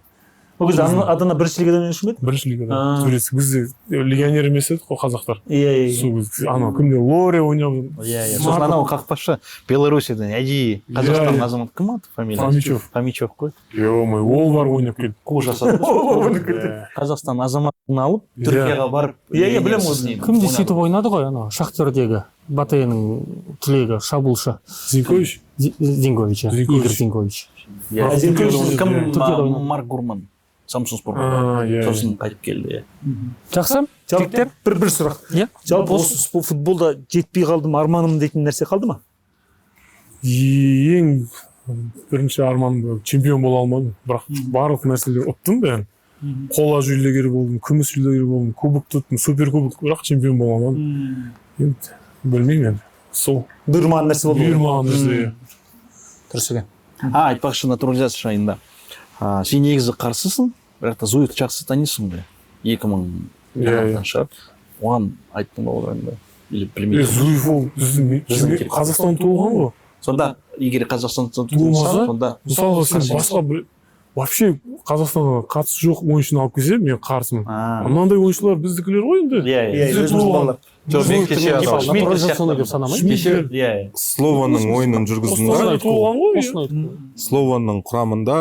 Ол кезде Адана бірінші лигада ойнаушы ма еді? Бірінші лигада. А. Турецкий. Бізде легионер емес едік қой, қазақтар. Иә, иә. Сол кезде анау кімде, Лоре ойнап. Иә, иә. Сосын анау қақпашы Белоруссиядан әдейі Қазақстан Иә, иә. азаматы, кім аты, фамилиясы? Фомичев. Фомичев қой. Е, ол бар, ойнап келді. Қол жасады. Қазақстан азаматын алып, Түркияға барып. Иә, иә, білемін оны. Кім де сөйтіп ойнады ғой, анау Шахтердегі БАТЭ-нің түлегі, шабуылшы. Зинкович. Зинкович, иә. Зинкович. Игорь Зинкович. Иә. Зинкович Кім? Түркияда ойнады. Марк Гурман. Самсун Спор. А, иә. Сосын қайтып келді, иә. Жақсы. Жалпы Жігіттер? бір сұрақ. Иә. Жалпы осы футболда жетпей қалдым, арманым дейтін нәрсе қалды ма? Ең бірінші арманым, чемпион бола алмадым, бірақ барлық нәрселер ұттым бәрін. Қола жүлдегері болдым, күміс жүлдегері болдым, кубок тұттым, суперкубок, бірақ чемпион бола алмадым. Енді білмеймін, енді сол. Бұйырмаған нәрсе болды ғой. Бұйырмаған нәрсе, иә. Дұрыс екен. А, айтпақшы, натурализация жайында. А, сен негізі қарсысың, бірақ та Зуевті жақсы танисың ғой. 2000 Иә, иә. шығар. Оған айттың ба ол жайында? Или Е, білмеймін. Зуев ол біздің Біздің Қазақстан туылған ғой. Сонда егер Қазақстан туылса, Туылмаса, сонда мысалға, сен қарсы басқа бір вообще Қазақстанға қатысы жоқ ойыншыны алып келсе, мен қарсымын. А. Мынандай ойыншылар біздікілер ғой енді. Иә, иә. Иә, Бізде өзіміздің туылған. балалар. Жоқ, мен кеше Типа, анау- Шмидт Натурализационный сияқты. деп санамаймын. Кеше Иә, иә. Слованның ойынын жүргіздім да. Қостанайда туылған ғой, иә. Осыны айттым. Слованның құрамында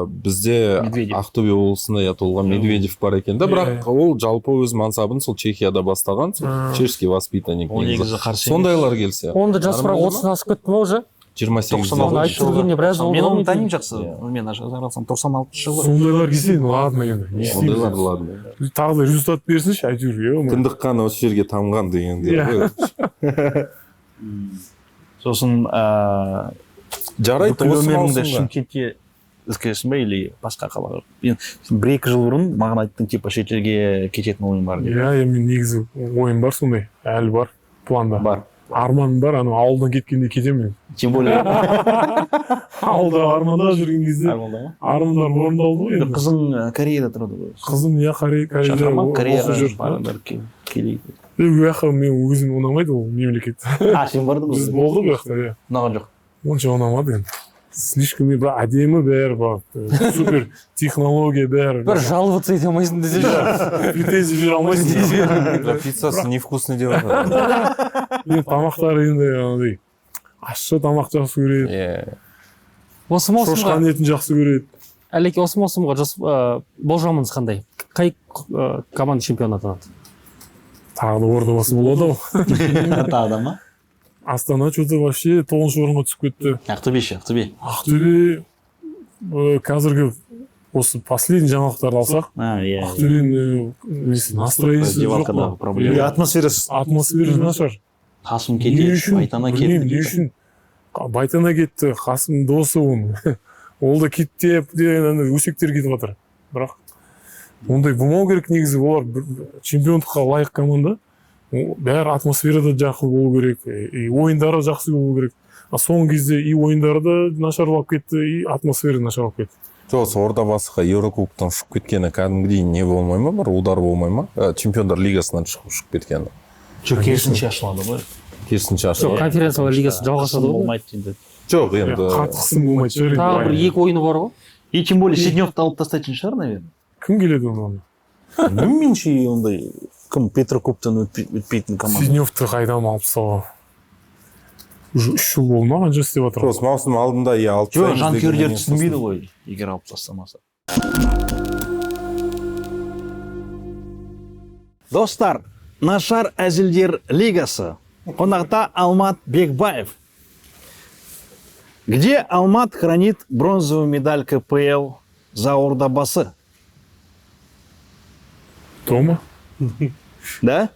бізде Медведев. Ақтөбе облысында, иә, туылған Медведев бар екен да, бірақ ол жалпы өз мансабын сол Чехияда бастаған, сол чешский воспитанник Ол негізі. негізі қарсы емес. Сондайлар келсе. Онда жас бірақ Нормально ма? 30-дан асып кетті ма уже? 28-де. Оны айтып жүргеніне біраз болды Мен ғой оны мен. танимын жақсы. Мен араласам, 96 жылы. Сондайлар келсе, ладно енді. Не істейміз? Ондайлар ладно. Тағы да результат берсінші әйтеуір, е. Кіндік қаны осы жерге тамған дегендей ғой. Сосын Жарайды, бүкіл осы өміріңді маусымға. Шымкентте өткізесің бе или басқа қалаға? Мен сен 1-2 жыл бұрын маған айттың, типа шетелге кететін ойым бар деп. Иә, иә, мен негізі ойым бар сондай, әлі бар планда. Бар. Арманым бар, анау ауылдан кеткенде кетемін мен. Тем более Ауылда арманда жүрген кезде арманда ма? армандар орындалды ғой енді. Қызың Кореяда тұрады ғой. Қызым, иә, Кореяда Шақырма оқып Кореяға, жүр. барыңдар, келейік. Е, ол жаққа мен өзім ұнамайды ол мемлекет. А, сен бардың Біз ба? болдық ол жақта, иә. Ұнаған жоқ. Онша ұнамады енді. Слишком бірақ әдемі бәрі бар. Супер технология бәрі. Бір жаловаться ете алмайсың десеңші. Претензия бере алмайсың. Пиццасы невкусный деп жатыр. Енді тамақтары енді андай ащы тамақ жақсы көреді. Иә. Осы маусымға Шошқаның етін жақсы көреді. Әлеке, осы маусымға болжамыңыз қандай? Қай команда чемпион атанады? Тағы да Ордабасы болады ау. Тағы да ма? Астана что-то вообще 9-шы орынға түсіп кетті. Ақтөбе ше, Ақтөбе. Ақтөбе қазіргі осы последний жаңалықтарды алсақ, А, иә. Ақтөбенің несі, настроениесі жоқ Раздевалкадағы қой. проблема. Иә, атмосферасы. Атмосферасы нашар. Қасым Не кетеді, үшін? Байтана Білмеймін, кетті. не үшін? Байтана кетті, Қасым досы оның. Ол да кетті деп деген ана өсектер кетіп жатыр. Бірақ ондай болмау керек негізі, олар чемпиондыққа лайық команда. Бәрі атмосферада жақсы болу керек, и ойындары жақсы болу керек. А соңғы кезде и ойындары да нашарлап кетті, и атмосфера нашарлап кетті. Жоқ, осы Ордабасыға Еурокубоктан ұшып кеткені кәдімгідей не болмай ма, бір удар болмай ма? Чемпиондар лигасынан шығып кеткені. Жоқ, керісінше ашылады ғой. Керісінше Жоқ, ашылады. конференциялар лигасы жалғасады ғой. Болмайды енді. Жоқ, енді Қатты қысым болмайды шығар енді. Тағы бір екі ойыны бар ғой. И тем более Сидневті алып тастайтын шығар, наверное. Кім келеді оны? Білмеймін, меніңше ондай кім Петрокубтан өтпейтін команда. Сидневті қайдан алып тастауға? Уже 3 жыл болды ма, қанша істеп жатыр? Осы маусым алдында иә алып Жоқ, тастаймыз жанкүйерлер дегеннен түсінбейді ғой, егер алып тастамаса. Достар, нашар әзілдер лигасы. Қонақта Алмат Бекбаев. Где Алмат хранит бронзовую медаль КПЛ за Ордабасы? Дома? Да?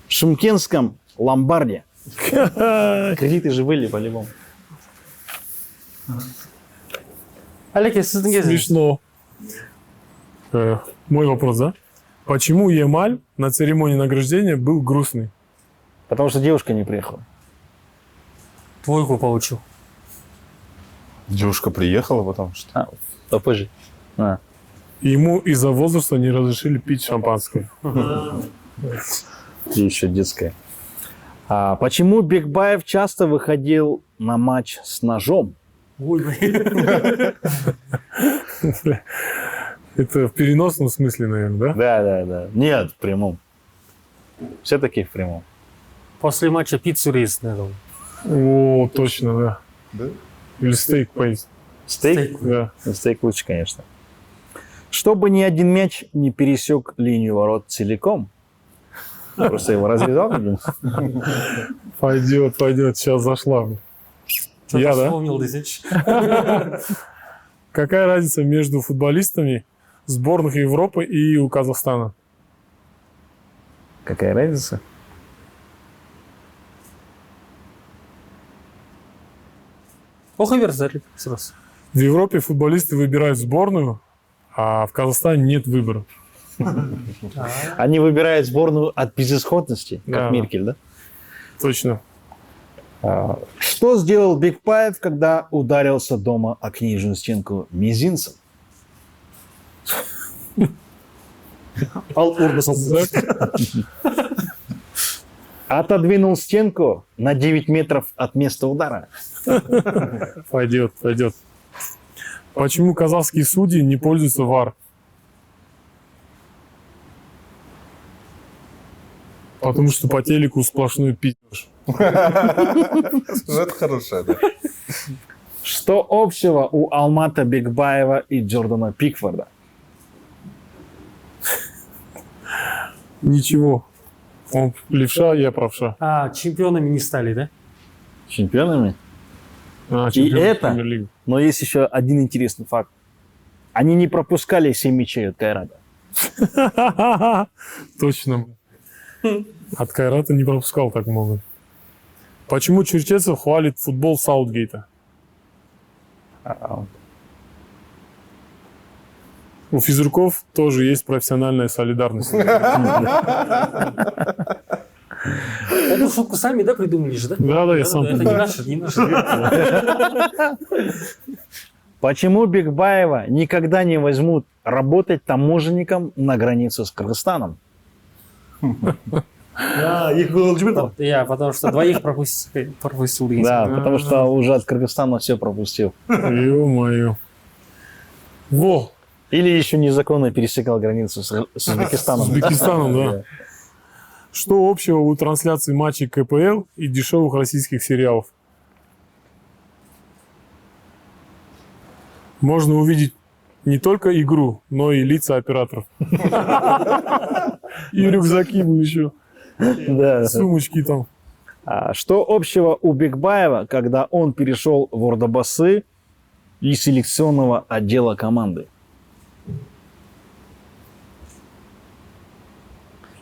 В шымкентском ломбарде. Кредиты же были по-любому. Әлеке, сіздің кезіңіз. Смешно. Мой вопрос, да? Почему Ямаль на церемонии награждения был грустный? Потому что девушка не приехала. Двойку получил. Девушка приехала, потому что... А, попозже. А. Ему из-за возраста не разрешили пить шампанское. И еще детская. А почему Бекбаев часто выходил на матч с ножом? Ой, блин. Это в переносном смысле, наверное, да? Да. Нет, в прямом. Все-таки в прямом. После матча пиццу резать надо. О, точно, да. Да? Или стейк поесть. Стейк? Да. Стейк лучше, конечно. Чтобы ни один мяч не пересек линию ворот целиком. Просто его развязал, видимо. Пойдет, пойдет, сейчас зашла. Что-то Я, да? вспомнил, десять. Какая разница между футболистами сборных Европы и у Казахстана? Какая разница? Плохо верзали сразу. В Европе футболисты выбирают сборную, а в Казахстане нет выбора. Они выбирают сборную от безысходности, как Да. Меркель, да? Точно. Что сделал Бекбаев, когда ударился дома о книжную стенку мизинцем? Ал орнына салып. Отодвинул стенку на 9 метров от места удара. Пойдет, пойдет. Почему казахские судьи не пользуются ВАР? Потому что по телеку сплошной пиздеж. Это хорошая, да. Что общего у Алмата Бекбаева и Джордана Пикфорда? Ничего. Он левша, я правша. А, чемпионами не стали, да? Чемпионами? А, чемпион это? Премьер-лиги. Но есть еще один интересный факт. Они не пропускали 7 мячей от Кайрата. Точно. От Кайрата не пропускал так много. Почему Черчесов хвалит футбол Саутгейта? У физруков тоже есть профессиональная солидарность. Эту шутку сами, да, придумали же, да? Да-да, я сам Это не придумал. наша, не наша. Почему Бекбаева никогда не возьмут работать таможенником на границе с Кыргызстаном? Екі гол жіберді ғой. Я, потому что двоих пропустил. деген Да, сияқты. потому что уже от Кыргызстана все пропустил. Ё-моё. Во, Или еще незаконно пересекал границу с Узбекистаном. с Узбекистаном, да. Что общего у трансляции матчей КПЛ и дешевых российских сериалов? Можно увидеть не только игру, но и лица операторов. И рюкзаки еще, Да. сумочки там. А что общего у Бекбаева, когда он перешел в Ордабасы и селекционного отдела команды?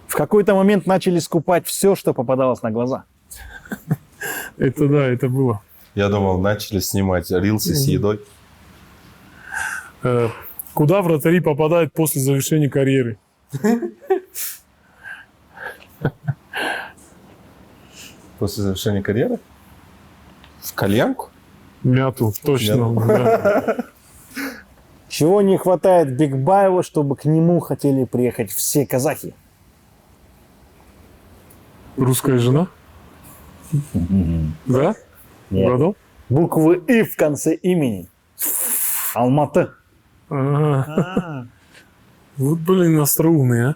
В какой-то момент начали скупать все, что попадалось на глаза. Это да, это было. Я думал, начали снимать рилсы с едой. Куда вратари попадают после завершения карьеры? После завершения карьеры? В кальянку? Мяту, точно. Да. Чего не хватает Бекбаеву, чтобы к нему хотели приехать все казахи? Русская жена? Да? Нет. Угадал? Буквы «И» в конце имени. Алматы. Ага. Вот, блин, остроумный, а.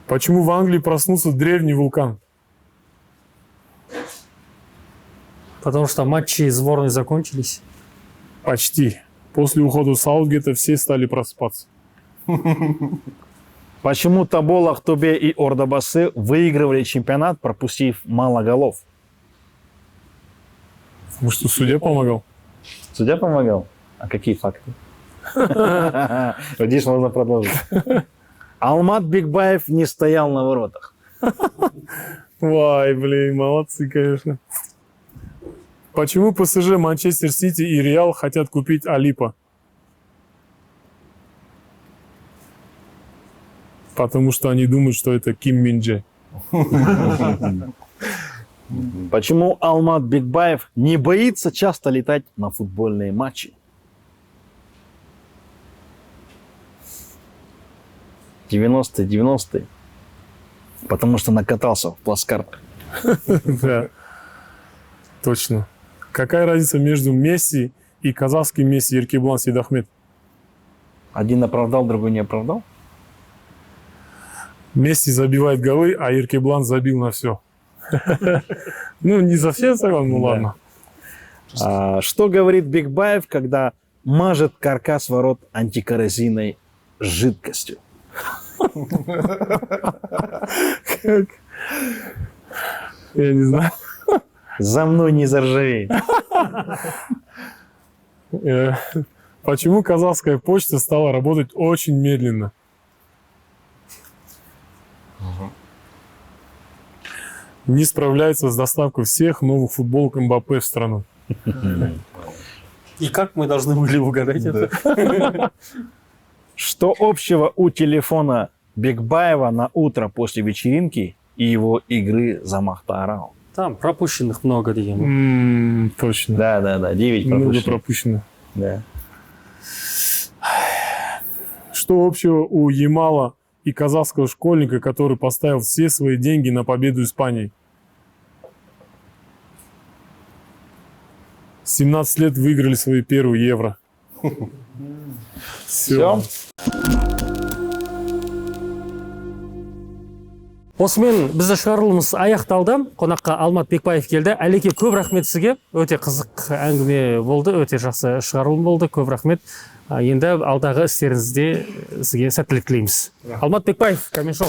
Почему в Англии проснулся древний вулкан? Потому что матчи сборной закончились. Почти. После ухода Саутгейта все стали просыпаться. Почему Тобол, Актобе и Ордабасы выигрывали чемпионат, пропустив мало голов? Потому что судья помогал. Судья помогал? А какие факты? Вот здесь можно продолжить. Алмат Бекбаев не стоял на воротах. Вай, блин, молодцы, конечно. Почему ПСЖ, Манчестер Сити и Реал хотят купить Алипа? Потому что они думают, что это Ким Мин Дже. Почему Алмат Бекбаев не боится часто летать на футбольные матчи? 90-е, 90-е. Потому что накатался в плацкартах. Да, точно. Какая разница между Месси и казахским Месси Еркебулан Сейдахмет? Один оправдал, другой не оправдал. Месси забивает голы, а Еркеблан забил на все. Ну, не совсем согласен, ну Да. ладно. Что говорит Бекбаев, когда мажет каркас ворот антикоррозийной жидкостью? Как? Я не знаю. За мной не заржавеет. Почему казахская почта стала работать очень медленно? Не справляется с доставкой всех новых футболок Мбаппе в страну. И как мы должны были угадать это? Что общего у телефона Бекбаева на утро после вечеринки и его игры за Махтарал? Там пропущенных много деген. Точно. Да, 9 Много пропущенных. пропущено. Да. Что общего у Ямала и казахского школьника, который поставил все свои деньги на победу Испании? 17 лет выиграли свои первые евро. Все. Все. Осымен біздің шығарылымыз аяқталды. Қонаққа Алмат Бекбаев келді. Әлеке, көп рахмет сізге. Өте қызық әңгіме болды, өте жақсы шығарылым болды. Көп рахмет. Енді алдағы істеріңізде сізге сәттілік тілейміз. Алмат Бекбаев, Камен Шоу.